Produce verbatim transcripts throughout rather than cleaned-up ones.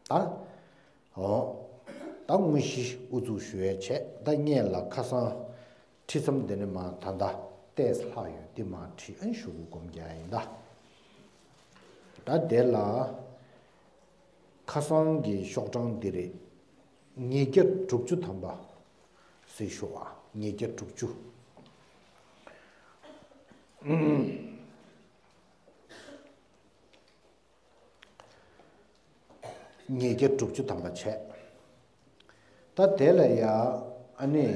ད། འོ། ད་དངོས་གཞི་དབུ་འཛུགས་ཞུ་ཡས་བྱས། ད་སྔོན་ལ་ཁ་སང་ཁྲིད་མཚམས་འདི་ནས་མར་ད་ལྟ་ཏོག་ཙམ་ལྷག་ཡོད། འདི་མར་ཁྲིད། ཨ་ནི་གཞུག་གུ་སྒོམ་རྒྱག་ཡིན་ད། ད་དེ་ལ་ཁ་སང་གི་ཤོག་གྲངས་འདི་རེད། ཉིས་བརྒྱ་དྲུག་ཅུ་ཐམ་པ་ཟེར་ཞུ་བ། ཉིས་བརྒྱ་དྲུག་ཅུ། ཉིས་བརྒྱ་དྲུག་ཅུ་ཐམ་པ་བྱས། ད་དེ་ལ་ཡ། ཨ་ནི་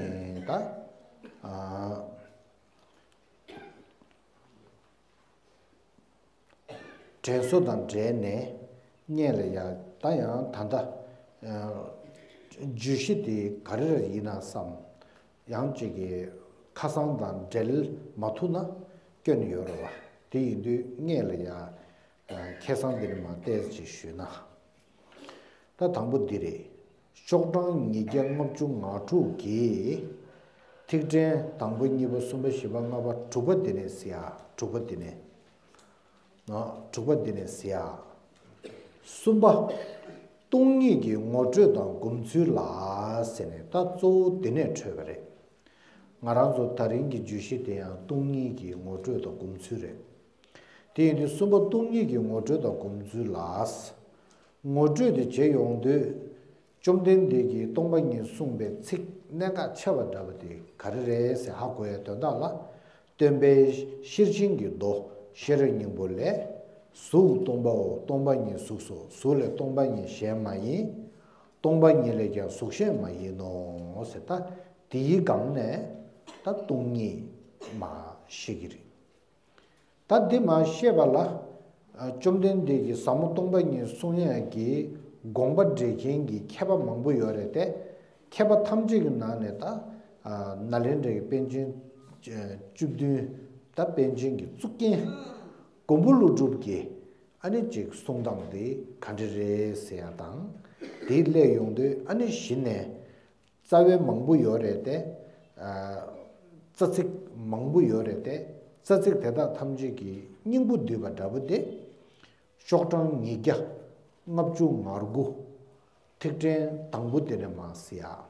ད། ཨ། དྲན་གསོ་དང་འབྲེལ་ནས་སྔོན་ལ་ཡ། ད་ཡང་ད་ལྟ། ཨ། བརྗོད་གཞི་དེ་ག་རེ་རེད་ཡིན་ན་བསམ། ཡང་གཅིག་གིས་ཁ་སང་དང་འབྲེལ་མ་ཐུབ་ན་སྐྱོན་ཡོད་རེད་བ། དེ་ཡིན་དུས་སྔོན་ལ་ཡ། ཨ། ཁ་སང་འདི་ནས་མར་ཏོག་ཙམ་ཅིག་ཞུས་ན། ད་དང་པོ་འདི་རེད། ཤོག་གྲངས་ཉིས་བརྒྱ་ལྔ་བཅུ་ང་དྲུག་གི་ཐིག་ཕྲེང་དང་པོ་གཉིས་པ་གསུམ་པ་བཞི་པ་ལྔ་པ་དྲུག་པ་འདི་ནས་ཟེར་ཡ། དྲུག་པ་འདི་ནས། ཨ། དྲུག་པ་འདི་ནས་ཟེར་ཡ། གསུམ་པ། སྟོང་ཉིད་ཀྱི་ངོ་སྤྲོད་དང་སྒོམ་ཚུལ་ལ་ཟེར་ནས། ད་གཙོ་བོ་འདི་ནས་འཕྲོས་པ་རེད། ང་རང་ཚོ་ད་རིང་གི་བརྗོད་གཞི་དེ་ཡང་སྟོང་ཉིད་ཀྱི་ངོ་སྤྲོད་དང་སྒོམ་ཚུལ་རེད། དེ་ཡིན་དུས་གསུམ་པ་སྟོང་ཉིད་ཀྱི་ངོ་སྤྲོད་དང་སྒོམ་ཚུལ་ལ། ངོ་སྤྲོད་དེ་བྱེད་ཡོང་དུས། བཅོམ་ལྡན་འདས་ཀྱིས་སྟོང་པ་ཉིད་གསུངས་པའི་ཚིག་གནད་འགག་ཆེ་བ་འདྲ་བ་དེ་ག་རེ་རེད་ཟེར་ཧ་གོ་ཡའི་དོན་དག་ལ། སྟོན་པའི་ཤེར་ཕྱིན་གྱི་མདོ། ཤེས་རབ་སྙིང་པོ་ལས། གཟུགས་སྟོང་པའོ། སྟོང་པ་ཉིད་གཟུགས་སོ། གཟུགས་ལས་སྟོང་པ་ཉིད་གཞན་མ་ཡིན། སྟོང་པ་ཉིད་ལས་ཀྱང་གཟུགས་གཞན་མ་ཡིན་ནོ་ཟེར། ད་དེའི་སྒང་ནས་ད་སྟོང་ཉིད་མར་བཤད་ཀྱི་རེད། ད་འདི་མར་བཤད་པ་ལ། ཨ། བཅོམ་ལྡན་འདས་ཀྱིས་ཟབ་མོ་སྟོང་པ་ཉིད་གསུང་ཡག་གི་དགོངས་པ་འགྲེལ་མཁན་གྱི་མཁས་པ་མང་པོ་ཡོད་རེད་དེ། མཁས་པ་ཐམས་ཅད་ཀྱི་ནང་ནས་ད། ཨ། ནཱ་ལེནྡྲ་གི་པཎ་ཆེན་བཅུ་བདུན། ད་པཎ་ཆེན་གྱི་གཙུག་རྒྱན་མགོན་པོ་ཀླུ་སྒྲུབ་ཀྱི་ཨ་ནི་ཅིག་གསུང་སྟངས་དེ་ག་འདྲ་རེད་ཟེར་ཡ་དང་། དེ་སླེབས་ཡོང་དུས་ཨ་ནི་གཞི་ནས། རྩ་བའི་མང་པོ་ཡོད་རེད་དེ། ཨ། རྩ་ཚིག་མང་པོ་ཡོད་རེད་དེ། རྩ་ཚིག་དེ་དག་ཐམས་ཅད་ཀྱི་སྙིང་པོ་བསྡུས་པ་འདྲ་པོ་དེ། ཤོག་གྲངས་ཉིས་བརྒྱ་ལྔ་བཅུ་ང་དགུ། ཐིག་ཕྲེང་དང་པོ་དེ་ནས་མར་ཟེར་ཡ།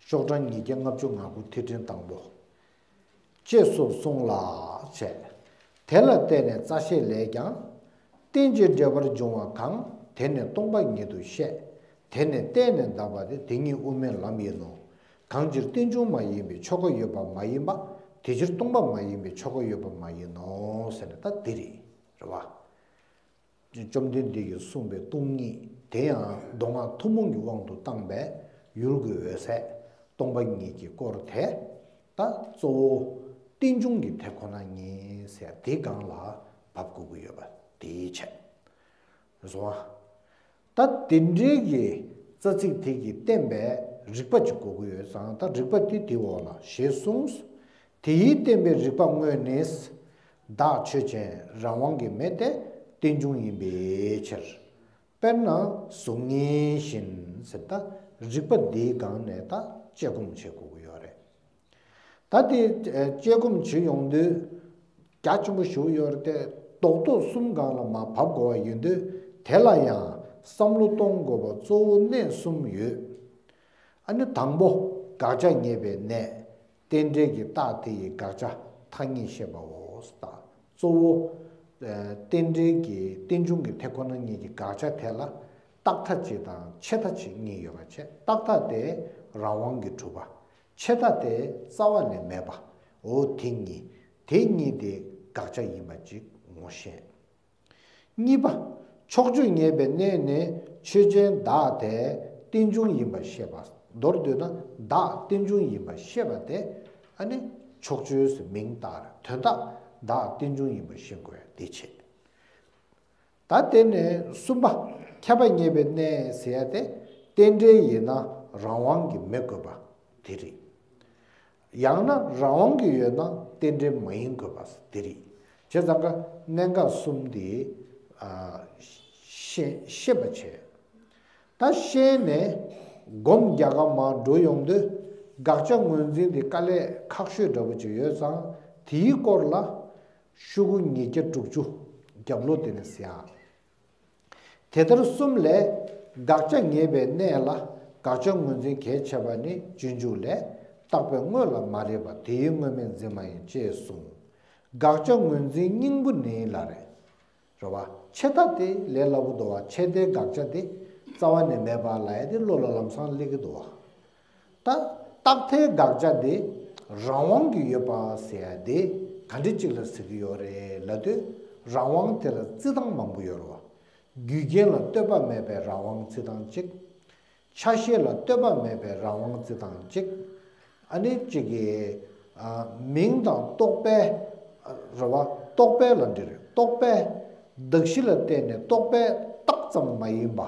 ཤོག་གྲངས་ཉིས་བརྒྱ་ལྔ་བཅུ་ང་དགུ་ཐིག་ཕྲེང་དང་པོ། ཅེས་སོགས་གསུངས་ལ་བྱས། དེ་ལ་བརྟེན་ནས་རྩ་ཤེ་ལས་ཀྱང་། རྟེན་ཅིང་འབྲེལ་པར་འབྱུང་བ་གང་། དེ་ནི་སྟོང་པ་ཉིད་དུ་བཤད། དེ་ནི་བརྟེན་ནས་འདག་པ་སྟེ། དེ་ཉིད་དབུ་མའི་ལམ་ཡིན་ནོ། གང་ཕྱིར་རྟེན་འབྱུང་མ་ཡིན་པའི་ཆོས་འཁོར་ཡོད་པ་མ་ཡིན་པ། དེ་ཕྱིར་སྟོང་པ་མ་ཡིན་པའི་ཆོས་འཁོར་ཡོད་པ་མ་ཡིན་ནོ་ཟེར་ནས་ད་འདི་རེད། རེད་བ། བཅོམ་ལྡན་འདས་ཀྱིས་གསུངས་པའི་སྟོང་ཉིད་དེ་ཡང་མདོ་སྔགས་ཐུན་མོང་གི་དབང་དུ་བཏང་བའི་ཡུལ་གྱི་འོད་གསལ་སྟོང་པ་ཉིད་ཀྱི་སྐོར་དེ། ད་གཙོ་བོ་རྟེན་འབྱུང་གི་དེ་ཁོ་ན་ཉིད་ཟེར་དེའི་སྒང་ལ་བབས་དགོས་ཀྱི་ཡོད་པ་དེའི་ཆེད་རེད་སོང་ཨ། ད་དེ་འདྲའི་གི་རྩ་ཚིག་དེ་གིས་བསྟན་པའི་རིགས་པ་ཅིག་དགོས་ཀྱི་ཡོད་ཙང་། ད་རིགས་པ་དེ་དེའི་འོག་ལ་ཞེས་གསུངས། དེ་ཡིས་བསྟན་པའི་རིགས་པ་དངོས་ནི། བདག་ཆོས་ཅན། རང་དབང་གི་མེ་སྟེ་རྟེན་འབྱུང་ཡིན་པའི་ཕྱིར། དཔེར་ན་གཟུགས་བརྙན་བཞིན་ཟེར། ད་རིགས་པ་འདིའི་སྒང་ནས་ད་དཔྱད་སྒོམ་བྱེད་དགོས་ཀྱི་ཡོད་རེད། ད་དེ་དཔྱད་སྒོམ་བྱེད་ཡོང་དུས་རྒྱ་ཆེན་པོ་ཞིག་ཡོད་རེད་དེ། རྡོག་རྡོག་གསུམ་སྒང་ལ་མར་བབས་དགོས་པ་ཡིན་དུས། དེ་ལ་ཡང་བསམ་བློ་གཏོང་དགོས་པ་གཙོ་བོ་གནད་གསུམ་ཡོད། ཨ་ནི་དང་པོ་དགག་བྱ་ངེས་པའི་གནས། རྟེན་འབྲེལ་གྱི་རྟགས་དེ་ཡི་དགག་བྱ་མཐའ་གཉིས་བཤད་པའོ། ད་གཙོ་བོ། ཨ། རྟེན་འབྲེལ་གྱི་རྟེན་འབྱུང་གི་དེ་ཁོ་ན་ཉིད་ཀྱི་དགག་བྱ་དེ་ལ་རྟག་མཐའ་གཅིག་དང་ཆད་མཐའ་གཅིག་གཉིས་ཡོད་པ་བྱས། རྟག་མཐའ་དེ་རང་དབང་གིས་གྲུབ་པ། ཆད་མཐའ་དེ་རྩ་བ་ནས་མེད་པ། འོ་དེ་གཉིས། དེ་གཉིས་དེ་དགག་བྱ་ཡིན་པ་ཅིག་ངོ་ཤེས། གཉིས་པ། ཕྱོགས་ཆོས་ངེས་པའི་གནས་ནི་ཆོས་ཅན་བདག་དེ་རྟེན་འབྱུང་ཡིན་པར་བཤད་པ། མདོར་བསྡུས་ན་བདག་རྟེན་འབྱུང་ཡིན་པར་བཤད་པ་དེ། ཨ་ནི་ཕྱོགས་ཆོས་སུ་མིང་བཏགས། དོན་དག་བདག་རྟེན་འབྱུང་ཡིན་པར་ཤེས་དགོས་དེ་བྱེད། ད་དེ་ནས་གསུམ་པ། ཁྱབ་པ་ངེས་པའི་གནས་ཟེར་ཡ་དེ། རྟེན་འབྲེལ་ཡིན་ན་རང་དབང་གིས་མེད་དགོས་པ་དེ་རེད། ཡང་ན་རང་དབང་གིས་ཡོད་ན་རྟེན་འབྲེལ་མ་ཡིན་དགོས་པ་དེ་རེད། བྱས་ཙང་ཀ་གནད་འགག་གསུམ་དེ། ཨ། ཤེས་ཤེས་པ་བྱས། ད་ཤེས་ནས་སྒོམ་རྒྱག་ག་མར་འགྲོ་ཡོང་དུས། དགག་བྱ་ངོས་འཛིན་དེ་དཀའ་ལས་ཁག་ཤོས་འདྲ་པོ་ཅིག་ཡོད་ཙང་། དེའི་སྐོར་ལ་ཤོག་གུ་ཉིས་བརྒྱ་དྲུག་ཅུ་རྒྱབ་ལོགས་དེ་ནས་ཟེར་ཡ། དེ་ལྟར་གསུམ་ལས། དགག་བྱ་ངེས་པའི་གནས་ལ། དགག་བྱ་ངོས་འཛིན་གལ་ཆེ་བ་ནི། སྤྱོད་འཇུག་ལས། རྟག་པའི་དངོས་ལ་མ་རིག་པ། དེ་ཡི་དངོས་མེད་འཛིན་མ་ཡིན། ཅེས་གསུངས། དགག་བྱ་ངོས་འཛིན་སྙིང་པོ་ནི་ལ་རེད། རེད་བ། ཆད་ལྟ་དེ་ལས་སླ་པོ་འདུག་བ། ཆད་ལྟའི་དགག་བྱ་དེ་རྩ་བ་ནས་མེད་པ་ལབ་ཡ་དེ་བློ་ལ་ལམ་སང་སླེབས་ཀྱི་འདུག་བ། ད་རྟག་མཐའི་དགག་བྱ་དེ་རང་དབང་གི་ཡོད་པ་ཟེར་ཡ་དེ་ག་འདྲ་ཅིག་ལ་ཟེར་གྱི་ཡོད་རེད་ལབ་དུས། རང་དབང་དེ་ལ་རྩི་སྟངས་མང་པོ་ཡོད་རེད་བ། རྒྱུ་རྐྱེན་ལ་ལྟོས་པ་མེད་པའི་རང་དབང་རྩི་སྟངས་གཅིག་ཆ་ཤས་ལ་ལྟོས་པ་མེད་པའི་རང་དབང་རྩི་སྟངས་གཅིག་ཨ་ནི་གཅིག་གིས། ཨ། མིང་དང་རྟོག་པའི། རེད་བ། རྟོག་པའི་ལ་འདི་རེད། རྟོག་པའི་གདགས་གཞི་ལ་བརྟེན་ནས་རྟོག་པའི་རྟགས་ཙམ་མ་ཡིན་པ།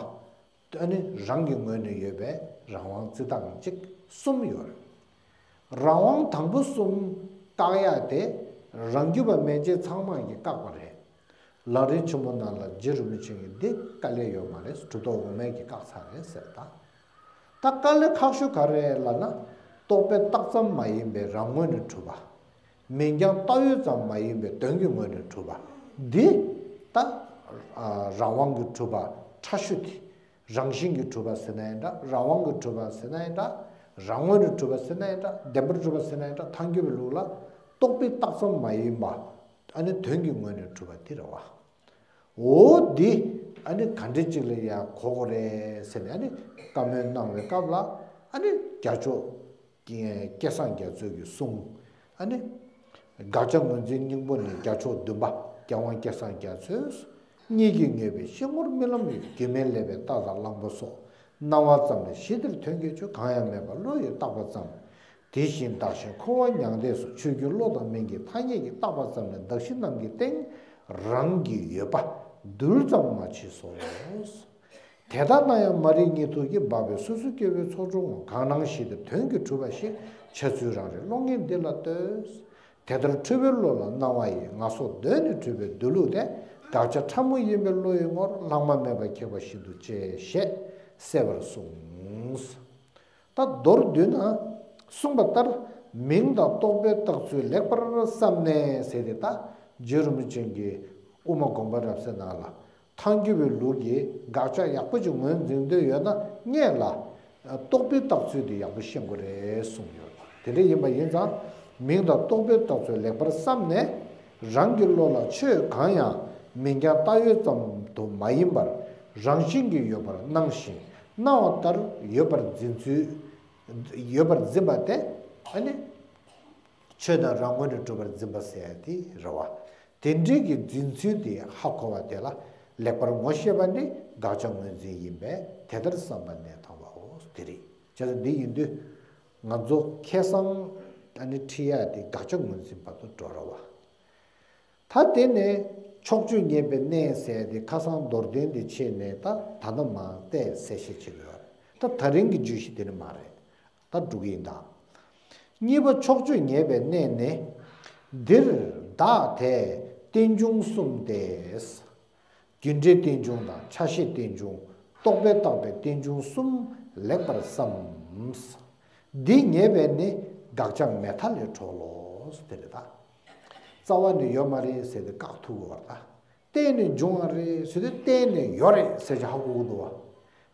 ཨ་ནི་རང་གི་ངོས་ནས་ཡོད་པའི་རང་དབང་རྩི་སྟངས་གཅིག་གསུམ་ཡོད་རེད། རང་དབང་དང་པོ་གསུམ་བཀག་ཡག་དེ་རང་རྒྱུད་པ་མན་ཆད་ཚང་མ་གིས་བཀག་པ་རེད། ལམ་རིམ་ཆེན་མོ་ནང་ལ་རྗེ་རིན་པོ་ཆེ་གིས་འདི་དཀའ་ལས་ཡོད་མ་རེད། གྲུབ་ཐོབ་འོག་མས་ཀྱིས་བཀག་ཚར་རེད་ཟེར། ད་ད་དཀའ་ལས་ཁག་ཤོས་ག་རེ་རེད་ལབ་ན། རྟོག་པའི་རྟགས་ཙམ་མ་ཡིན་པའི་རང་ངོས་ནས་གྲུབ་པ། མིང་རྐྱང་བཏགས་ཡོད་ཙམ་མ་ཡིན་པའི་དོན་གྱི་ངོས་ནས་གྲུབ་པ། འདི་ད་ཨ་རང་དབང་གིས་གྲུབ་པ་ཕྲ་ཤོས་དེ། རང་བཞིན་གྱིས་གྲུབ་པ་ཟེར་ན་ཡང་འདྲ། རང་དབང་གིས་གྲུབ་པ་ཟེར་ན་ཡང་འདྲ། རང་ངོས་ནས་གྲུབ་པ་ཟེར་ན་ཡང་འདྲ། བདེན་པར་གྲུབ་པ་ཟེར་ན་ཡང་འདྲ། ཐལ་འགྱུར་བའི་ལུགས་ལ་རྟོག་པའི་རྟགས་ཙམ་མ་ཡིན་པ། ཨ་ནི་དོན་གྱི་ངོས་ནས་གྲུབ་པ་དེ་རེད་བ། འོ་འདི་ཨ་ནི་ག་འདྲ་ཅིག་ལ་ཡང་གོ་དགོས་རེད་ཟེར་ནས། ཨ་ནི་བཀའ་མོལ་གནང་བའི་སྐབས་ལ། ཨ་ནི་རྒྱལ་མཆོག་སྐལ་བཟང་རྒྱ་མཚོ་གིས་གསུངས། ཨ་ནི་དགག་བྱ་ངོས་འཛིན་སྙིང་པོ་ནི། རྒྱལ་མཆོག་བདུན་པ་རྒྱལ་དབང་སྐལ་བཟང་རྒྱ་མཚོས། གཉིད་ཀྱིས་ངེས་པའི་ཤེས་ངོར་རྨི་ལམ་ཡོད། སྒྱུ་མས་བསླད་པའི་རྟ་དང་གླང་པོ་སོགས། སྣང་བ་ཙམ་ལས་གཞི་དེར་དོན་གྱི་ཆོས། གང་ཡང་མེད་པར་བློ་ཡིས་བཏགས་པ་ཙམ། དེ་བཞིན་བདག་གཞན་འཁོར་བ་མྱང་འདས་སོགས། ཆོས་ཀུན་བློ་དང་མིང་གི་ཐ་སྙད་ཀྱིས། བཏགས་པ་ཙམ་ལས་གདགས་གཞི་རྣམས་ཀྱི་སྟེང་། རང་གི་ཡོད་པ་རྡུལ་ཙམ་མ་མཆིས་སོ། དེ་ལྟ་ན་ཡང་མ་རིག་གཉིད་དུ་སྐྱེས། འབག་པས་སོ་སོ་སྐྱེ་བོའི་ཚོགས་འཁྲུག་ངོ་། གང་སྣང་གཞི་དེར་དོན་གྱིས་གྲུབ་པ་ཞིག། འཆལ་ཚུལ་རང་རེད་བློ་ངན་འདི་ལ་ལྟོས། དེ་ལྟར་འཁྲུལ་པའི་བློ་ལ་སྣང་བ་ཡིས། ངན་སོང་གདོད་ནས་འཁྲུལ་པའི་སྡོད་ལུགས་དེ། དགག་བྱ་ཕྲ་མོ་ཡིན་པས་བློ་ཡི་ངོར། ལྷག་མ་མེད་པར་ཁེགས་པ་ཤིན་ཏུ་ཆེ་ཞེས་གསལ་བར་གསུངས། ད་མདོར་བསྡུས་ན། གསུངས་པ་ལྟར་མིང་དང་རྟོག་པའི་རྟགས་ཚུལ་ལེགས་པར་བསམ་ནས་ཟེར་ཏེ། ད་རྗེ་རིན་པོ་ཆེ་གིས་དབུ་མ་དགོངས་པ་རབ་གསལ་ནང་ལ། ཐལ་འགྱུར་བའི་ལུགས་ཀྱི་དགག་བྱ་ཡག་པོ་ཅིག་ངོས་འཛིན་འདོད་ཡོད་ན། སྔོན་ལ་རྟོག་པའི་རྟགས་ཚུལ་དེ་ཡག་པོ་ཤེས་དགོས་རེད་གསུངས་ཡོད། དེ་འདྲ་ཡིན་པ་ཡིན་ཙང་། མིང་དང་རྟོག་པའི་རྟགས་ཚུལ་ལེགས་པར་བསམ་ནས། རང་གི་བློ་ལ་ཆོས་གང་ཡང་མིང་རྐྱང་བཏགས་ཡོད་ཙམ་དུ་མ་ཡིན་པར། རང་བཞིན་གྱིས་ཡོད་པར་སྣང་ཞིང་སྣང་བ་ལྟར་ཡོད་པར་འཛིན་ཚུལ། ཡོད་པར་འཛིན་པ་དེ། ཨ་ནི་ཆོས་དང་རང་ངོས་ནས་གྲུབ་པར་འཛིན་པ་ཟེར་ཡ་དེ་རེད་བ། དེ་འདྲའི་གི་འཛིན་ཚུལ་དེ་ཧ་གོ་བ་དེ་ལ་ལེགས་པར་ངོ་ཤེས་པ་ནི་དགག་བྱ་ངོས་འཛིན་ཡིན་པས། དེ་ལྟར་བསམ་པ་གནད་དང་བའོ། དེ་རེད། བྱས་ཙང་འདི་ཡིན་དུས་ང་ཚོ་ཁ་སང་ཨ་ནི་ཁྲིད་ཡ་དེ་དགག་བྱ་ངོས་འཛིན་བར་དུ་འགྲོ་ར་བ། ད་དེ་ནས་ཕྱོགས་ཆོས་ངེས་པའི་གནས་ཟེར་ཏེ། ཁ་སང་མདོར་བསྟན་དེ་ཕྱེ་ནས། ད་ད་ལྟ་མར་ཏོག་ཙམ་གསལ་བཤད་བྱེད་དགོས་པ་རེད། ད་ད་རིང་གི་བརྗོད་གཞི་དེ་ནི་མ་རེད། ད་འགྲོ་གི་ཡིན་ད། གཉིས་པ་ཕྱོགས་ཆོས་ངེས་པའི་གནས་ནི། འདིར་བདག་དེ་རྟེན་འབྱུང་གསུམ་སྟེ། རྒྱུ་འབྲས་རྟེན་འབྱུང་དང་ཆ་ཤས་རྟེན་འབྱུང་། རྟོག་པས་བཏགས་པའི་རྟེན་འབྱུང་གསུམ་ལེགས་པར་བསམ། འདི་ངེས་པས་ནི་དགག་བྱ་མེད་མཐའ་ལས་གྲོལ་ལོ། དེ་རེད་ད། རྩ་བ་ནས་ཡོད་མ་རེད་ཟེར་ཏེ་བཀག་ཐུབ་དགོས་པ་རེད་ད། གཏན་ནས་འབྱུང་བ་རེད་ཟེར་དུས་གཏན་ནས་ཡོད་རེད་ཟེར་གྱི་ཧ་གོ་གི་འདུག་བ།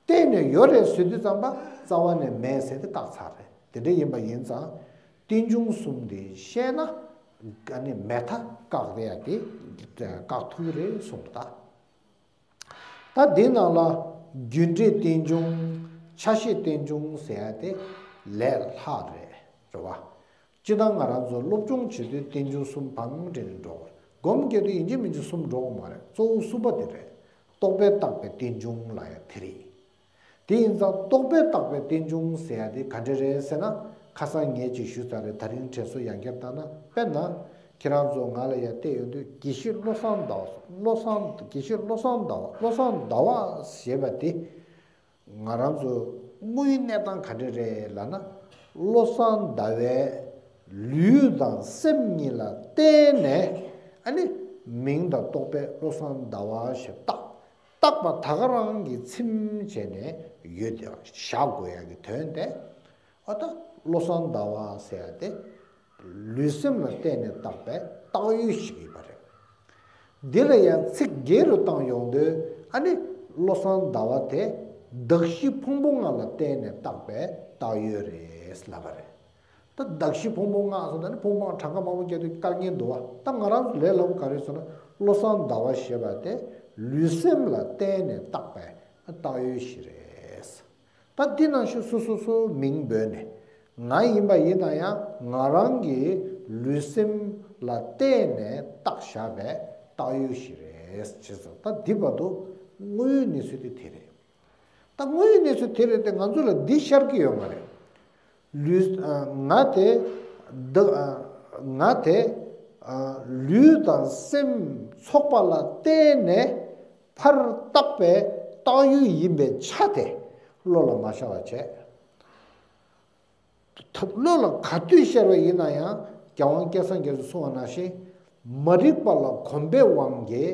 གཏན་ནས་ཡོད་རེད་ཟེར་དུས་ཙམ་པ་རྩ་བ་ནས་མེད་ཟེར་ཏེ་བཀག་ཚར་རེད། དེ་འདྲ་ཡིན་པ་ཡིན་ཙང་། རྟེན་འབྱུང་གསུམ་དེ་ཤེས་ན། ཨ་ནི་མེད་མཐའ་བཀག་རེད་ཡ་དེ་བཀག་ཐུབ་ཀྱི་རེད་གསུངས་ད། ད་འདི་ནང་ལ་རྒྱུ་འབྲས་རྟེན་འབྱུང་། ཆ་ཤས་རྟེན་འབྱུང་ཟེར་ཡ་དེ་ལས་སླ་རེད། རེད་བ། སྤྱིར་བཏང་ང་རང་ཚོ་སློབ་སྦྱོང་བྱེད་དུས་རྟེན་འབྱུང་གསུམ་བང་སྒྲིག་ནས་འགྲོ་དགོས་རེད། སྒོམ་རྒྱག་དུས་ཡིན་གཅིག་མིན་གཅིག་གསུམ་འགྲོ་དགོས་མ་རེད། གཙོ་བོ་གསུམ་པ་དེ་རེད། རྟོག་པས་བཏགས་པའི་རྟེན་འབྱུང་ལབ་ཡ་དེ་རེད། དེ་ཡིན་ཙང་རྟོག་པས་བཏགས་པའི་རྟེན་འབྱུང་ཟེར་ཡ་དེ་ག་འདྲ་རེད་ཟེར་ན། ཁ་སང་ངས་ཅིག་ཞུས་ཚར་རེད། ད་རིང་དྲན་གསོ་ཡང་བསྐྱར་བཏང་ན། དཔེར་ན། ཁྱེད་རང་ཚོ་ང་ལ་ཡར་བལྟས་ཡོང་དུས། དགེ་བཤེས་བློ་བཟང་ཟླ་བ། བློ་བཟང་། དགེ་བཤེས་བློ་བཟང་ཟླ་བ། བློ་བཟང་ཟླ་བ་ཞེས་པ་དེ། ང་རང་ཚོ་དངོས་ཡོད་གནས་སྟངས་ག་འདྲ་རེད་ལབ་ན། བློ་བཟང་ཟླ་བའི་ལུས་དང་སེམས་གཉིས་ལ་བརྟེན་ནས། ཨ་ནི་མིང་དང་རྟོག་པས་བློ་བཟང་ཟླ་བ་ཞེས་བཏགས། བཏགས་པ་ད་ག་རང་གིས་ཚིམ་བྱས་ནས་ཡོད་དེ་བཞག་དགོས་ཡག་གི་དོན་དེ། ཨ། ད་བློ་བཟང་ཟླ་བ་ཟེར་ཡ་དེ་ལུས་སེམས་ལ་བརྟེན་ནས་བཏགས་པའི་བཏགས་ཡུལ་ཞིག་ཡིན་པ་རེད། འདི་ལ་ཡང་ཚིག་སྒྱེར་རུ་བཏང་ཡོང་དུས། ཨ་ནི་ བློ་བཟང་ཟླ་བ་དེ་གདགས་གཞི་ཕུང་པོ་ལྔ་ལ་བརྟེན་ནས་བཏགས་པའི་བཏགས་ཡོད་རེད་ལབ་པ་རེད། ད་གདགས་གཞི་ཕུང་པོ་ལྔ་ཟེར་ན་ནི་ཕུང་པོ་ལྔ་གྲངས་ཀ་མང་པོ་བརྒྱབ་དུས་དཀའ་ངལ་འདུག་བ། ད་ང་རང་ཚོ་ལས་སླ་པོ་ག་རེ་ཟེར་ན་བློ་བཟང་ཟླ་བ་ཞེས་པ་དེ་ལུས་སེམས་ལ་བརྟེན་ནས་བཏགས་པའི་བཏགས་ཡོད་ཞིག་རེད། ད་འདི་ནང་བཞིན་སོ་སོ་སོ་མིང་འབོད་ནས་ང་ཡིན་པ་ཡིན་ན་ཡང་ང་རང་གི་ལུས་སེམས་ལ་བརྟེན་ནས་བཏགས་བཞག་པའི་བཏགས་ཡོད་ཞིག་རེད་ཅེས་སོ། ད་འདི་བར་དུ་དངོས་ཡོད་གནས་ཚུལ་དེ་དེ་རེད། ད་དངོས་ཡོད་གནས་ཚུལ་དེ་རེད་དེ་ང་ཚོ་ལ་འདི་ཤར་གྱི་ཡོད་མ་རེད། ལུས་ཨ་ང་དེ་བདག་ཨ་ང་དེ་ཨ་ལུས་དང་སེམས་ཚོགས་པ་ལ་བརྟེན་ནས་ཕར་བཏགས་པའི་བཏགས་ཡོད་ཡིན་པའི་ཆ་དེ་བློ་ལ་མ་ཤར་བ་བྱས། ཐབས་བློ་ལ་ག་དུས་ཤར་བ་ཡིན་ན་ཡང་རྒྱལ་དབང་སྐལ་བཟང་རྒྱ་མཚོས་གསུངས་པ་ནང་བཞིན་མ་རིག་པ་ལ་གོམས་པའི་དབང་གིས་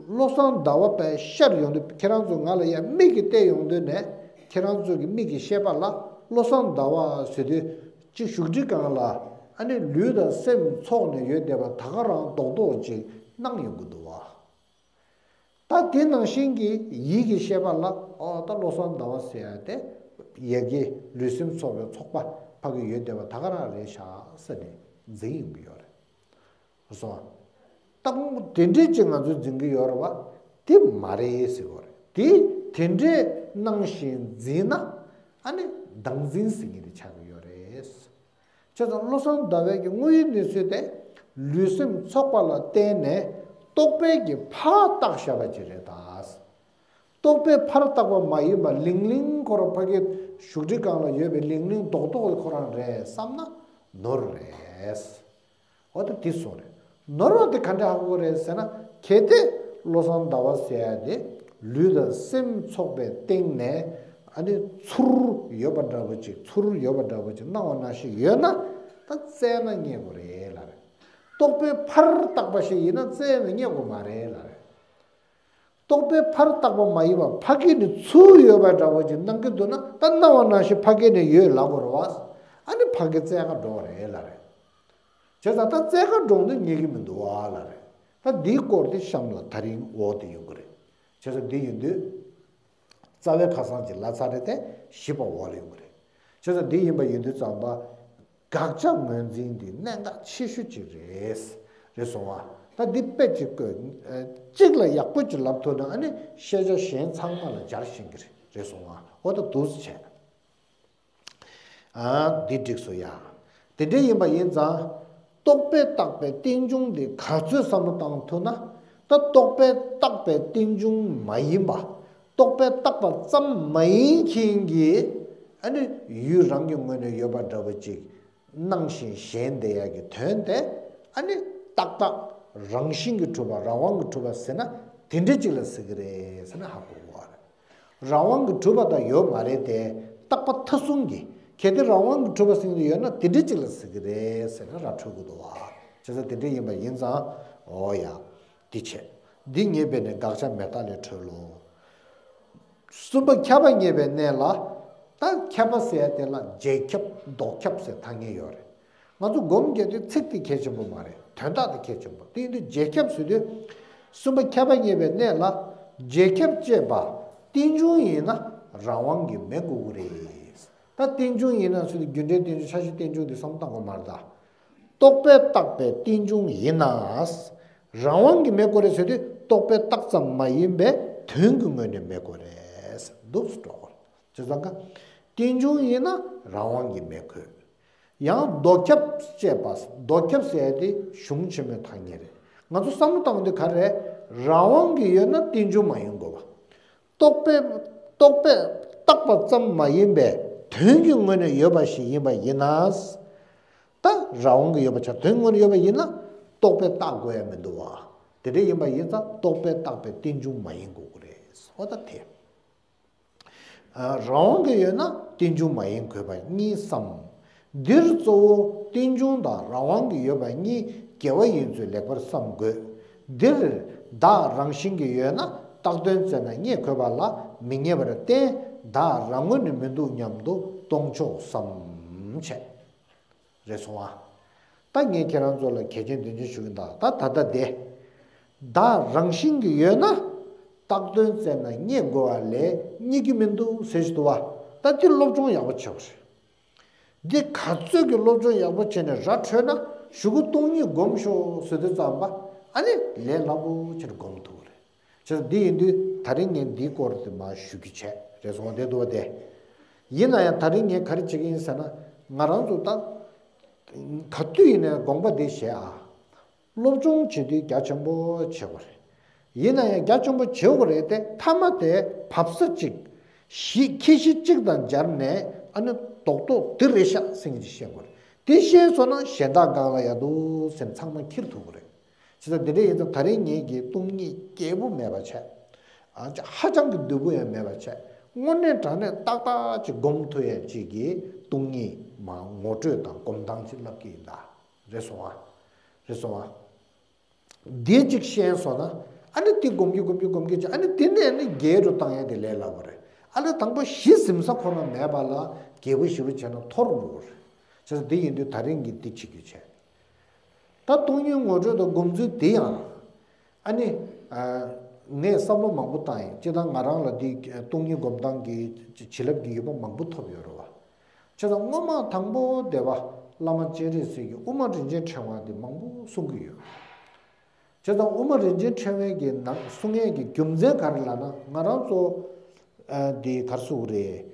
བློ་བཟང་ཟླ་བ་པས་ཤར་ཡོང་དུས་ཁྱེད་རང་ཚོ་ང་ལ་ཡང་མིག་གིས་བལྟས་ཡོང་དུས་ནས་ཁྱེད་རང་ཚོ་གི་མིག་གི་ཤེས་པ་ལ་བློ་བཟང་ཟླ་བ་ཟེར་དུས་གཅིག་བཞུགས་ཁྲི་སྒང་ལ་ཨ་ནི་ལུས་དང་སེམས་ཚོགས་ནས་ཡོད་བསྡད་པ་ད་ག་རང་རྡོག་རྡོག་ཅིག་སྣང་ཡོང་གི་འདུག་བ། ད་དེ་ནང་བཞིན་གྱི་ཡིད་ཀྱི་ཤེས་པ་ལ་ཨོ་ད་བློ་བཟང་ཟླ་བ་ཟེར་ཡ་དེ་ཡ་གི་ལུས་སེམས་ཚོགས་པའི་ཚོགས་པ་ཕ་གི་ཡོད་བསྡད་པ་ད་ག་རང་རེད་ཤག་ཟེར་ནས་འཛིན་ཡོང་གི་ཡོད་རེད། སོང་། ད་དེ་འདྲས་ཅིག་ང་ཚོས་འཛིན་གྱི་ཡོད་རེད་བ། དེ་མ་རེད་ཟེར་གྱི་ཡོད་རེད། དེ་དེ་འདྲས་སྣང་བཞིན་འཛིན་ན་ཨ་ནི་བདག་འཛིན་ཟེར་མཁན་དེ་ཆགས་ཀྱི་ཡོད་རེད། བྱས་ཙང་བློ་བཟང་ཟླ་བའི་གི་དངོས་ཡོད་གནས་ཚུལ་དེ་ལུས་སེམས་ཚོགས་པ་ལ་བརྟེན་ནས་རྟོག་པའི་གི་ཕར་བཏགས་བཞག་པ་ཅིག་རེད་ད། རྟོག་པའི་ཕར་བཏགས་པ་མ་ཡིན་པ་ལིང་ལིང་ཁོ་རང་ཕ་གི་བཞུགས་ཁྲི་སྒང་ལ་ཡོད་པའི་ལིང་ལིང་རྡོག་རྡོག་ཁོ་རང་རེད་བསམ་ན་ནོར་རེད། འོ་ད་དེ་སོང་རེད། ནོར་བ་དེ་ག་འདྲ་ཧ་གོ་རེད་ཟེར་ན་གལ་ཏེ་བློ་བཟང་ཟླ་བ་ཟེར་ཡ་དེ་ལུས་དང་སེམས་ཚོགས་པའི་སྟེང་ནས་ཨ་ནི་ཚུར་ཡོད་པ་འདྲ་པོ་ཅིག་ཚུར་ཡོད་པ་འདྲ་པོ་ཅིག་སྣང་བ་ནང་བཞིན་ཡོད་ན་ད་བཙལ་ན་རྙེད་དགོས་རེད་ལབ་རེད། རྟོག་པས་ཕར་བཏགས་པ་ཞིག་ཡིན་ན་བཙལ་ན་རྙེད་དགོས་མ་རེད་ལབ་རེད། རྟོག་པས་ཕར་བཏགས་པ་མ་ཡིན་པ་ཕ་གི་ནས་ཚུར་ཡོད་པ་འདྲ་པོ་ཅིག་སྣང་གི་འདུག་ན་ད་སྣང་བ་ནང་བཞིན་ཕ་གི་ནས་ཡོད་ལབ་དགོས་རེད་བ། ཨ་ནི་ཕ་གི་བཙལ་ག་འགྲོ་བ་རེད་ལབ་རེད། བྱས་ཙང་ད་བཙལ་ག་འགྲོ་འདོད་རྙེད་ཀྱི་མི་འདུག་བ་ལབ་རེད། ད་འདིའི་སྐོར་དེ་གཤམ་ལ་ད་རིང་འོག་ཏུ་ཡོང་གི་རེད། བྱས་ཙང་འདི་ཡིན་དུས་རྩ་བའི་ཁ་སང་གི་ལབ་ཚར་རེད་དེ་བཞི་པ་འོག་ལ་ཡོང་གི་རེད། བྱས་ཙང་འདི་ཡིན་པ་ཡིན་དུས་ཙམ་པ་དགག་བྱ་ངོས་འཛིན་འདི་གནད་འགག་ཆེ་ཤོས་ཅིག་རེད། རེད་སོང་བ། ད་འདི་དཔེ་ཅིག་བཀོད། གཅིག་ལ་ཡག་པོ་ཅིག་ལབ་ཐུབ་ན་ཨ་ནི་ཤེས་བྱ་གཞན་ཚང་མ་ལ་སྦྱར་ཤེས་ཀྱི་རེད། རེད་སོང་བ། འོ་ད་འདུག་སེ་བྱས། ཨ་འདི་འགྲིག་སོང་ཡ། དེ་འདྲ་ཡིན་པ་ཡིན་ཙང་རྟོག་པས་བཏགས་པའི་རྟེན་འབྱུང་འདི་ག་ཚོད་བསམ་བློ་བཏང་ཐུབ་ན་ད་རྟོག་པས་བཏགས་པའི་རྟེན་འབྱུང་མ་ཡིན་པ། རྟོག་པས་བཏགས་པ་ཙམ་མ་ཡིན་མཁན་གྱི་ཨ་ནི་ཡུལ་རང་གི་ངོས་ནས་ཡོད་པ་འདྲ་བོ་ཅིག་སྣང་ཞིང་ཞེན་བསྡད་ཡ་གི་དོན་དེ་ཨ་ནི་ཏག་ཏག་རང་བཞིན་གྱིས་གྲུབ་པ་རང་དབང་གིས་གྲུབ་པ་ཟེར་ན་དེ་འདྲ་ཅིག་ལ་ཟེར་གི་རེད་ཟེར་ན་ཧ་གོ་གི་རེད། རང་དབང་གིས་གྲུབ་པ་དང་ཡོད་མ་རེད་དེ་རྟག་པ་མཐའ་གསུམ་གྱི་གལ་ཏེ་རང་དབང་གིས་གྲུབ་པ་ཟེར་གྱི་ཡོད་ན་དེ་འདྲ་ཅིག་ལ་ཟེར་གི་རེད་ཟེར་ན་ར་འཕྲོད་གི་འདུག་བ། བྱས་ཙང་དེ་འདྲ་ཡིན་པ་ཡིན་ཙང་འོ་ཡ། འདི་བྱས། འདི་ངེས་པས་ནི་དགག་བྱ་མེད་རྟགས་ལས་གྲོལ་ལོ། གསུམ་པ་ཁྱབ་པ་ངེས་པའི་གནས་ལ། ད་ཁྱབ་པ་ཟེར་ཡ་དེ་ལ་རྗེས་ཁྱབ་ལྡོག་ཁྱབ་ཟེར་ཐ་སྙད་ཡོད་རེད། ང་ཚོ་སྒོམ་རྒྱག་དུས་ཚིག་དེ་གལ་ཆེན་པོ་མ་རེད། དོན་དག་དེ་གལ་ཆེན་པོ། དེ་ཡིན་དུས་རྗེས་ཁྱབ་ཟེར་དུས། གསུམ་པ་ཁྱབ་པ་ངེས་པའི་གནས་ལ། རྗེས་ཁྱབ་ཅེས་པ་རྟེན་འབྱུང་ཡིན་ན་རང་དབང་གིས་མེད་དགོས་ཀྱི་རེད། ད་རྟེན་འབྱུང་ཡིན་ན་ཟེར་དུས་རྒྱུ་འབྲས་རྟེན་འབྱུང་ཆ་ཤས་རྟེན་འབྱུང་དེ་བསམ་བློ་བཏང་དགོས་མ་རེད་ད། རྟོག་པས་བཏགས་པའི་རྟེན་འབྱུང་ཡིན་ན། རང་དབང་གིས་མེད་དགོས་རེད་ཟེར་དུས་རྟོག་པས་བཏགས་ཙམ་མ་ཡིན་པའི་དོན་གྱི་ངོས་ནས་མེད་དགོས་རེད། འདུག་སེ་འགྲོ་དགོས་རེད། བྱས་ཙང་ཀ་རྟེན་འབྱུང་ཡིན་ན་རང་དབང་གིས་མེད་དགོས། ཡང་ལྡོག་ཁྱབ་ཅེས་པ། ལྡོག་ཁྱབ་ཟེར་ཡ་དེ་གཞུང་ཆེན་མོའི་ཐ་སྙད་རེད། ང་ཚོ་བསམ་བློ་བཏང་དུས་ག་རེ། རང་དབང་གིས་ཡོད་ན་རྟེན་འབྱུང་མ་ཡིན་དགོས་པ། རྟོག་པས་རྟོག་པས་བཏགས་པ་ཙམ་མ་ཡིན་པའི་དོན་གྱི་ངོས་ནས་ཡོད་པ་ཞིག་ཡིན་པ་ཡིན་ན། ད་རང་དབང་གིས་ཡོད་པ་ཆགས། དོན་ངོས་ནས་ཡོད་པ་ཡིན་ན་རྟོག་པས་བཏགས་དགོས་ཡ་མི་འདུག་བ། དེ་འདྲ་ཡིན་པ་ཡིན་ཙང་རྟོག་པས་བཏགས་པའི་རྟེན་འབྱུང་མ་ཡིན་དགོས་ཀྱི་རེད། འོ་ད་དེ། རང་དབང་གིས་ཡོད་ན་རྟེན་འབྱུང་མ་ཡིན་དགོས་པ་གཉིས་སམ། འདིར་གཙོ་བོ་རྟེན་འབྱུང་དང་རང་དབང་གིས་ཡོད་པ་གཉིས་འགལ་བ་ཡིན་ཚུལ་ལེགས་པར་བསམ་དགོས། འདིར་བདག་རང་བཞིན་གྱིས་ཡོད་ན་རྟགས་དོན་བཙལ་ན་རྙེད་དགོས་པ་ལ་མི་རྙེད་པར་བརྟེན་བདག་རང་ངོས་ནས་མི་འདུག་སྙམ་དུ་སྟོང་ཕྱོགས་སམ་བྱས། རེད་སོང་ཨ། ད་ངས་ཁྱེད་རང་ཚོ་ལ་གལ་ཆེན་དོན་ཆེན་ཞུ་གི་ད་ད་ད་ལྟ་དེ། བདག་རང་བཞིན་གྱིས་ཡོད་ན། བཏགས་དོན་བཙལ་ན་རྙེད་དགོས་པ་ལས་རྙེད་རྒྱུ་མི་འདུག་ཟེར་ཞིག་འདུག་བ། ད་འདི་སློབ་སྦྱོང་ཡག་པོ་བྱེད་དགོས་རེད། འདི་ག་ཚོད་ཀྱི་སློབ་སྦྱོང་ཡག་པོ་བྱས་ནས་ར་འཕྲོད་ན་གཞུག་གུ་སྟོང་ཉིད་སྒོམ་ཤོག་ཟེར་དུས་ཙམ་པ་ཨ་ནི་ལས་སླ་པོ་ཆེར་སྒོམ་ཐུབ་རེད། བྱས་ཙང་འདི་ཡིན་དུས་ད་རིང་ངས་འདིའི་སྐོར་དུ་མར་ཞུ་རྒྱུ་བྱས་རེད་སོང་བ་དེ་འདུག་བ་དེ། ཡིན་ན་ཡང་ད་རིང་ངས་ག་རེ་བྱེད་ཀྱི་ཡིན་ཟེར་ན། ང་རང་ཚོ་ད་ག་དུས་ཡིན་ནའི་དགོངས་པ་འདི་བཞེས་ཨ། སློབ་སྦྱོང་བྱེད་དུས་རྒྱ་ཆེན་པོ་བྱེད་དགོས་རེད། ཡིན་ན་ཡང་རྒྱ་ཆེན་པོ་བྱེད་དགོས་རེད་དེ། མཐའ་མ་དེ་བབས་ས་གཅིག་གཞི་ཁྱད་གཞི་གཅིག་དང་སྦྱར་ནས་ཨ་ནི་རྡོག་རྡོག་འདི་རེད་ཤག་ཟེར་མཁན་ཅིག་ཤེས་དགོས་རེད། དེ་ཤེས་སོང་ན་གཞན་དག་གང་ལ་ཡང་འདུག་ཟེར་ནས་ཚང་མ་འཁྱེར་ཐུབ་ཀྱི་རེད། བྱས་ཙང་དེ་འདྲ་ཡིན་ཙང་ད་རིང་ངེད་ཀྱིས་སྟོང་ཉིད་རྒྱས་པོ་མེད་པ་བྱས། ཨ་ཅག་ཧ་ཅང་གི་བསྡུས་པོ་ཡང་མེད་པ་བྱས། དངོས་གནས་དྲང་གནས་ཏག་ཏག་ཅིག་སྒོམ་ཐུབ་ཡ་ཅིག་གི་སྟོང་ཉིད་མར་ངོ་སྤྲོད་དང་སྒོམ་སྟངས་ཅིག་ལབ་ཀྱི་ཡིན་ད། རེད་སོང་ཨ། རེད་སོང་ཨ། འདི་གཅིག་ཤེས་སོང་ན། ཨ་ནི་དེ་སྒོམ་གྱི་སྒོམ་གྱི་སྒོམ་གྱི་བྱས། ཨ་ནི་དེ་ནས་ནི་རྒྱས་རུ་བཏང་ཡ་དེ་ལས་སླ་པོ་རེད། ཨ་ནི་དང་པོ་གཞི་ཟིན་ས་ཁོ་ན་མེད་པ་ལ་རྒྱས་པོ་ཞེ་པོ་བྱས་ན་འཐོར་འགྲོ་གི་རེད། བྱས་ཙང་དེ་ཡིན་དུས་ད་རིང་གི་འདི་བྱེད་རྒྱུ་བྱས། ད་སྟོང་ཉིད་ངོ་སྤྲོད་དང་སྒོམ་ཚུལ་དེ་ཡང་། ཨ་ནི། ཨ། ངས་བསམ་བློ་མང་པོ་བཏང་ཡིན། སྤྱིར་བཏང་ང་རང་ལ་འདི་སྟོང་ཉིད་སྒོམ་སྟངས་ཀྱི་བྱིན་རླབས་ཀྱི་ཡོད་པ་མང་པོ་ཐོབ་ཡོད་རེད་བ། བྱས་ཙང་སྔོན་མ་དང་པོ་སྡེ་པ་བླ་མ་སྤྱན་རས་གཟིགས་ཀྱིས་དབུ་མ་རིན་ཆེན་ཕྲེང་བ་འདི་མང་པོ་གསུང་གི་ཡོད། བྱས་ཙང་དབུ་མ་རིན་ཆེན་ཕྲེང་བའི་གི་ནང་གསུང་ཡས་ཀྱི་རྒྱུ་མཚན་ག་རེ་ལབ་ན། ང་རང་ཚོ་ཨ་འདི་ག་རེ་ཟེར་དགོས་རེད།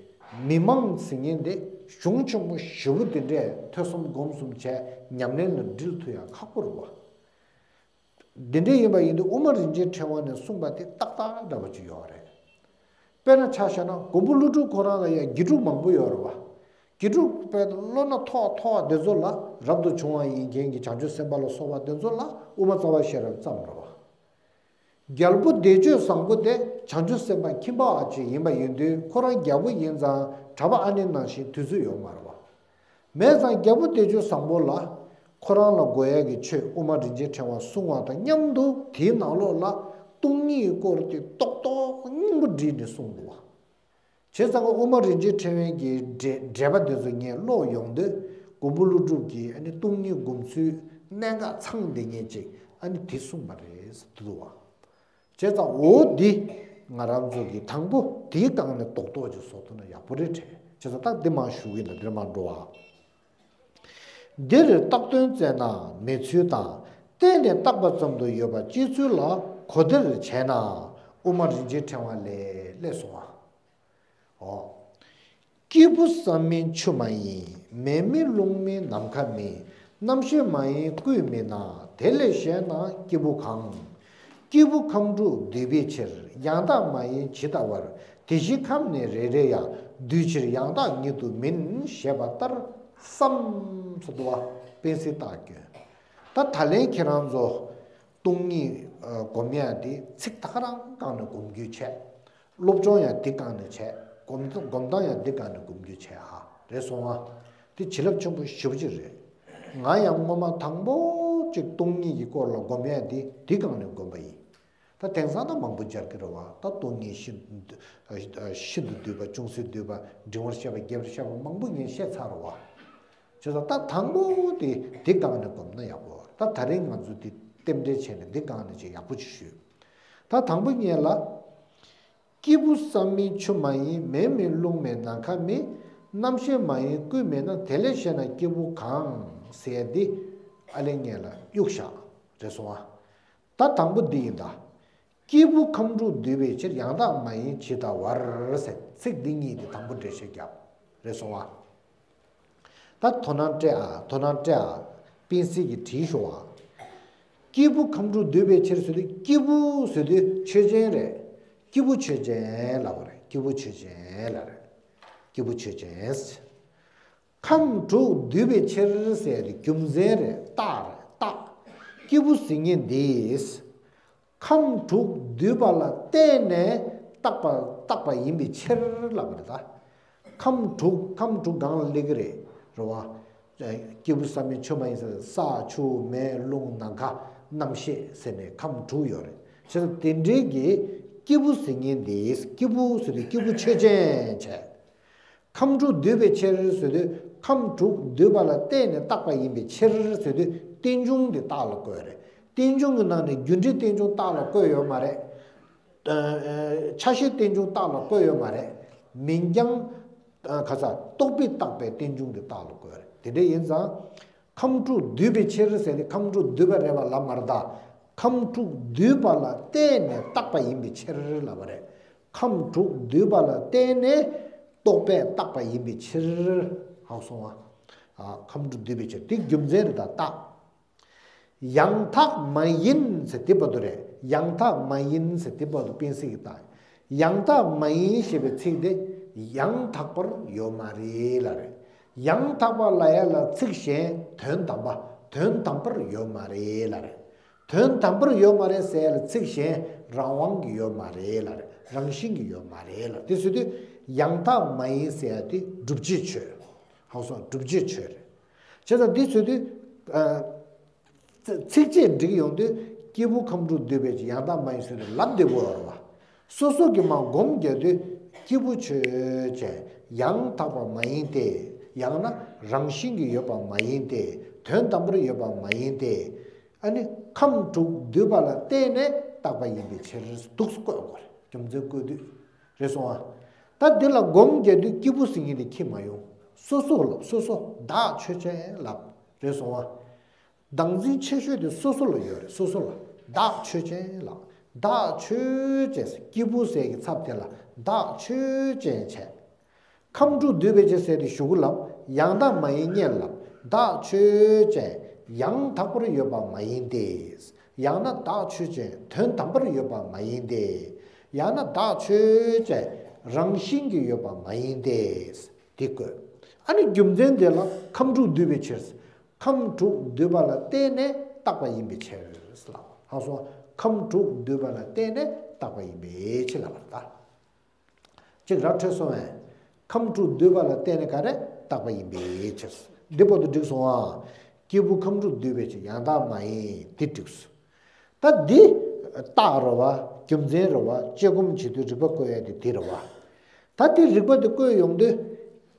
མི་མང་ཟེར་མཁན་དེ་གཞུང་ཆེན་པོ་ཞེ་པོ་དེ་འདྲས་ཐོས་བསམ་སྒོམ་གསུམ་བྱས་ཉམས་ལེན་ལ་འདྲིལ་ཐུབ་ཡ་ཁག་པོ་རེད་བ། འདི་འདྲ་ཡིན་པ་ཡིན་དུས་དབུ་མ་རིན་ཆེན་ཕྲེང་བ་ནས་གསུངས་པ་དེ་ཏག་ཏག་འདྲ་པོ་ཅིག་ཡོད་རེད། དཔེར་ན་ཆ་བཞག་ན་མགོན་པོ་ཀླུ་སྒྲུབ་ཁོ་རང་ལ་ཡང་དགེ་ཕྲུག་མང་པོ་ཡོད་རེད་བ། དགེ་ཕྲུག་དཔེ་བློ་སྣ་མཐོ་བ་མཐོ་བ་དེ་ཚོ་ལ་རབ་ཏུ་བྱུང་བ་ཡིན་མཁན་གྱི་བྱང་ཆུབ་སེམས་དཔའ་ལ་སོགས་པ་དེ་ཚོ་ལ་དབུ་མ་རྩ་བ་ཤེས་རབ་བརྩམས་རེད་བ། རྒྱལ་པོ་བདེ་སྤྱོད་བཟང་པོ་དེ་བྱང་ཆུབ་སེམས་དཔའ་ཁྱིམ་པ་ཅིག་ཡིན་པ་ཡིན་དུས་ཁོ་རང་རྒྱལ་པོ་ཡིན་ཙང་གྲྭ་པ་ཨ་ནེ་ནང་བཞིན་དུས་ཚོད་ཡོད་མ་རེད་བ། མེད་ཙང་རྒྱལ་པོ་བདེ་སྤྱོད་བཟང་པོ་ལ་ཁོ་རང་ལ་དགོས་ཡ་གི་ཆོས་དབུ་མ་རིན་ཆེན་ཕྲེང་བ་གསུང་བ་དང་མཉམ་དུ་དེའི་ནང་ལོགས་ལ་སྟོང་ཉིད་ཀྱི་སྐོར་དེ་རྡོག་རྡོག་སྙིང་པོ་བསྒྲིལ་ནས་གསུངས་འདུག་བ། བྱས་ཙང་དབུ་མ་རིན་ཆེན་ཕྲེང་བའི་གི་འགྲེལ་འགྲེལ་པ་དེ་ཚོ་ངས་ཀློག་ཡོང་དུས་མགོན་པོ་ཀླུ་སྒྲུབ་ཀྱིས་ཨ་ནི་སྟོང་ཉིད་སྒོམ་ཚུལ་གནད་འགག་ཚང་བསྡད་མཁན་ཅིག་ཨ་ནི་དེ་གསུངས་པ་རེད་ཟེར་འདུག་བ། བྱས་ཙང་འོ་འདི་ང་རང་ཚོ་གི་དང་པོ་དེའི་སྒང་ནས་རྡོག་རྡོག་ཅིག་བཟོ་ཐུབ་ན་ཡག་པོ་རེད་དྲན། བྱས་ཙང་ད་འདི་མར་ཞུ་གི་ཡིན་ལ་འདིར་མར་འགྲོ་བ། འདིར་བཏགས་དོན་བཙལ་ན་མེད་ཚུལ་དང་། བརྟེན་ནས་བཏགས་པ་ཙམ་དུ་ཡོད་པ་སྐྱེ་ཚུལ་ལ་གོ་བདེར་བྱས་ན་དབུ་མ་རིན་ཆེན་ཕྲེང་བ་ལས་སླེབས་སོང་བ། འོ། སྐྱེས་བུ་བསམ་མིན་ཆུ་མ་ཡིན། མེ་མིན་རླུང་མིན་ནམ་མཁའ་མིན། རྣམ་ཤེས་མ་ཡིན་ཀུན་མིན་ན། དེ་ལས་གཞན་ན་སྐྱེས་བུ་གང་། སྐྱེས་བུ་ཁམས་དྲུག་འདུས་པའི་ཕྱིར། ཡང་དག་མ་ཡིན་ཇི་ལྟ་བར། དེ་བཞིན་ཁམས་ནི་རེ་རེ་ཡང་། འདུས་ཕྱིར་ཡང་དག་ཉིད་དུ་མིན། ཞེས་པ་ལྟར་བསམ། ཟེར་འདུག་བ། པཎ་ཟེར་རྟགས་བསྐྱོན། ད་ད་ལན་ཁྱེད་རང་ཚོ་སྟོང་ཉིད་སྒོམ་ཡ་དེ་ཚིག་ད་ག་རང་སྒང་ནས་སྒོམ་རྒྱུ་བྱས། སློབ་སྦྱོང་ཡང་འདི་སྒང་ནས་བྱས། སྒོམ་སྒོམ་སྟངས་ཡང་འདི་སྒང་ནས་སྒོམ་རྒྱུ་བྱས་ཧ། རེད་སོང་ཨ། དེ་བྱིན་རླབས་ཆེན་པོ་ཞེ་པོ་ཅིག་རེད། ང་ཡང་སྔོན་མ་དང་པོ་གཅིག་སྟོང་ཉིད་ཀྱི་སྐོར་ལ་སྒོམ་ཡ་དེ་འདི་སྒང་ནས་སྒོམ་པ་ཡིན། ད་དེང་སང་ད་མང་པོ་སྦྱར་གི་རེད་བ། ད་སྟོང་ཉིད་ཤིན་ཤིན་ཏུ་བསྡུས་པ། ཅུང་ཟད་བསྡུས་པ། འབྲིང་བར་བཤད་པ། རྒྱས་པར་བཤད་པ་མང་པོ་ངས་བཤད་ཚར་རེད་བ། བྱས་ཙང་ད་དང་པོ་དེ་འདི་སྒང་ནས་སྒོམ་ན་ཡག་པོ་རེད། ད་ད་རིང་ང་ཚོ་འདི་རྟེན་འབྲེལ་བྱས་ནས་འདི་སྒང་ནས་ཅིག་ཡག་པོ་ཅིག་ཞུས། ད་དང་པོ་ཉིད་ལ། སྐྱེས་བུ་བསམ་མིན་ཆུ་མ་ཡིན། མེ་མིན་རླུང་མིན་ནམ་མཁའ་མིན། རྣམ་ཤེས་མ་ཡིན་ཀུན་མིན་ན། དེ་ལས་གཞན་ན་སྐྱེས་བུ་གང་། ཟེར་འདི་ཨ་ལས་ངེད་ལ་གཡུག་བཞག། རེད་སོང་ཨ། ད་དང་པོ་འདི་ཡིན་ད། སྐྱེས་བུ་ཁམས་དྲུག་འདུས་པའི་ཕྱིར། ཡང་དག་མ་ཡིན་ཇི་ལྟ་བར། ཟེར་ཚིག་འདི་གཉིས་དེ་དང་པོ་འགྲེལ་བཤད་བརྒྱབ། རེད་སོང་ཨ། ད་དོ་སྣང་སྤྲད་ཨ། དོ་སྣང་སྤྲད་ཨ། པཎ་ཟེར་གྱིས་བྲིས་ཤོག་ཨ། སྐྱེས་བུ་ཁམས་དྲུག་འདུས་པའི་ཕྱིར་ཟེར་དུས། སྐྱེས་བུ་ཟེར་དུས་ཆོས་ཅན་རེད། སྐྱེས་བུ་ཆོས་ཅན་ལབ་པ་རེད། སྐྱེས་བུ་ཆོས་ཅན་ལབ་རེད། སྐྱེས་བུ་ཆོས་ཅན། ཁམས་དྲུག་འདུས་པའི་ཕྱིར་ཟེར་དུས་རྒྱུ་མཚན་རེད། རྟགས་རེད། རྟགས། སྐྱེས་བུ་ཟེར་མཁན་འདི། ཁམས་དྲུག་འདུས་པ་ལ་བརྟེན་ནས་བཏགས་པ་བཏགས་པ་ཡིན་པའི་ཕྱིར་ལབ་པ་རེད་ད། ཁམས་དྲུག་ཁམས་དྲུག་སྒང་ལ་སླེབས་ཀྱི་རེད། རེད་བ། སྐྱེས་བུ་བསམ་མིན་ཆུ་མ་ཡིན་ཟེར། ས་ཆུ་མེ་རླུང་ནམ་མཁའ་རྣམ་ཤེས་ཟེར་ནས་ཁམས་དྲུག་ཡོད་རེད། བྱས་ཙང་དེ་འདྲའི་གི་སྐྱེས་བུ་ཟེར་མཁན་འདི། སྐྱེས་བུ་ཟེར་དུས་སྐྱེས་བུ་ཆོས་ཅན་བྱས། ཁམས་དྲུག་འདུས་པའི་ཕྱིར་ཟེར་དུས། ཁམས་དྲུག་འདུས་པ་ལ་བརྟེན་ནས་བཏགས་པ་ཡིན་པའི་ཕྱིར་ཟེར་དུས། རྟེན་འབྱུང་དེ་རྟགས་ལ་བཀོད་རེད། རྟེན་འབྱུང་གི་ནང་ནས་རྒྱུ་འབྲས་རྟེན་འབྱུང་རྟགས་ལ་བཀོད་ཡོད་མ་རེད། ཆ་ཤས་རྟེན་འབྱུང་རྟགས་ལ་བཀོད་ཡོད་མ་རེད། མིང་རྐྱང་ག་ས་རྟོག་པས་བཏགས་པའི་རྟེན་འབྱུང་གི་རྟགས་ལ་བཀོད་རེད། དེ་འདྲ་ཡིན་ཙང་། ཁམས་དྲུག་འདུས་པའི་ཕྱིར་ཟེར་ཏེ་ཁམས་དྲུག་འདུས་པ་རེད་པ་ལབ་མ་རེད་ད། ཁམས་དྲུག་འདུས་པ་ལ་བརྟེན་ནས་བཏགས་པ་ཡིན་པའི་ཕྱིར་ལབ་པ་རེད། ཁམས་དྲུག་འདུས་པ་ལ་བརྟེན་ནས་རྟོག་པས་བཏགས་པ་ཡིན་པའི་ཕྱིར། ཧ་གོ་སོང་ང་། ཁམས་དྲུག་འདུས་པའི་ཕྱིར་དེ་རྒྱུ་མཚན་རེད་ད་རྟགས། ཡང་དག་མ་ཡིན་ཟེར་དེ་བར་དུ་རེད། ཡང་དག་མ་ཡིན་ཟེར་དེ་བར་དུ་སྤེལ་གསལ་གྱི་རྟགས། ཡང་དག་མ་ཡིན་ཞེས་པའི་ཚིག་དེ་ཡང་དག་པར་ཡོད་མ་རེད་ལབ་རེད། ཡང་དག་པ་ལབ་ཡ་ལ་ཚིག་གཞན་དོན་དམ་པ། དོན་དམ་པར་ཡོད་མ་རེད་ལབ་རེད། དོན་དམ་པར་ཡོད་མ་རེད་ཟེར་ཡ་ལ་ཚིག་གཞན་རང་དབང་གི་ཡོད་མ་རེད་ལབ་རེད། རང་བཞིན་གྱི་ཡོད་མ་རེད་ལབ་རེད། དེ་ཟེར་དུས་ཡང་དག་མ་ཡིན་ཟེར་ཡ་དེ་སྒྲུབ་བྱེད་ཆོས། ཧ་གོ་སོང་། སྒྲུབ་བྱེད་ཆོས་རེད། བྱས་ཙང་འདི་ཚོ་དུས། ཚིགས་བཅད་འགྲིག་ཡོང་དུས་སྐྱེས་བུ་ཁམས་དྲུག་འདུས་པའི་ཕྱིར་ཡང་དག་མ་ཡིན་ཟེར་ནས་ལབ་བདེ་པོ་ཡོད་རེད་བ། སོ་སོ་གི་མ་སྒོམ་རྒྱག་དུས་སྐྱེས་བུ་ཆོས་ཅན། ཡང་དག་པ་མ་ཡིན་ཏེ། ཡང་ན་རང་བཞིན་གྱིས་ཡོད་པ་མ་ཡིན་ཏེ། དོན་དམ་པར་ཡོད་པ་མ་ཡིན་ཏེ། ཨ་ནི་ཁམས་དྲུག་འདུས་པ་ལ་བརྟེན་ནས་བཏགས་པ་ཡིན་པའི་ཕྱིར་འདུག་སེ་བཀོད་དགོས་རེད། རྒྱུ་མཚན་བཀོད་དུས། རེད་སོང་ཨ། ད་འདི་ལ་སྒོམ་རྒྱག་དུས་སྐྱེས་བུ་ཟེར་མཁན་དེ་ཁྱེར་མ་ཡོང་། སོ་སོ་ལབ། སོ་སོ་བདག་ཆོས་ཅན་ལབ། རེད་སོང་ཨ། བདག་འཛིན་ཆེ་ཤོས་དེ་སོ་སོ་ལ་ཡོད་རེད། སོ་སོ་ལ། བདག་ཆོས་ཅན་ལབ། བདག་ཆོས་ཅན་ཟེར། སྐྱེས་བུ་ཟེར་གྱི་ཚབ་དེ་ལ་བདག་ཆོས་ཅན་བྱས། ཁམས་དྲུག་འདུས་པའི་ཕྱིར་ཟེར་དེ་གཞུག་གུ་ལབ། ཡང་དག་མ་ཡིན་སྔོན་ལ་ལབ། བདག་ཆོས་ཅན། ཡང་དག་པར་ཡོད་པ་མ་ཡིན་ཏེ། ཡང་ན་བདག་ཆོས་ཅན། དོན་དམ་པར་ཡོད་པ་མ་ཡིན་ཏེ། ཡང་ན་བདག་ཆོས་ཅན། རང་བཞིན་གྱིས་ཡོད་པ་མ་ཡིན་ཏེ། དེ་བཀོད། ཨ་ནི་རྒྱུ་མཚན་དེ་ལ་ཁམས་དྲུག་འདུས་པའི་ཕྱིར། ཁམས་དྲུག་འདུས་པ་ལ་བརྟེན་ནས་བཏགས་པ་ཡིན་པའི་ཕྱིར་ལ། ཧ་གོ་སོང་། ཁམས་དྲུག་འདུས་པ་ལ་བརྟེན་ནས་བཏགས་པ་ཡིན་པའི་ཕྱིར་ལ་ལབ་པ་རེད་ད། གཅིག་ར་འཕྲོད་སོང་བས། ཁམས་དྲུག་འདུས་པ་ལ་བརྟེན་ནས་ག་རེ་བཏགས་པ་ཡིན་པའི་ཕྱིར། འདི་བར་དུ་འགྲིག་སོང་ཨ། སྐྱེས་བུ་ཁམས་དྲུག་འདུས་པའི་ཕྱིར་ཡང་དག་མ་ཡིན། འདི་འགྲིག་སོང་། ད་འདི་རྟགས་རེད་བ། རྒྱུ་མཚན་རེད་བ། དཔྱད་སྒོམ་བྱེད་དུས་རིགས་པ་བཀོད་ཡ་དེ་འདི་རེད་བ། ད་འདི་རིགས་པ་དེ་བཀོད་ཡོང་དུས།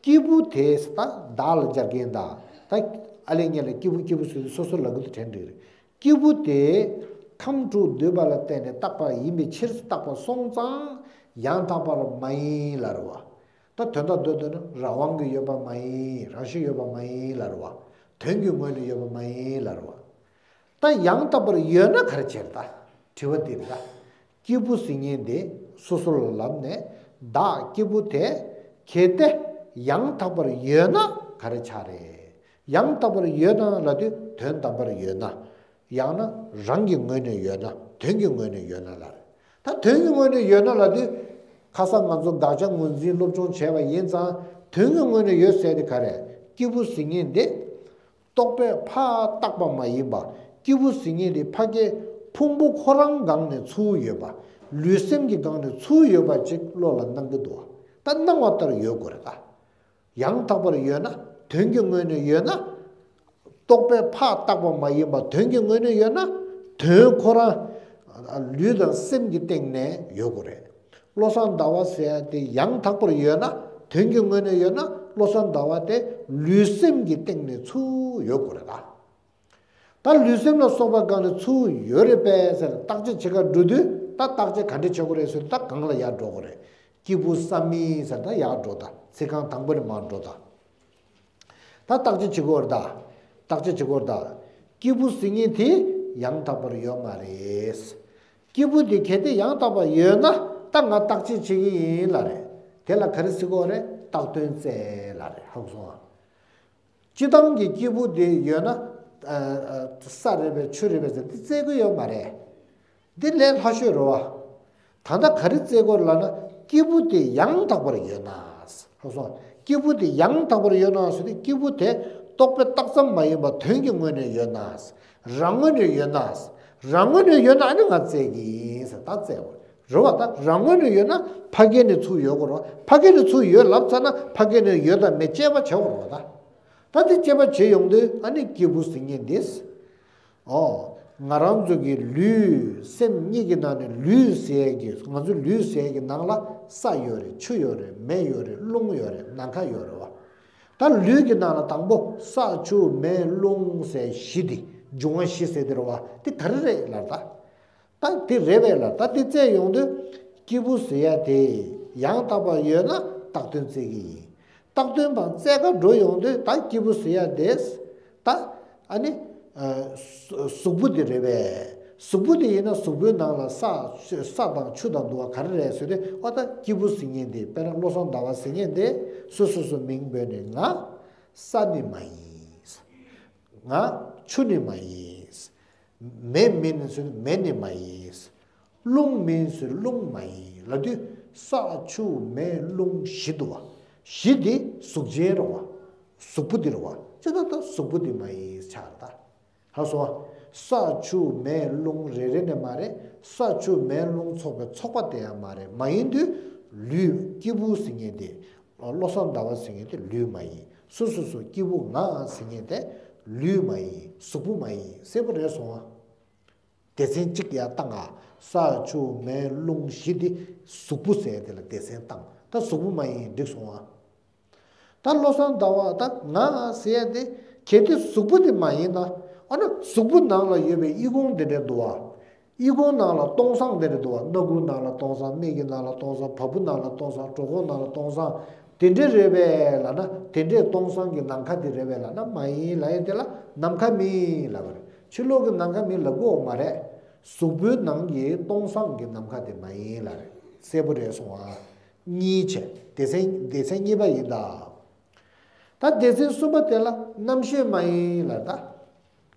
སྐྱེས་བུ་དེ་ད་བདག་ལ་སྦྱར་མཁན་ད། ད་ཨ་ལས་ངན་ལ་སྐྱེས་བུ་སྐྱེས་བུ་ཟེར་དུས་སོ་སོ་ལབ་གི་འདུག་དྲན་འགྲིག་རེད། སྐྱེས་བུ་དེ་ཁམས་དྲུག་འདུས་པ་ལ་བརྟེན་ནས་བཏགས་པ་ཡིན་པའི་ཕྱིར་བཏགས་པ་སོང་ཙང་ཡང་དག་པར་མ་ཡིན་ལབ་རེད་བ། ད་དོན་དག་འདོད་འདོད་ན་རང་དབང་གིས་ཡོད་པ་མ་ཡིན། རང་བཞིན་ཡོད་པ་མ་ཡིན་ལབ་རེད་བ། དོན་གྱི་ངོས་ནས་ཡོད་པ་མ་ཡིན་ལབ་རེད་བ། ད་ཡང་དག་པར་ཡོད་ན་ག་རེ་བྱེད་ད། དྲི་བ་འདི་རེད་ད། སྐྱེས་བུ་ཟེར་མཁན་དེ་སོ་སོ་ལ་ལབ་ནས་བདག་སྐྱེས་བུ་དེ་གལ་ཏེ་ཡང་དག་པར་ཡོད་ན་ག་རེ་ཆགས་རེད། ཡང་དག་པར་ཡོད་ན་ལབ་དུས་དོན་དམ་པར་ཡོད་ན། ཡང་ན་རང་གི་ངོས་ནས་ཡོད་ན། དོན་གྱི་ངོས་ནས་ཡོད་ན་ལབ་རེད། ད་དོན་གྱི་ངོས་ནས་ཡོད་ན་ལབ་དུས། ཁ་སང་ང་ཚོ་དགག་བྱ་ངོས་འཛིན་སློབ་སྦྱོང་བྱས་པ་ཡིན་ཙང་དོན་གྱི་ངོས་ནས་ཡོད་ཟེར་དེ་ག་རེད། སྐྱེས་བུ་ཟེར་མཁན་དེ། རྟོག་པས་ཕར་བཏགས་པ་མ་ཡིན་པ། སྐྱེས་བུ་ཟེར་མཁན་དེ་ཕ་གི་ཕུང་པོ་ཁོ་རང་སྒང་ནས་ཚུར་ཡོད་པ། ལུས་སེམས་ཀྱི་སྒང་ནས་ཚུར་ཡོད་པ་ཅིག་བློ་ལ་སྣང་གི་འདུག་ད་སྣང་བ་ལྟར་ཡོད་དགོས་རེད་ད། ཡང་དག་པར་ཡོད་ན། དོན་གྱི་ངོས་ནས་ཡོད་ན། རྟོག་པས་ཕར་བཏགས་པ་མ་ཡིན་པ་དོན་གྱི་ངོས་ནས་ཡོད་ན། དོན་ཁོ་རང་ལུས་དང་སེམས་ཀྱི་སྟེང་ནས་ཡོད་དགོས་རེད། བློ་བཟང་ཟླ་བ་ཟེར་ཡ་དེ་ཡང་དག་པར་ཡོད་ན། དོན་གྱི་ངོས་ནས་ཡོད་ན་བློ་བཟང་ཟླ་བ་དེ་ལུས་སེམས་ཀྱི་སྟེང་ནས་ཚུར་ཡོད་དགོས་རེད་ད། ད་ལུས་སེམས་ལ་སོགས་པ་གང་ལ་ཚུར་ཡོད་རེད་པས་ཟེར་བརྟག་དཔྱད་བྱེད་ག་འགྲོ་དུས་ད་བརྟག་དཔྱད་ག་འདྲ་བྱེད་དགོས་རེད་ཟེར་ད་གང་ལ་ཡར་འགྲོ་དགོས་རེད། སྐྱེས་བུ་བསམ་མིན་ཟེར་ད་ཡར་འགྲོ་ད་ཚིག་རྐང་དང་པོ་ནས་མར་འགྲོ་ད། ད་བརྟག་དཔྱད་བྱེད་དགོས་རེད་ད། བརྟག་དཔྱད་བྱེད་དགོས་རེད་ད། སྐྱེས་བུ་ཟེར་མཁན་དེ་ཡང་དག་པར་ཡོད་མ་རེད། སྐྱེས་བུ་དེ་གལ་ཏེ་ཡང་དག་པར་ཡོད་ན་ད་ང་བརྟག་དཔྱད་བྱེད་ཀྱི་ཡིན་ལབ་རེད། དེ་ལ་ག་རེ་ཟེར་དགོས་རེད། བཏགས་དོན་བཙལ་ལབ་རེད། ཧ་གོ་སོང་ང་། སྤྱིར་བཏང་གི་སྐྱེས་བུ་དེ་ཡོད་ན། ཨ་ཨ་ས་རེད་པས་ཆུ་རེད་པས་ཟེར་འདི་བཙལ་གི་ཡོད་མ་རེད། འདི་ལས་སླ་ཤོས་རེད་བ། ད་ལྟ་ག་རེ་བཙལ་དགོས་ལབ་ན་སྐྱེས་བུ་དེ་ཡང་དག་པར་ཡོད་ན། ཧ་གོ་སོང་། སྐྱེས་བུ་དེ་ཡང་དག་པར་ཡོད་ན་ཟེར་དུས་སྐྱེས་བུ་དེ་རྟོག་པས་བཏགས་ཙམ་མ་ཡིན་པར་དོན་གྱི་ངོས་ནས་ཡོད་ན། རང་ངོས་ནས་ཡོད་ན། རང་ངོས་ནས་ཡོད་ན་ཨ་ནི་ང་བཙལ་གི་ཡིན་ཟེར་ད་བཙལ་དགོས་རེད་བ། ད་རང་ངོས་ནས་ཡོད་ན་ཕ་གི་ནས་ཚུར་ཡོད་དགོས་རེད་བ། ཕ་གི་ནས་ཚུར་ཡོད་ལབ་ཚར་ན་ཕ་གི་ནས་ཡོད་དང་མེད་དཔྱད་པ་བྱེད་དགོས་རེད་བ་ད། ད་དེ་དཔྱད་པ་བྱེད་ཡོང་དུས་ཨ་ནི་སྐྱེས་བུ་ཟེར་མཁན་འདི། ཨོ། ང་རང་ཚོ་གི་ལུས་སེམས་གཉིས་ཀྱི་ནང་ནས་ལུས་ཟེར་གྱི་ང་ཚོ་ལུས་ཟེར་གྱི་ནང་ལ་ས་ཡོད་རེད། ཆུ་ཡོད་རེད། མེ་ཡོད་རེད། རླུང་ཡོད་རེད། ནམ་མཁའ་ཡོད་རེད་བ། ད་ལུས་ཀྱི་ནང་ལ་དང་པོ་ས་ཆུ་མེ་རླུང་ཟེར་བཞི་འདི་འབྱུང་བ་བཞི་ཟེར་དེ་རེད་བ། དེ་ག་རེ་རེད་ལབ་ད། ད་དེ་རེད་པས་ལ། ད་དེ་བཙལ་ཡོང་དུས་སྐྱེས་བུ་ཟེར་ཡ་དེ་ཡང་དག་པར་ཡོད་ན་བཏགས་དོན་བཙལ་གྱི་ཡིན། བཏགས་དོན་པ་བཙལ་ག་འགྲོ་ཡོང་དུས་ད་སྐྱེས་བུ་ཟེར་ཡ་དེ་ད་ཨ་ནི་གཟུགས་པོ་དེ་རེད་པས། གཟུགས་པོ་དེ་ཡིན་ན་གཟུགས་པོའི་ནང་ལ་ས་ས་དང་ཆུ་དང་འདུ་བ་ག་རེ་རེད་ཟེར་དུས། ཨོ་ད་སྐྱེས་བུ་ཟེར་མཁན་དེ། དཔེར་ན་བློ་བཟང་ཟླ་བ་ཟེར་མཁན་དེ་སོ་སོ་སོ་མིང་འབོད་ནས། ང་ས་ནི་མ་ཡིན། ང་ཆུ་ནི་མ་ཡིན། མེ་མིན་ཟེར་ནི་མེ་ནི་མ་ཡིན། རླུང་མིན་ཟེར་རླུང་མ་ཡིན་ལབ་དུས། ས་ཆུ་མེ་རླུང་བཞི་འདུག་བ། བཞི་དེ་གཟུགས་ཅན་རེད་བ། གཟུགས་པོ་དེ་རེད་བ། ཅི་ད་ལྟ་གཟུགས་པོ་དེ་མ་ཡིན་ཆགས་རེད་ད། ཧ་སོང་བ། ས་ཆུ་མེ་རླུང་རེ་རེ་ནས་མ་རེད། ས་ཆུ་མེ་རླུང་ཚོགས་པའི་ཚོགས་པ་དེ་ཡང་མ་རེད། མ་ཡིན་དུས་ལུས་སྐྱེས་བུ་ཟེར་མཁན་དེ། བློ་བཟང་ཟླ་བ་ཟེར་མཁན་དེ་ལུས་མ་ཡིན། སོ་སོ་སོ་སྐྱེས་བུ་ང་ཟེར་མཁན་དེ་ལུས་མ་ཡིན། གཟུགས་པོ་མ་ཡིན། གསལ་པོ་རེད་སོང་བ། སྡེ་ཚན་གཅིག་ཡར་བཏང་ང་། ས་ཆུ་མེ་རླུང་བཞི་དེ་གཟུགས་པོ་ཟེར་དེ་ལ་སྡེ་ཚན་བཏང་། ད་གཟུགས་པོ་མ་ཡིན་འགྲིག་སོང་ང་། ད་བློ་བཟང་ཟླ་བ་ད་ང་ཟེར་ཡ་དེ། གལ་ཏེ་གཟུགས་པོ་དེ་མ་ཡིན་ན། ཨ་ནི་གཟུགས་པོ་ནང་ལ་ཡོད་པའི་ཨི་ཁུང་དེ་འདྲ་འདུག་བ། ཨི་ཁུང་ནང་ལ་སྟོང་སང་དེ་འདྲ་འདུག་བ། སྣ་ཁུང་ནང་ལ་སྟོང་སང་། མིག་གི་ནང་ལ་སྟོང་སང་། བ་སྤུ་ནང་ལ་སྟོང་སང་། གྲོད་ཁོག་ནང་ལ་སྟོང་སང་དེ་འདྲ་རེད་པས་ལབ་ན། དེ་འདྲའི་སྟོང་སང་གི་ནམ་མཁའ་དེ་རེད་པས་ལབ་ན། མ་ཡིན་ལབ་ཡ་དེ་ལ་ནམ་མཁའ་མིན་ལབ་པ་རེད། ཕྱི་ལོགས་ཀྱི་ནམ་མཁའ་མིན་ལབ་དགོས་མ་རེད། གཟུགས་པོའི་ནང་གི་སྟོང་སང་གི་ནམ་མཁའ་དེ་མ་ཡིན་ལབ་རེད། གསལ་པོ་རེད་སོང་ཨ། གཉིས་བྱས། སྡེ་ཚན་སྡེ་ཚན་གཉིས་པ་ཡིན་ད། ད་སྡེ་ཚན་གསུམ་པ་དེ་ལ་རྣམ་ཤེས་མ་ཡིན་ལབ་ད།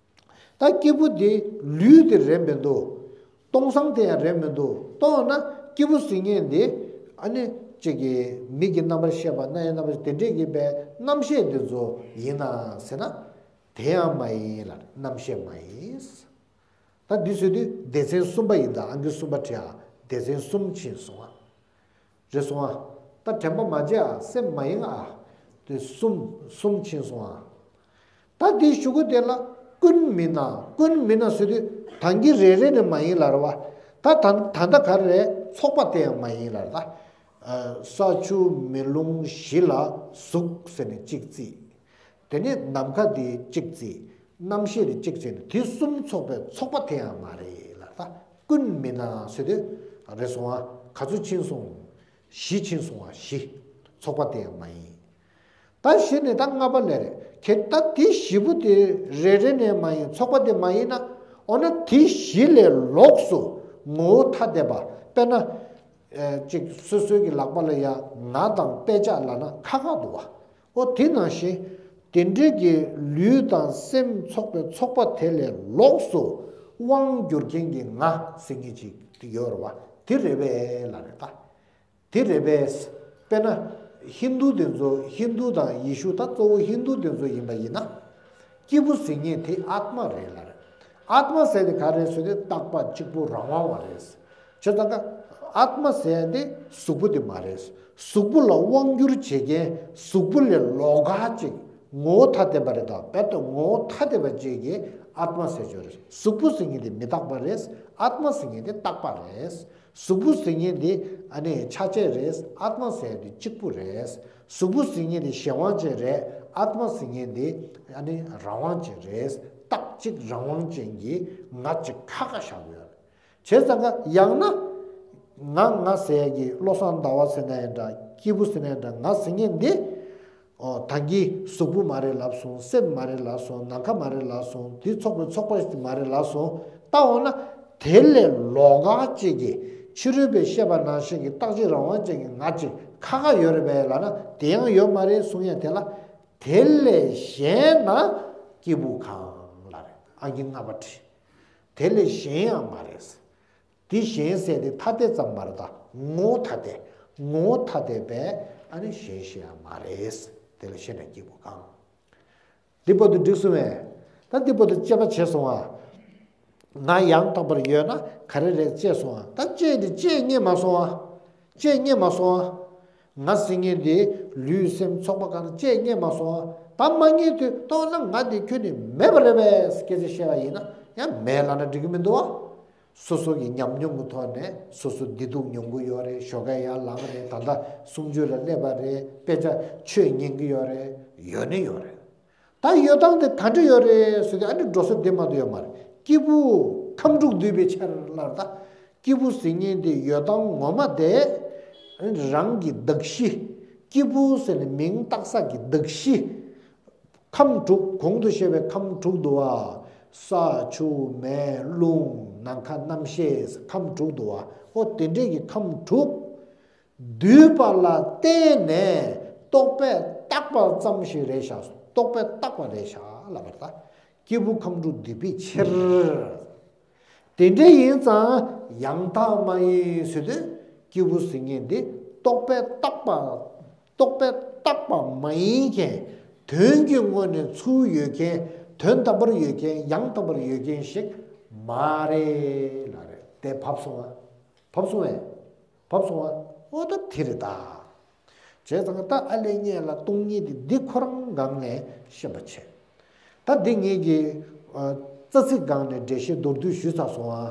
ད་སྐྱེས་བུ་དེ་ལུས་དེ་རེད་མི་འདུག། སྟོང་སང་དེ་ཡང་རེད་མི་འདུག། སྟོང་ན་སྐྱེས་བུ་ཟེར་མཁན་དེ་ཨ་ནི་གཅིག་གི་མིག་གི་རྣམ་པར་ཤེས་པ། རྣ་ཡི་རྣམ་པར་ཤེས་པ། དེ་འདྲས་ཀྱི་པའི་རྣམ་ཤེས་དེ་ཚོ་ཡིན་ན་ཟེར་ན། དེ་ཡང་མ་ཡིན་ལ། རྣམ་ཤེས་མ་ཡིན། ད་འདི་ཟེར་དུས་སྡེ་ཚན་གསུམ་པ་ཡིན་ད། ཨང་ཀི་གསུམ་པ་བྲིས་ཨ། སྡེ་ཚན་གསུམ་ཕྱིན་སོང་ཨ། རེད་སོང་ཨ། ད་དྲན་པ་མ་བརྗེད་ཨ། སེམས་མ་ཡེངས་ཨ། དེ་གསུམ་གསུམ་ཕྱིན་སོང་ཨ། ད་འདི་གཞུག་གུ་དེ་ལ་ཀུན་མིན་ན། ཀུན་མིན་ན་ཟེར་དུས་ད་གིན་རེ་རེ་ནས་མ་ཡིན་ལབ་རེད་བ། ད་ད་ད་ལྟ་ག་རེ་རེད། ཚོགས་པ་དེ་ཡང་མ་ཡིན་ལབ་རེད་ད། ཨ། ས་ཆུ་མེ་རླུང་བཞི་ལ་གཟུགས་ཟེར་ནས་གཅིག་བརྩིས། དེ་ནས་ནམ་མཁའ་དེ་གཅིག་བརྩིས། རྣམ་ཤེས་དེ་གཅིག་བརྩིས་ནས། དེ་གསུམ་ཚོགས་པའི་ཚོགས་པ་དེ་ཡང་མ་རེད་ལབ། ད་ཀུན་མིན་ན་ཟེར་དུས་རེད་སོང་ཨ། ག་ཚོད་ཕྱིན་སོང་། བཞི་ཕྱིན་སོང་ཨ། བཞི། ཚོགས་པ་དེ་ཡང་མ་ཡིན། ད་བཞི་ནས་ད་ལྔ་པ་ལ་རེད། ཁྱེད་ད་དེ་བཞི་པོ་དེ་རེ་རེ་ནས་མ་ཡིན། ཚོགས་པ་དེ་མ་ཡིན་ན། འོ་ན་དེ་བཞི་ལས་ལོགས་སུ་ངོ་བོ་ཐ་དད་པ། དཔེར་ན། ཨེ། གཅིག་སོ་སོའི་གི་ལག་པ་ལ་ཡ་ང་དང་དཔེ་ཆ་ལབ་ན་ཁ་ཁ་འདུག་བ། འོ་དེ་ནང་བཞིན་དེ་འདྲའི་གི་ལུས་དང་སེམས་ཚོགས་པའི་ཚོགས་པ་དེ་ལས་ལོགས་སུ་དབང་སྒྱུར་མཁན་གྱི་ང་ཟེར་མཁན་ཅིག་དེ་ཡོད་རེད་བ། དེ་རེད་པས་ལབ་རེད་ད། དེ་རེད་པས། དཔེར་ན་ཧིན་དུ་དེ་ཚོ། ཧིན་དུ་དང་ཡེ་ཤུ། ད་གཙོ་བོ་ཧིན་དུ་དེ་ཚོ་ཡིན་པ་ཡིན་ན། སྐྱེས་བུ་ཟེར་མཁན་དེ་ཨཱཏྨ་རེད་ལབ་རེད། ཨཱཏྨ་ཟེར་དེ་ག་རེད་ཟེར་དུས་རྟག་པ་གཅིག་པུ་རང་དབང་བ་རེད། བྱས་ཙང་ཀ་ཨཱཏྨ་ཟེར་དེ་གཟུགས་པོ་དེ་མ་རེད། གཟུགས་པོ་ལ་དབང་བསྒྱུར་བྱེད་མཁན། གཟུགས་པོ་ལས་ལོགས་ཀ་ཅིག། ངོ་བོ་ཐ་དད་པ་རེད་དོ། རྦད་དེ་ངོ་བོ་ཐ་དད་པ་ཅིག་གིས་ཨཱཏྨ་ཟེར་གྱི་ཡོད་རེད། གཟུགས་པོ་ཟེར་མཁན་དེ་མི་རྟག་པ་རེད། ཨཱཏྨ་ཟེར་མཁན་དེ་རྟག་པ་རེད། གཟུགས་པོ་ཟེར་མཁན་དེ་ཨ་ནི་ཆ་བཅས་རེད། ཨཱཏྨ་ཟེར་དེ་གཅིག་པུ་རེད། གཟུགས་པོ་ཟེར་མཁན་དེ་གཞན་དབང་ཅན་རེད། ཨཱཏྨ་ཟེར་མཁན་དེ་ཨ་ནི་རང་དབང་ཅན་རེད། རྟག་གཅིག་རང་དབང་ཅན་གྱི་ང་གཅིག་ཁ་ཁ་བཞག་གི་ཡོད་རེད། བྱས་ཙང་ཀ་ཡང་ན། ང་ང་ཟེར་ཡ་གི་བློ་བཟང་ཟླ་བ་ཟེར་ན་ཡང་འདྲ། སྐྱེས་བུ་ཟེར་ན་ཡང་འདྲ། ང་ཟེར་མཁན་འདི། ཨོ། ད་གིན་གཟུགས་པོ་མ་རེད་ལབ་སོང་། སེམས་མ་རེད་ལབ་སོང་། ནམ་མཁའ་མ་རེད་ལབ་སོང་། དེ་ཚོགས་པའི་ཚོགས་པ་མ་རེད་ལབ་སོང་། ད་འོ་ན་དེ་ལས་ལོགས་ཀ་ཅིག་གི། ཕྱི་རོལ་པས་བཤད་པ་ནང་བཞིན་གྱི་རྟག་གཅིག་རང་དབང་ཅན་གྱི་ང་གཅིག་ཁ་ཁ་ཡོད་རེད་པས་ལབ་ན། དེ་ཡང་ཡོད་མ་རེད་གསུང་ཡ་དེ་ལ། དེ་ལས་གཞན་ན་སྐྱེས་བུ་གང་ལབ་རེད། ཨང་ཀི་ལྔ་པ་བྲིས། དེ་ལས་གཞན་ཡང་མ་རེད། དེ་གཞན་ཟེར་དེ་ཐ་དད་ཙམ་མ་རེད་ད། ངོ་བོ་ཐ་དད། ངོ་བོ་ཐ་དད་པས་ཨ་ནི་གཞན་ཞིག་ཡང་མ་རེད། དེ་ལས་གཞན་ན་སྐྱེས་བུ་གང་། འདི་བར་དུ་འགྲིག་སོང་ངས། ད་འདི་བར་དུ་དཔྱད་པ་བྱས་སོང་ང་། ང་ཡང་དག་པར་ཡོད་ན་ག་རེ་རེད་དཔྱད་སོང་ང་། ད་དཔྱད་དེ་དཔྱད་རྙེད་མ་སོང་ང་། དཔྱད་རྙེད་མ་སོང་ང་། ང་ཟེར་མཁན་དེ་ལུས་སེམས་ཚོགས་པ་གང་དཔྱད་རྙེད་མ་སོང་ང་། ད་མ་རྙེད་དུས་ལྟོས་ན་ང་དེ་ཁྱོན་ནས་མེད་པ་རེད་པས་སྐད་ཆ་བཤད་པ་ཡིན་ན་ཡང་མེད་ལབ་ན་འགྲིག་གི་མི་འདུག་བ། སོ་སོ་གི་ཉམས་མྱོང་གི་ཐོག་ནས་སོ་སོ་བདེ་སྡུག་མྱོང་གི་ཡོད་རེད། ཞོགས་ཀས་ཡར་ལངས་རེད། ད་ལྟ་གསུམ་བཅུ་ལ་སླེབས་པ་རེད། དཔེ་ཆ་ཆོས་ཉན་གི་ཡོད་རེད། ཡོད་ནི་ཡོད་རེད། ད་ཡོད་སྟངས་དེ་ག་འདྲ་ཡོད་རེད་ཟེར་དུས་ཨ་ནི་འགྲོ་ས་དེ་མ་གཏོགས་ཡོད་མ་རེད། སྐྱེས་བུ་ ཁམས་དྲུག་འདུས་པའི་ཕྱིར་ལབ་ད། སྐྱེས་བུ་ཟེར་མཁན་དེ་ཡོད་སྟངས་ངོ་མ་དེ། རང་གི་གདགས་གཞི། སྐྱེས་བུ་ཟེར་ནས་མིང་བཏགས་ས་གི་གདགས་གཞི། ཁམས་དྲུག་གོང་དུ་བཤད་པའི་ཁམས་དྲུག་འདུག་བ། ས་ཆུ་མེ་རླུང་ནམ་མཁའ་རྣམ་ཤེས་ཁམས་དྲུག་འདུག་བ། ཨོ་དེ་འདྲས་ཀྱི་ཁམས་དྲུག་འདུས་པ་ལ་བརྟེན་ནས་རྟོག་པས་བཏགས་པ་ཙམ་ཞིག་རེད་ཤག་རྟོག་པས་བཏགས་པ་རེད་ཤག་ལབ་པར་ད། སྐྱེས་བུ་ཁམས་དྲུག་འདུས་པའི་ཕྱིར། དེ་འདྲ་ཡིན་ཙང་ཡང་དག་མ་ཡིན་ཟེར་དུས་སྐྱེས་བུ་ཟེར་མཁན་འདི་རྟོག་པས་བཏགས་པ། རྟོག་པས་བཏགས་པ་མ་ཡིན་མཁན། དོན་གྱི་ངོས་ནས་ཚུར་ཡོད་མཁན། དོན་དམ་པར་ཡོད་མཁན་ཡང་དག་པར་ཡོད་མཁན་ཞིག་མ་རེད་ལབ་རེད་དེ་བབས་སོང་ང་། བབས་སོང་ངས། བབས་སོང་ང་། ཨོ་ད་དེ་རེད་ད། བྱས་ཙང་ད་ཨ་ལས་ངེས་ལ་སྟོང་ཉིད་དེ་འདི་ཁོ་རང་སྒང་ནས་ཤེས་པ་བྱས། ད་འདི་ངེད་ཀྱིས་ཨ་རྩ་ཚིག་སྒང་ནས་འགྲེལ་བཤད་མདོར་བསྡུས་ཞུས་ཚར་སོང་ཨ།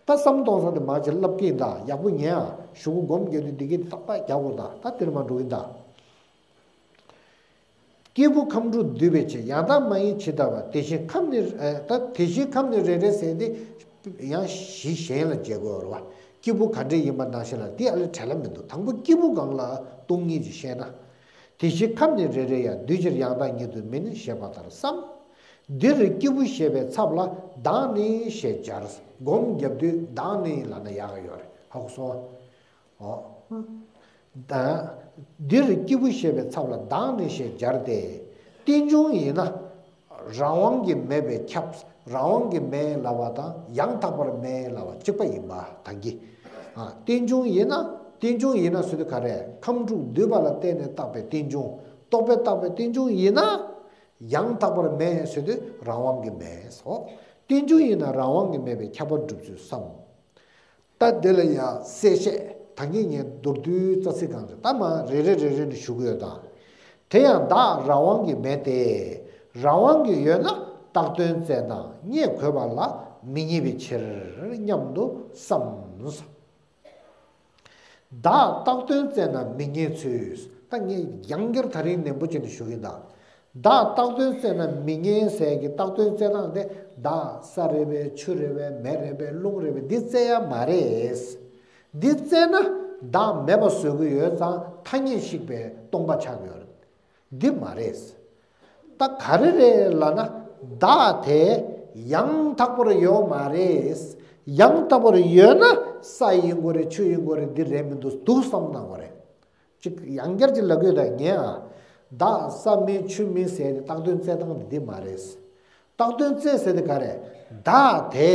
ད་བསམ་གཏོང་ས་དེ་མ་བྱེད་ལབ་ཀྱིན་ད་ཡག་པོ་ཉན་ཨ། གཞུག་གུ་སྒོམ་རྒྱག་དུས་འདི་གི་ཏག་ཏག་རྒྱག་དགོས་ད། ད་དེར་མ་འགྲོ་གིན་ད། སྐྱེས་བུ་ཁམས་དྲུག་འདུས་པའི་ཕྱིར་ཡང་དག་མ་ཡིན་ཇི་ལྟ་བར། དེ་བཞིན་ཁམས་ནི་ཨ་ད་དེ་བཞིན་ཁམས་ནི་རེ་རེ་ཟེར་ཏེ་ཡང་གཞི་གཞན་ལ་འཇལ་དགོས་རེད་བ། སྐྱེས་བུ་ག་འདྲ་ཡིན་པ་ནང་བཞིན་ལ་འདི་ཨ་ལས་བྲལ་ལ་མི་འདུག་དང་པོ་སྐྱེས་བུ་སྒང་ལ་སྟོང་ཉིད་ཅིག་བཤད་ན། དེ་བཞིན་ཁམས་ནི་རེ་རེ་ཡང་། འདུས་ཕྱིར་ཡང་དག་ཉིད་དུ་མིན་ཞེས་པ་ལྟར་སམ། འདིར་སྐྱེས་བུ་ཞེས་པའི་ཚབ་ལ་བདག་ནི་ཞེས་སྦྱར། སྒོམ་རྒྱབ་དུས་བདག་ནི་ལབ་ན་ཡག་ཡོད་རེད། ཧ་གོ་སོང་ཨ། འོ། ད། འདིར་སྐྱེས་བུ་ཞེས་པའི་ཚབ་ལ་བདག་ནི་ཞེས་སྦྱར་ཏེ། རྟེན་འབྱུང་ཡིན་ན། རང་དབང་གིས་མེད་པས་ཁྱབ། རང་དབང་གིས་མེད་ལབ་པ་དང་ཡང་དག་པར་མེད་ལབ་པ་གཅིག་པ་ཡིན་པ་ད་གི། ཨ། རྟེན་འབྱུང་ཡིན་ན། རྟེན་འབྱུང་ཡིན་ན་ཟེར་དུས་ག་རེ། ཁམས་དྲུག་འདུས་པ་ལ་བརྟེན་ནས་བཏགས་པའི་རྟེན་འབྱུང་། རྟོག་པས་བཏགས་པའི་རྟེན་འབྱུང་ཡིན་ན། ཡང་དག་པར་མེད་ཟེར་དུས་རང་དབང་གིས་མེད་སོ། རྟེན་འབྱུང་ཡིན་ན་རང་དབང་གིས་མེད་པས་ཁྱབ་པར་སྒྲུབ་ཚུལ་སམ། ད་དེ་ལ་ཡང་གསལ་བཤད་ད་གིན་ངས་མདོར་བསྡུས་རྩ་ཚིག་གང་རེད་ད་མ་རེ་རེ་རེ་རེ་ནས་ཞུ་གི་ཡོད་ད། དེ་ཡང་བདག་རང་དབང་གིས་མེད་དེ། རང་དབང་གིས་ཡོད་ན་བཏགས་དོན་བཙལ་ན་རྙེད་དགོས་པ་ལ་མི་རྙེད་པའི་ཕྱིར་སྙམ་དུ་བསམ། བདག་བཏགས་དོན་བཙལ་ན་མི་རྙེད་ཚུལ། ད་ངས་ཡང་བསྐྱར་ད་རིང་ནན་པོ་བྱས་ནས་ཞུ་གི་ཡིན་ད། བདག་བཏགས་དོན་བཙལ་ན་མི་རྙེད་ཟེར་གི་བཏགས་དོན་བཙལ་སྟངས་དེ་བདག་ས་རེད་པས་ཆུ་རེད་པས་མེ་རེད་པས་རླུང་རེད་པས་འདི་བཙལ་ཡ་མ་རེད། འདི་བཙལ་ན་བདག་མེད་པ་བཟོ་གི་ཡོད་ཙང་ཐ་སྙད་བཤིག་པའི་སྟོང་པ་ཆགས་ཀྱི་ཡོད་རེད། འདི་མ་རེད། ད་ག་རེ་རེད་ལབ་ན་བདག་དེ་ཡང་དག་པར་ཡོད་མ་རེད། ཡང་དག་པར་ཡོད་ན་ས་ཡིན་དགོས་རེད་ཆུ་ཡིན་དགོས་རེད་འདི་རེད་མི་འདུག་འདུག་བསམ་གནང་དགོས་རེད། ཅིག་ཡང་བསྐྱར་ཅིག་ལབ་དགོས་ད་ངས་ཨ། བདག་ས་མིན་ཆུ་མིན་ཟེར་ནས་བཏགས་དོན་བཙལ་སྟངས་འདི་མ་རེད། བཏགས་དོན་བཙལ་ཟེར་དེ་ག་རེ། བདག་དེ་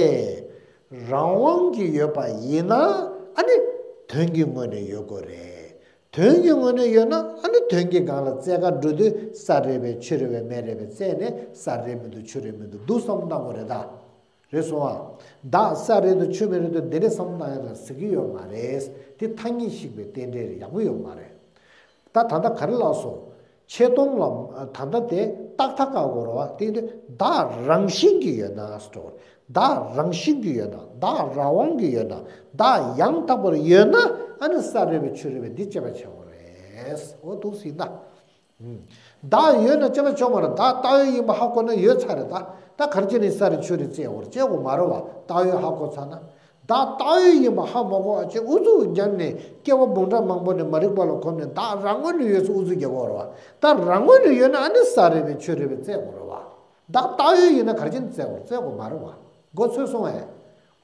རང་དབང་གིས་ཡོད་པ་ཡིན་ན་ཨ་ནི་དོན་གྱི་ངོས་ནས་ཡོད་དགོས་རེད། དོན་གྱི་ངོས་ནས་ཡོད་ན་ཨ་ནི་དོན་གྱི་སྒང་ལ་བཙལ་ག་འགྲོ་དུས་ས་རེད་པས་ཆུ་རེད་པས་མེ་རེད་པས་བཙལ་ནས་ས་རེད་མི་འདུག་ཆུ་རེད་མི་འདུག་འདུག་བསམ་བཏང་དགོས་རེད་ད། རེད་སོང་ཨ། བདག་ས་རེད་དོ་ཆུ་མེ་རེད་དོ་འདི་འདྲས་བསམ་བཏང་ཡ་ལ་ཟེར་གི་ཡོད་མ་རེད། དེ་ཐ་སྙད་བཤིག་པའི་རྟེན་འབྲེལ་ཡག་པོ་ཡོད་མ་རེད། ད་ད་ལྟ་ག་རེ་ལབ་སོང་། ཆེ་མཐོང་ལ་ད་ལྟ་དེ་རྟག་ཐག་ཁ་གོ་རོ་བ་དེ་དུས་བདག་རང་བཞིན་གྱིས་ཡོད་ན་སྤྲོ། བདག་རང་བཞིན་གྱིས་ཡོད་ན་བདག་རང་དབང་གིས་ཡོད་ན་བདག་ཡང་དག་པར་ཡོད་ན་ཨ་ནི་ས་རེད་པས་ཆུ་རེད་པས་འདི་དཔྱད་པ་བྱེད་དགོས་རེད། འོ་འདུག་སེ་ཡིན་ད། བདག་ཡོད་ན་དཔྱད་པ་བྱེད་མ་རེད་ད། བདག་བཏགས་ཡོད་ཡིན་པ་ཧ་གོ་ན་ཡོད་ཚར་རེད་ད། ད་ག་རེ་བྱས་ནས་ས་རེད་ཆུ་རེད་བཙལ་དགོས་རེད་བཙལ་དགོས་མ་རེད་བ། བདག་ཡོད་ཧ་གོ་ཚར་ན། བདག་བཏགས་ཡོད་ཡིན་པ་ཧ་མ་གོ་བ་བྱས་ཨུ་ཚུགས་རྒྱབ་ནས་སྐྱེ་བ་འབུམ་ཕྲག་མང་པོ་ནས་མ་རིག་པ་ལ་གོམས་ནས་བདག་རང་ངོས་ནས་ཡོད་ཚུལ་ཨུ་ཚུགས་རྒྱག་དགོས་རེད་བ། བདག་རང་ངོས་ནས་ཡོད་ན་ཨ་ནི་ས་རེད་པས་ཆུ་རེད་པས་བཙལ་དགོས་རེད་བ། བདག་བཏགས་ཡོད་ཡིན་ན་ག་རེ་བྱས་ནས་བཙལ་དགོས་རེད་བཙལ་དགོས་མ་རེད་བ། མགོ་ཚོས་སོང་ངས།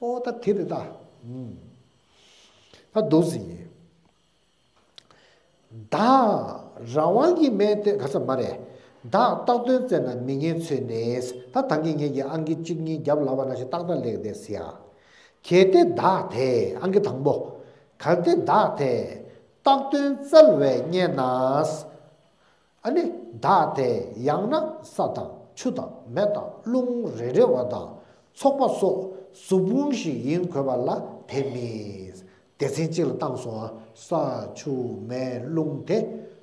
ཨོ་ད་དེ་རེད་ད། ད་འདུག་སེ་ཡིན། བདག་རང་དབང་གིས་མེད་དེ་ག་ས་མ་རེད། བདག་བཏགས་དོན་བཙལ་ན་མི་རྙེད་ཚུལ་ནི། ད་ད་གིན་ངེད་ཀྱིས་ཨང་ཀི་གཅིག་གཉིས་རྒྱབ་ལབ་པ་ནང་བཞིན་ཏག་ཏག་ལེགས་བསྡད་ཟེར་ཡ། གལ་ཏེ་བདག་དེ་ཨང་ཀི་དང་པོ། གལ་ཏེ་བདག་དེ་བཏགས་དོན་བཙལ་བས་རྙེད་ན། ཨ་ནི་བདག་དེ་ཡང་ན་ས་དང་ཆུ་དང་མེ་དང་རླུང་རེ་རེ་བ་དང་ཚོགས་པ་སོགས་གཟུགས་ཕུང་ཞིག་ཡིན་དགོས་པ་ལ་དེ་མིན། སྡེ་ཚན་གཅིག་ལ་བཏང་སོང་ང་། ས་ཆུ་མེ་རླུང་དེ་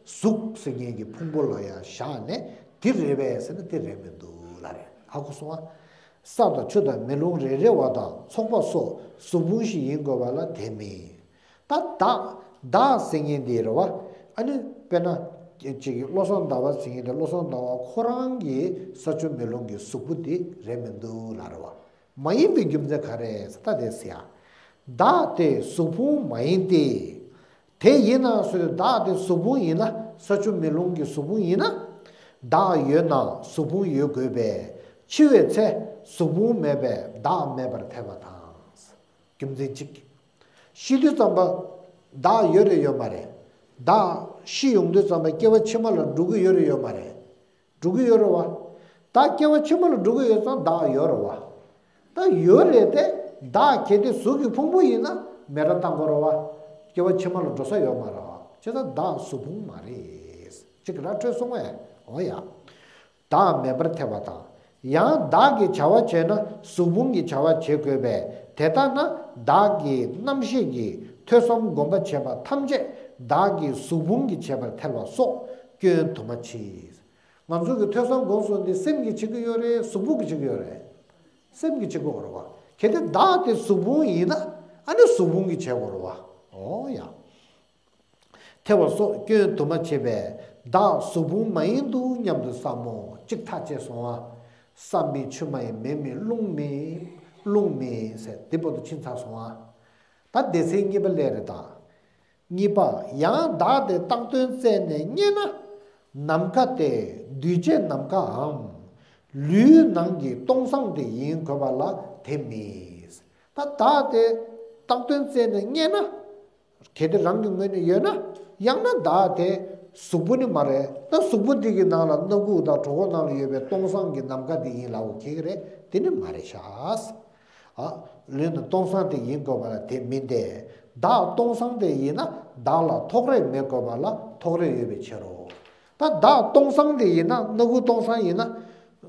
གཟུགས་ཟེར་མཁན་གྱི་ཕུང་པོ་ལ་ཡང་བཞག་ནས་འདི་རེད་པས་ཟེར་ན་འདི་རེད་མི་འདུག་ལབ་རེད། ཧ་གོ་སོང་ང་། ས་དང་ཆུ་དང་མེ་རླུང་རེ་རེ་བ་དང་ཚོགས་པ་སོགས་གཟུགས་ཕུང་ཞིག་ཡིན་དགོས་པ་ལ་དེ་མིན། ད་བདག་བདག་ཟེར་མཁན་འདི་རེད་བ། ཨ་ནི་དཔེར་ན་ཅིག་བློ་བཟང་ཟླ་བ་ཟེར་མཁན་དེ་བློ་བཟང་ཟླ་བ་ཁོ་རང་གི་ས་ཆུ་མེ་རླུང་གི་གཟུགས་པོ་འདི་རེད་མི་འདུག་ལབ་རེད་བ། མ་ཡིན་པའི་རྒྱུ་མཚན་ག་རེ་ཟེར་ད་དེ་ཟེར་ཡ། བདག་དེ་གཟུགས་ཕུང་མ་ཡིན་ཏེ། དེ་ཡིན་ན་ཟེར་དུས་བདག་དེ་གཟུགས་ཕུང་ཡིན་ན་ས་ཆུ་མེ་རླུང་གི་གཟུགས་ཕུང་ཡིན་ན། བདག་ཡོད་ན་གཟུགས་ཕུང་ཡོད་དགོས་པས་འཆི་བའི་ཚེ་གཟུགས་ཕུང་མེད་པས་བདག་མེད་པར་ཐལ་བ་དང་། རྒྱུ་མཚན་གཅིག་ཤི་དུས་ཙམ་པ་བདག་ཡོད་རེད་ཡོད་མ་རེད། བདག་ཤི་ཡོང་དུས་ཙམ་པ་སྐྱེ་བ་ཕྱི་མ་ལ་འགྲོ་གི་ཡོད་རེད་ཡོད་མ་རེད། འགྲོ་གི་ཡོད་རེད་བ། ད་སྐྱེ་བ་ཕྱི་མ་ལ་འགྲོ་གི་ཡོད་ཙང་བདག་ཡོད་རེད་བ། ད་ཡོད་རེད་དེ། བདག་གལ་ཏེ་གཟུགས་ཀྱི་ཕུང་པོ་ཡིན་ན་མེ་ར་བཏང་དགོས་རེད་བ། སྐྱེ་བ་ཕྱི་མ་ལ་འགྲོ་ས་ཡོད་མ་རེད་བ། བྱས་ཙང་བདག་གཟུགས་ཕུང་མ་རེད། གཅིག་ར་འཕྲོད་སོང་བས། འོ་ཡ། བདག་མེད་པར་ཐལ་བ་དང་། ཡང་བདག་གི་བྱ་བ་བྱས་ན་གཟུགས་ཕུང་གི་བྱ་བ་བྱེད་དགོས་པས། དེ་ལྟ་ན་བདག་གི་རྣམ་ཤེས་ཀྱིས་ཐོས་བསམ་སྒོམ་པ་བྱེད་པ་ཐམས་ཅད་བདག་གི་གཟུགས་ཕུང་གིས་བྱེད་པར་ཐལ་བ་སོགས་སྐྱོན་དུ་མ་མཆིས། ང་ཚོ་གི་ཐོས་བསམ་སྒོམ་གསུམ་འདི་སེམས་ཀྱིས་བྱེད་ཀྱི་ཡོད་རེད། གཟུགས་པོ་གིས་བྱེད་ཀྱི་ཡོད་རེད། སེམས་ཀྱིས་བྱེད་དགོས་རེད་བ། གལ་ཏེ་བདག་དེ་གཟུགས་ཕུང་ཡིན་ན་ཨ་ནི་གཟུགས་ཕུང་གིས་བྱེད་དགོས་རེད་བ། འོ་ཡ། ཐལ་བ་སོགས་སྐྱོན་དུ་མ་བྱས་པས་བདག་གཟུགས་ཕུང་མ་ཡིན་འདུག་སྙམ་དུ་བསམ་མོ། གཅིག་ཐག་བཅད་སོང་ང་། ས་མེད་ཆུ་མ་ཡིན་མེ་མེད་རླུང་མེད། རླུང་མེད་ཟེར་དེ་བར་དུ་ཕྱིན་ཚར་སོང་ང་། ད་སྡེ་ཚན་གཉིས་པ་སླེབས་རེད་ད། གཉིས་པ། ཡང་བདག་དེ་བཏགས་དོན་བཙལ་ནས་རྙེད་ན། ནམ་མཁའ་སྟེ་འདུས་བྱས་ནམ་མཁའམ། ལུས་ནང་གི་སྟོང་སང་དེ་ཡིན་དགོས་པ་ལ་དེ་མིན། ད་བདག་དེ་བཏགས་དོན་བཙལ་ནས་རྙེད་ན། གལ་ཏེ་རང་གི་ངོས་ནས་ཡོད་ན། ཡང་ན་བདག་དེ་གཟུགས་པོ་ནི་མ་རེད། ད་གཟུགས་པོ་འདི་གི་ནང་ལ་སྣ་ཁུག་དང་གྲོད་ཁོག་ནང་ལ་ཡོད་པའི་སྟོང་སང་གི་ནམ་མཁའ་དེ་ཡིན་ལབ་ཁེལ་གི་རེད། དེ་ནི་མ་རེད་ཤག་ཨ། ལུས་ནི་སྟོང་སང་དེ་ཡིན་དགོས་པ་ལ་དེ་མིན་ཏེ། བདག་སྟོང་སང་དེ་ཡིན་ན་བདག་ལ་ཐོགས་རེག་མེད་དགོས་པ་ལ་ཐོགས་རེག་ཡོད་པའི་ཕྱིར་རོ། ད་བདག་སྟོང་སང་དེ་ཡིན་ན་སྣ་ཁུག་སྟོང་སང་ཡིན་ན།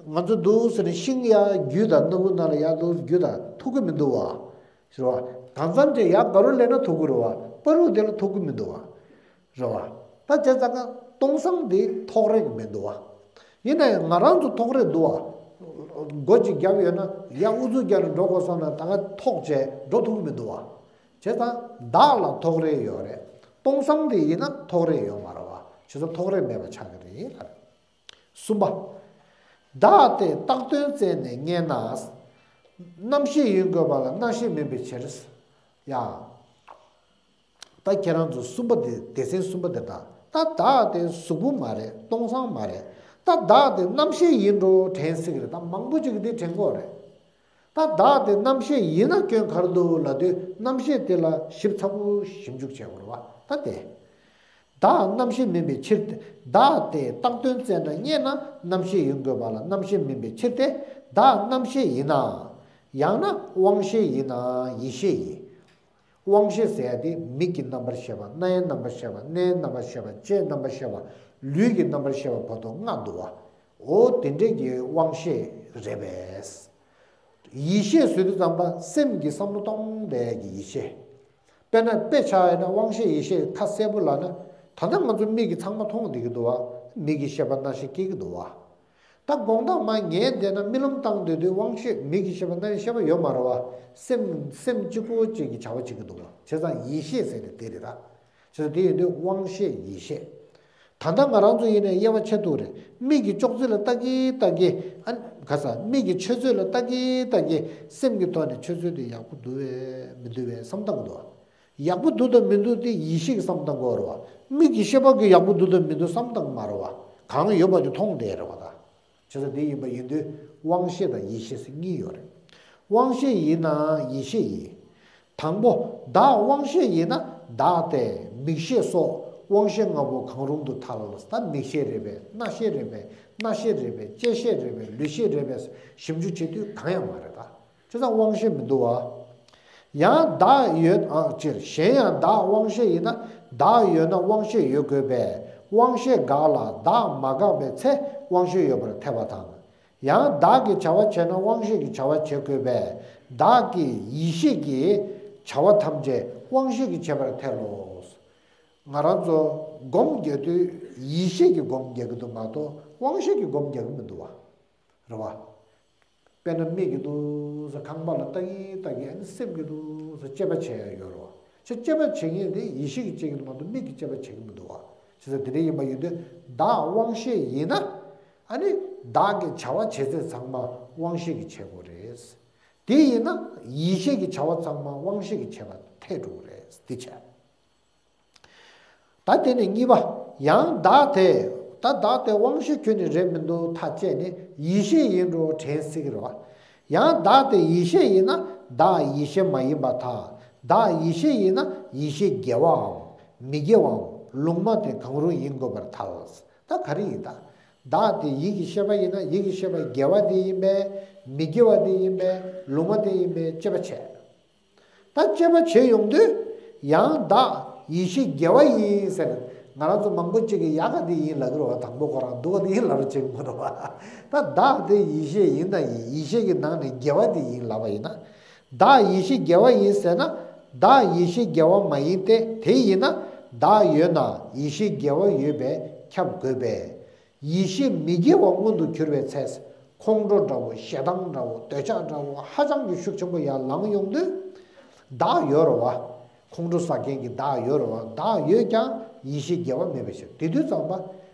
ང་ཚོ་འདུག་ཟེར་ནས་ཤིང་ཡར་རྒྱུད་དང་སྣ་ཁུག་ནང་ལ་ཡར་འདུག་རྒྱུད་དང་ཐུག་གི་མི་འདུག་བ། ཟེར་བ། གང་འཚམ་ཅིག་ཡར་དགའ་རུ་སླེབས་ན་ཐུག་གི་རེད་བ། པ་རུ་དེ་ལ་ཐུག་གི་མི་འདུག་བ། རེད་བ། ད་བྱས་ཙང་ཀ་སྟོང་སང་དེ་ཐོགས་རེག་མི་འདུག་བ། ཡིན་ན་ཡང་ང་རང་ཚོ་ཐོགས་རེག་འདུག་བ། སྒོ་གཅིག་བརྒྱབ་ཡོད་ན་ཡར་ཨུ་ཚུགས་རྒྱག་ནས་འགྲོ་དགོས་བསམ་ན་ད་ང་ཐོགས་བྱས་འགྲོ་ཐུབ་ཀྱི་མི་འདུག་བ། བྱས་ཙང་བདག་ལ་ཐོགས་རེག་ཡོད་རེད། སྟོང་སང་དེ་ཡིན་ན་ཐོགས་རེག་ཡོད་མ་རེད་བ། བྱས་ཙང་ཐོགས་རེག་མེད་པ་ཆགས་ཀྱི་རེད་ལབ། གསུམ་པ། བདག་དེ་བཏགས་དོན་བཙལ་ནས་རྙེད་ན། རྣམ་ཤེས་ཡིན་དགོས་པ་ལ་རྣམ་ཤེས་མིན་པའི་ཕྱིར། ཡ། ད་ཁྱེད་རང་ཚོ་གསུམ་པ་དེ་སྡེ་ཚན་གསུམ་པ་དེ་དང་ད་བདག་དེ་གཟུགས་པོ་མ་རེད། སྟོང་སང་མ་རེད། ད་བདག་དེ་རྣམ་ཤེས་ཡིན་འགྲོ་དྲན་སྲིད་ཀྱི་རེད། ད་མང་པོ་ཅིག་གིས་དེ་དྲན་གྱི་ཡོད་རེད། ད་བདག་དེ་རྣམ་ཤེས་ཡིན་ན་སྐྱོན་ག་རེ་འདུག་ལབ་དུས་རྣམ་ཤེས་དེ་ལ་ཞིབ་ཚགས་པོ་ཞིབ་འཇུག་བྱེད་དགོས་རེད་བ། ད་དེ། བདག་རྣམ་ཤེས་མིན་པའི་ཕྱིར་ཏེ། བདག་དེ་བཏགས་དོན་བཙལ་ན་རྙེད་ན་རྣམ་ཤེས་ཡིན་དགོས་པ་ལ་རྣམ་ཤེས་མིན་པའི་ཕྱིར་ཏེ། བདག་རྣམ་ཤེས་ཡིན་ན། ཡང་ན་དབང་ཤེས་ཡིན་ན་ཡིད་ཤེས་ཡིན། དབང་ཤེས་ཟེར་ཡ་དེ་མིག་གི་རྣམ་པར་ཤེས་པ། རྣའི་རྣམ་པར་ཤེས་པ། སྣའི་རྣམ་པར་ཤེས་པ། ལྕེའི་རྣམ་པར་ཤེས་པ། ལུས་ཀྱི་རྣམ་པར་ཤེས་པ་བར་དུ་ལྔ་འདུག་བ། འོ་དེ་འདྲས་ཀྱི་དབང་ཤེས་རེད་པས། ཡིད་ཤེས་ཟེར་དུས་ཙམ་པ་སེམས་ཀྱི་བསམ་བློ་གཏོང་བསྡད་ཀྱི་ཡིད་ཤེས། དཔེར་ན་དཔེ་ཆ་ཡིན་ན་དབང་ཤེས་ཡིད་ཤེས་ཁ་གསལ་པོ་ལབ་ན། ད་ལྟ་ང་ཚོ་མིག་གིས་ཚང་མ་མཐོང་བསྡད་ཀྱི་འདུག་བ། མིག་གི་ཤེས་པ་རྣ་ཤེས་སྐྱེ་གི་འདུག་བ། ད་དགོང་དག་མར་ཉལ་བསྡད་ན་རྨི་ལམ་བཏང་སྡོད་དུས་དབང་ཤེས་མིག་གི་ཤེས་པ་རྣ་ཤེས་ཤེས་པ་ཡོད་མ་རེད་བ། སེམས་སེམས་གཅིག་པོ་གཅིག་གི་བྱ་བ་བྱེད་ཀྱི་འདུག་བ། བྱས་ཙང་ཡིད་ཤེས་ཟེར་དེ་དེ་རེད་ད། བྱས་ཙང་དེ་ཡིན་དུས་དབང་ཤེས་ཡིད་ཤེས། ད་ལྟ་ང་རང་ཚོ་ཡིན་ནའི་དབྱེ་བ་ཕྱེ་ཐུབ་རེད། མིག་གིས་ཅོག་ཙེ་ལ་ལྟ་གིན་ལྟ་གིན་ཨ་ནི་ག་ས་མིག་གིས་ཆུ་ཚོད་ལ་ལྟ་གིན་ལྟ་གིན་སེམས་ཀྱི་ཐོག་ནས་ཆུ་ཚོད་དེ་ཡག་པོ་འདུག་བས་མི་འདུག་བས་བསམ་བཏང་གི་འདུག་བ། ཡག་པོ་འདུག་དང་མི་འདུག་དེ་ཡིད་ཤེས་ཀྱིས་བསམ་བཏང་དགོས་རེད་བ། མིག་གི་ཤེས་པ་གིས་ཡག་པོ་འདུག་དང་མི་འདུག་བསམ་བཏང་མ་རེད་བ། གང་ཡོད་པ་དེ་མཐོང་བསྡད་རེད་བ་ད། བྱས་ཙང་དེ་ཡིན་པ་ཡིན་དུས་དབང་ཤེས་དང་ཡིད་ཤེས་ཟེར་གཉིས་ཡོད་རེད། དབང་ཤེས་ཡིན་ནམ་ཡིད་ཤེས་ཡིན། དང་པོ་བདག་དབང་ཤེས་ཡིན་ན་བདག་དེ་མིག་ཤེས་སོགས་དབང་ཤེས་ལྔ་པོ་གང་རུང་དུ་ཐལ། ད་མིག་ཤེས་རེད་པས། རྣ་ཤེས་རེད་པས། སྣ་ཤེས་རེད་པས། ལྕེ་ཤེས་རེད་པས། ལུས་ཤེས་རེད་པས་ཞིབ་འཇུག་བྱེད་དུས་གང་ཡང་མ་རེད་ད། བྱས་ཙང་དབང་ཤེས་མི་འདུག་བ། ཡང་བདག་ཡོད་ཨ་སྤྱིར་གཞན་ཡང་བདག་དབང་ཤེས་ཡིན་ན་བདག་ཡོད་ན་དབང་ཤེས་ཡོད་དགོས་པས། དབང་ཤེས་འགགས་ལ་བདག་མ་འགགས་པའི་ཚེ་དབང་ཤེས་ཡོད་པར་ཐལ་བ་དང་། ཡང་བདག་གིས་བྱ་བ་བྱས་ན་དབང་ཤེས་ཀྱིས་བྱ་བ་བྱེད་དགོས་པས། བདག་གི་ཡིད་ཤེས་ཀྱིས་བྱ་བ་ཐམས་ཅད་དབང་ཤེས་ཀྱིས་བྱེད་པར་ཐལ་ལོ། ང་རང་ཚོ་སྒོམ་རྒྱག་དུས་ཡིད་ཤེས་ཀྱིས་སྒོམ་རྒྱག་གི་འདུག་མ་གཏོགས་དབང་ཤེས་ཀྱིས་སྒོམ་རྒྱག་གི་མི་འདུག་བ། རེད་བ། དཔེར་ན་མིག་གིས་འདུག་ཟེར་ཁང་པ་ལ་ལྟ་གིན་ལྟ་གིན་ཨ་ནི་སེམས་ཀྱིས་འདུག་ཟེར་དཔྱད་པ་བྱེད་ཡ་ཡོད་རེད་བ། ཁྱོད་དཔྱད་པ་བྱེད་མཁན་དེ་ཡིད་ཤེས་ཀྱིས་བྱེད་ཀྱི་འདུག་མ་གཏོགས་མིག་གིས་དཔྱད་པ་བྱེད་ཀྱི་མི་འདུག་བ། བྱས་ཙང་དེ་འདྲ་ཡིན་པ་ཡིན་དུས་བདག་དབང་ཤེས་ཡིན་ན། ཨ་ནི་བདག་གི་བྱ་བ་བྱེད་ཚད་ཚང་མ་དབང་ཤེས་ཀྱིས་བྱེད་དགོས་རེད། དེ་ཡིན་ན་ཡིད་ཤེས་ཀྱི་བྱ་བ་ཚང་མ་དབང་ཤེས་ཀྱི་བྱེད་པ་ཐལ་འགྲོ་གི་རེད། འདི་བྱས། ད་དེ་ནས་གཉིས་པ། ཡང་བདག་དེ། ད་བདག་དེ་དབང་ཤེས་ཁྱོན་ནས་རེད་མི་འདུག་ཐག་བཅད་ནས་ཡིད་ཤེས་ཡིན་འགྲོ་དྲན་སྲིད་ཀྱི་རེད་བ། ཡང་བདག་དེ་ཡིད་ཤེས་ཡིན་ན་བདག་ཡིད་ཤེས་མ་ཡིན་པར་ཐལ། བདག་ཡིད་ཤེས་ཡིན་ན་ཡིད་ཤེས་དགེ་བའམ་མི་དགེ་བའམ་ལུང་མ་དེ་གང་རུང་ཡིན་དགོས་པར་ཐལ། ད་ག་རེ་ཡིན་ད། བདག་དེ་ཡིད་ཀྱི་ཤེས་པ་ཡིན་ན་ཡིད་ཀྱི་ཤེས་པ་དགེ་བ་དེ་ཡིན་པས། མི་དགེ་བ་དེ་ཡིན་པས། ལུང་མ་དེ་ཡིན་པས་དཔྱད་པ་བྱས། ད་དཔྱད་པ་བྱེད་ཡོང་དུས་ཡང་བདག་ཡིད་ཤེས་དགེ་བ་ཡིན་ཟེར། ང་རང་ཚོ་མང་པོ་ཅིག་གིས་ཡག་ག་དེ་ཡིན་ལབ་ཀྱི་རེད་བ། དང་པོ་ཁོ་རང་སྡུག་ག་དེ་ཡིན་ལབ་རེ་བྱེད་ཀྱི་མ་རེད་བ། ད་བདག་དེ་ཡིད་ཤེས་ཡིན་དང་ཡིན། ཡིད་ཤེས་ཀྱི་ནང་ནས་དགེ་བ་དེ་ཡིན་ལབ་པ་ཡིན་ན། བདག་ཡིད་ཤེས་དགེ་བ་ཡིན་ཟེར་ན། བདག་ཡིད་ཤེས་དགེ་བ་མ་ཡིན་ཏེ། དེ་ཡིན་ན་བདག་ཡོད་ན་ཡིད་ཤེས་དགེ་བ་ཡོད་པས་ཁྱབ་དགོས་པས། ཡིད་ཤེས་མི་དགེ་བ་མངོན་དུ་གྱུར་པའི་ཚེ། ཁོང་ཁྲོ་འདྲ་བོ། ཞེ་སྡང་འདྲ་བོ། འདོད་ཆགས་འདྲ་བོ་ཧ་ཅང་གི་ཤུགས་ཆེན་པོ་ཡར་ལངས་ཡོང་དུས། བདག་ཡོད་རེད་བ། ཁོང་ཁྲོ་ཟ་མཁན་གྱི་བདག་ཡོད་རེད་བ། བདག་ཡོད་ཀྱང་ཡིད་ཤེས་དགེ་བ་མེད་པའི་ཕྱིར། དེ་དུས་ཙམ་པ།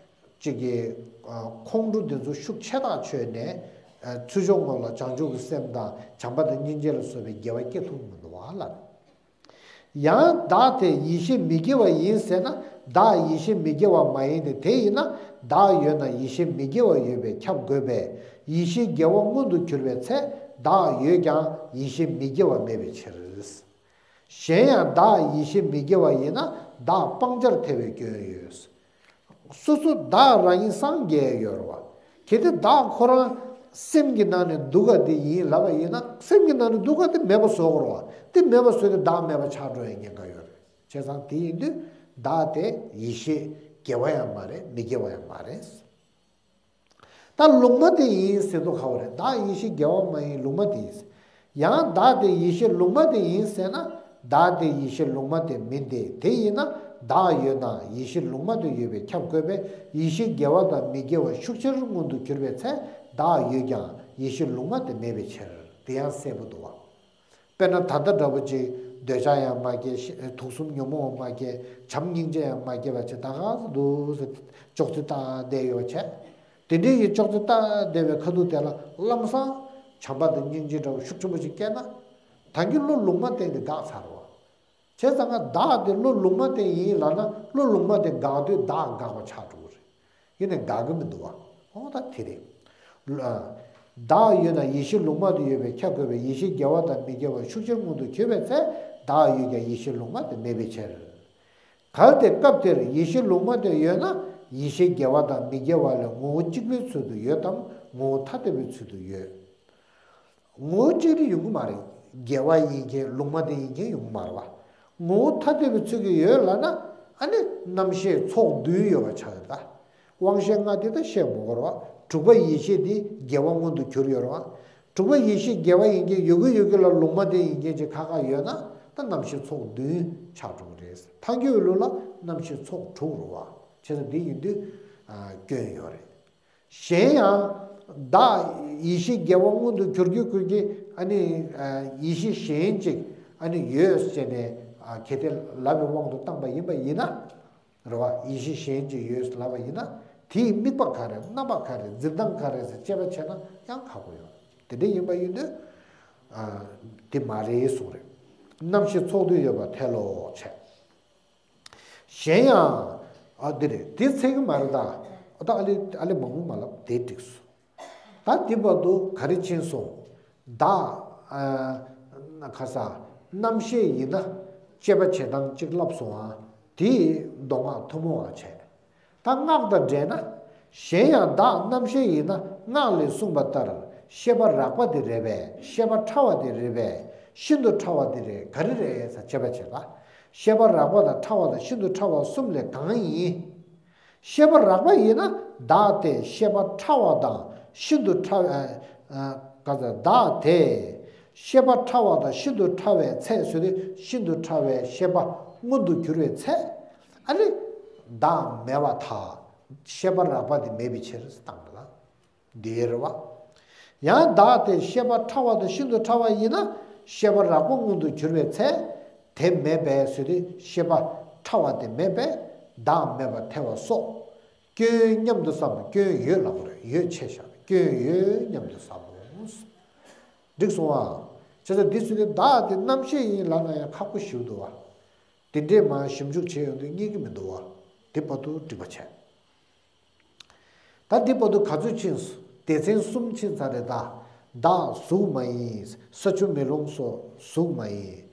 གཅིག་གིས་ཁོང་ཁྲོ་འདི་ཚོ་ཤུགས་ཆེ་ཐག་ཆོད་ནས། ཚུར་ཕྱོགས་ངོས་ལ་བྱང་ཆུབ་ཀྱི་སེམས་དང་བྱམས་པ་དང་སྙིང་རྗེ་ལ་སོགས་པའི་དགེ་བ་སྐྱེ་ཐུབ་མི་འདུག་བ་ལ། ཡང་བདག་དེ་ཡིད་ཤེས་མི་དགེ་བ་ཡིན་ཟེར་ན། བདག་ཡིད་ཤེས་མི་དགེ་བ་མ་ཡིན་ཏེ། དེ་ཡིན་ན་བདག་ཡོད་ན་ཡིད་ཤེས་མི་དགེ་བ་ཡོད་པས་ཁྱབ་དགོས་པས། ཡིད་ཤེས་དགེ་བ་མངོན་དུ་གྱུར་པའི་ཚེ། བདག་ཡོད་ཀྱང་ཡིད་ཤེས་མི་དགེ་བ་མེད་པའི་ཕྱིར། གཞན་ཡང་བདག་ཡིད་ཤེས་མི་དགེ་བ་ཡིན་ན་བདག་སྤང་བྱར་ཐལ་བའི་སྐྱོན་ཡོད། སོ་སོ་བདག་རང་ཉིད་སངས་རྒྱས་ཡོད་རེད་བ། གལ་ཏེ་བདག་ཁོ་རང་སེམས་ཀྱི་ནང་ནས་སྡུག་ག་དེ་ཡིན་ལབ་པ་ཡིན་ན། སེམས་ཀྱི་ནང་ནས་སྡུག་ག་དེ་མེད་པ་བཟོ་དགོས་རེད་བ། དེ་མེད་པ་བཟོས་ཏེ་བདག་མེད་པ་ཆགས་འགྲོ་ཡའི་ཉེན་ཁ་ཡོད་རེད། བྱས་ཙང་དེ་ཡིན་དུས་བདག་དེ་ཡིད་ཤེས་དགེ་བ་ཡང་མ་རེད། མི་དགེ་བ་ཡང་མ་རེད། ད་ལུང་མ་དེ་ཡིན་ཟེར་དུས་ཁ་བ་རེད། བདག་ཡིད་ཤེས་དགེ་བ་མ་ཡིན། ལུང་མ་དེ་ཡིན། ཡང་བདག་དེ་ཡིད་ཤེས་ལུང་མ་དེ་ཡིན་ཟེར་ན། བདག་དེ་ཡིད་ཤེས་ལུང་མ་དེ་མིན་ཏེ། དེ་ཡིན་ན་བདག་ཡོད་ན་ཡིད་ཤེས་ལུང་མ་དེ་ཡོད་པས་ཁྱབ་དགོས་པས། ཡིད་ཤེས་དགེ་བ་དང་མི་དགེ་བ་ཤུགས་ཆེར་མངོན་དུ་གྱུར་པའི་ཚེ། བདག་ཡོད་ཀྱང་ཡིད་ཤེས་ལུང་མ་དེ་མེད་པའི་ཕྱིར། དེ་ཡང་གསལ་པོ་འདུག་བ། དཔེར་ན་ད་ལྟ་འདྲ་པོ་ཅིག་འདོད་ཆགས་ཡང་མ་སྐྱེ། ཤ- དུག་གསུམ་ཉོན་མོངས་མ་སྐྱེ། བྱམས་སྙིང་རྗེ་ཡང་མ་སྐྱེ་བ་ཅིག་ད་ག་ས་འདུག་ཟེར་ཅོག་ཙེ་ལྟ་བསྡད་ཡོད་བྱས། དེ་འདྲའི་ཡི་ཅོག་ཙེ་ལྟ་བསྡད་པའི་ཁ་ཐུག་དེ་ལ་ལམ་སང་བྱམས་པ་དང་སྙིང་རྗེ་འདྲ་བོ་ཤུགས་ཆེན་པོ་ཅིག་སྐྱེས་ན། ད་གིན་བློ་ལུང་མ་བསྟན་ཏེ་འགག་ཚར་བ། བྱས་ཙང་ང་བདག་དེ་བློ་ལུང་མ་བསྟན་ཡིན་ལབ་ན། བློ་ལུང་མ་དེ་འགག་དུས་བདག་འགག་པ་ཆགས་འགྲོ་གི་རེད། ཡིན་ནའི་འགག་གི་མི་འདུག་བ། འོ་ད་དེ་རེད། ལ- བདག་ཡོད་ན་ཡིད་ཤེས་ལུང་མ་དེ་ཡོད་པས་ཁྱབ་དགོས་པས། ཡིད་ཤེས་དགེ་བ་དང་མི་དགེ་བ་ཤུགས་ཆེར་མངོན་དུ་གྱུར་པའི་ཚེ། བདག་ཡོད་ཀྱང་ཡིད་ཤེས་ལུང་མ་དེ་མེད་པའི་ཕྱིར། གལ་ཏེ་སྐབས་དེར་ཡིད་ཤེས་ལུང་མ་དེ་ཡོད་ན། ཡིད་ཤེས་དགེ་བ་དང་མི་དགེ་བ་ལས་ངོ་བོ་གཅིག་པའི་ཚུལ་དུ་ཡོད་དམ། ངོ་བོ་ཐ་དད་པའི་ཚུལ་དུ་ཡོད། ངོ་བོ་གཅིག་ནི་ཡོང་གི་མ་རེད། དགེ་བ་ཡིན་མཁན་ལུང་མ་དེ་ཡིན་མཁན་ཡོང་གི་མ་རེད་བ། ངོ་བོ་ཐ་དད་པའི་ཚུལ་གྱིས་ཡོད་ལབ་ན། ཨ་ནི་རྣམ་ཤེས་ཚོགས་བདུན་ཡོད་པ་ཆགས་ཡོད་ད། དབང་ཤེས་ལྔ་དེ་ད་བཤད་མི་དགོས་རེད་བ། དྲུག་པ་ཡིད་ཤེས་དེ་དགེ་བ་མངོན་དུ་གྱུར་ཡོད་རེད་བ། དྲུག་པ་ཡིད་ཤེས་དགེ་བ་ཡིན་མཁན་ཡོད་གི་ཡོད་གི་ལ་ལུང་མ་དེ་ཡིན་མཁན་ཅིག་ཁ་ཁ་ཡོད་ན། ད་རྣམ་ཤེས་ཚོགས་བདུན་ཆགས་འགྲོ་གི་རེད། ཐལ་འགྱུར་བའི་ལུགས་ལ་རྣམ་ཤེས་ཚོགས་དྲུག་རེད་བ། བྱས་ཙང་འདི་ཡིན་དུས་ཨ་སྐྱོན་ཡོད་རེད། གཞན་ཡང་། བདག་ཡིད་ཤེས་དགེ་བ་མངོན་དུ་གྱུར་གྱུར་གྱུར་གྱི། ཨ་ནི་ཡིད་ཤེས་གཞན་ཅིག་ཨ་ནི་ཡོད་ཟེར་ནས་གལ་ཏེ་ལབ་པའི་དབང་དུ་བཏང་པ་ཡིན་པ་ཡིན་ན། རེད་བ། ཡིད་ཤེས་གཞན་ཅིག་ཡོད་ལབ་པ་ཡིན་ན། དེའི་དམིགས་པ་ག་རེ། རྣམ་པ་ག་རེ། འཛིན་སྟངས་ག་རེ་ཟེར་དཔྱད་པ་བྱས་ན་ཡང་ཁག་པོ་ཡོད། དེ་འདྲ་ཡིན་པ་ཡིན་དུས་དེ་མ་རེད་གསུངས་རེད། རྣམ་ཤེས་ཚོགས་བདུན་ཡོད་པར་ཐལ་ལོ་བྱས། གཞན་ཡང་། ཨ་འདི་རེད། དེ་ཚད་ཀྱི་མ་རེད་ད། ཨ་ད་ཨ་ལེ་ཨ་ལེ་མང་པོ་མ་ལབ་དེ་འགྲིགས་སོང་། ད་འདི་བར་དུ་ག་རེ་ཕྱིན་སོང་། བདག་ཨ་ཁ་ས་རྣམ་ཤེས་ཡིན་ན་དཔྱད་པ་བྱེད་སྟངས་གཅིག་ལབ་སོང་ཨ། དེ་མདོ་སྔགས་ཐུན་མོང་བ་བྱས། ད་སྔགས་དང་འབྲེལ་ན། གཞན་ཡང་བདག་རྣམ་ཤེས་ཡིན་ན། སྔགས་ལས་གསུངས་པ་ལྟར་ཤེས་པ་རགས་པ་དེ་རེད་པས། ཤེས་པ་ཕྲ་བ་དེ་རེད་པས། ཤིན་ཏུ་ཕྲ་བ་དེ་རེད། ག་རེ་རེད་ཟེར་དཔྱད་པ་བྱེད་པ། ཤེས་པ་རགས་པ་དང་ཕྲ་བ་དང་ཤིན་ཏུ་ཕྲ་བ་གསུམ་ལས་གང་ཡིན། ཤེས་པ་རགས་པ་ཡིན་ན་བདག་དེ་ཤེས་པ་ཕྲ་བ་དང་ཤིན་ཏུ་ཕྲ་བའི། ཨ་ཨ་ག་ཚོད་བདག་དེ་ཤེས་པ་ཕྲ་བ་དང་ཤིན་ཏུ་ཕྲ་བའི་ཚད་ཟེར་དུས། ཤིན་ཏུ་ཕྲ་བའི་ཤེས་པ་མངོན་དུ་གྱུར་བའི་ཚེ། ཨ་ནི་བདག་མེད་པར་ཐལ། ཤེས་པ་རགས་པ་དེ་མེད་པའི་ཕྱིར་བཏང་པ་ལ། འདི་རེད་བ། ཡང་བདག་དེ་ཤེས་པ་ཕྲ་བ་དང་ཤིན་ཏུ་ཕྲ་བ་ཡིན་ན། ཤེས་པ་རགས་པ་མངོན་དུ་གྱུར་པའི་ཚེ། དེ་མེད་པས་ཟེར་དུས་ཤེས་པ་ཕྲ་བ་དེ་མེད་པས་བདག་མེད་པར་ཐལ་བ་སོགས། སྐྱོན་སྙམ་དུ་བསམ། སྐྱོན་ཡོད་ལབ་དགོས་རེད། ཡོད་ཆེ་བཞག་སྐྱོན་ཡོད་སྙམ་དུ་བསམ་མོ། འགྲིག་སོང་ཨ། བྱས་ཙང་འདི་ཚོ་ནི་བདག་དེ་རྣམ་ཤེས་ཡིན་ལབ་ན་ཡང་ཁག་པོ་ཞིག་འདུག་བ། དེ་འདྲས་མར་ཞིབ་འཇུག་བྱས་ཡོང་དུས་རྙེད་ཀྱི་མི་འདུག་བ། དེ་བར་དུ་འགྲིག་པ་བྱས། ད་འདི་བར་དུ་ག་ཚོད་ཕྱིན་སོང་། སྡེ་ཚན་གསུམ་ཕྱིན་ཚར་རེད་ད། བདག་གཟུགས་མ་ཡིན། ས་ཆུ་མེ་རླུང་སོགས་གཟུགས་མ་ཡིན།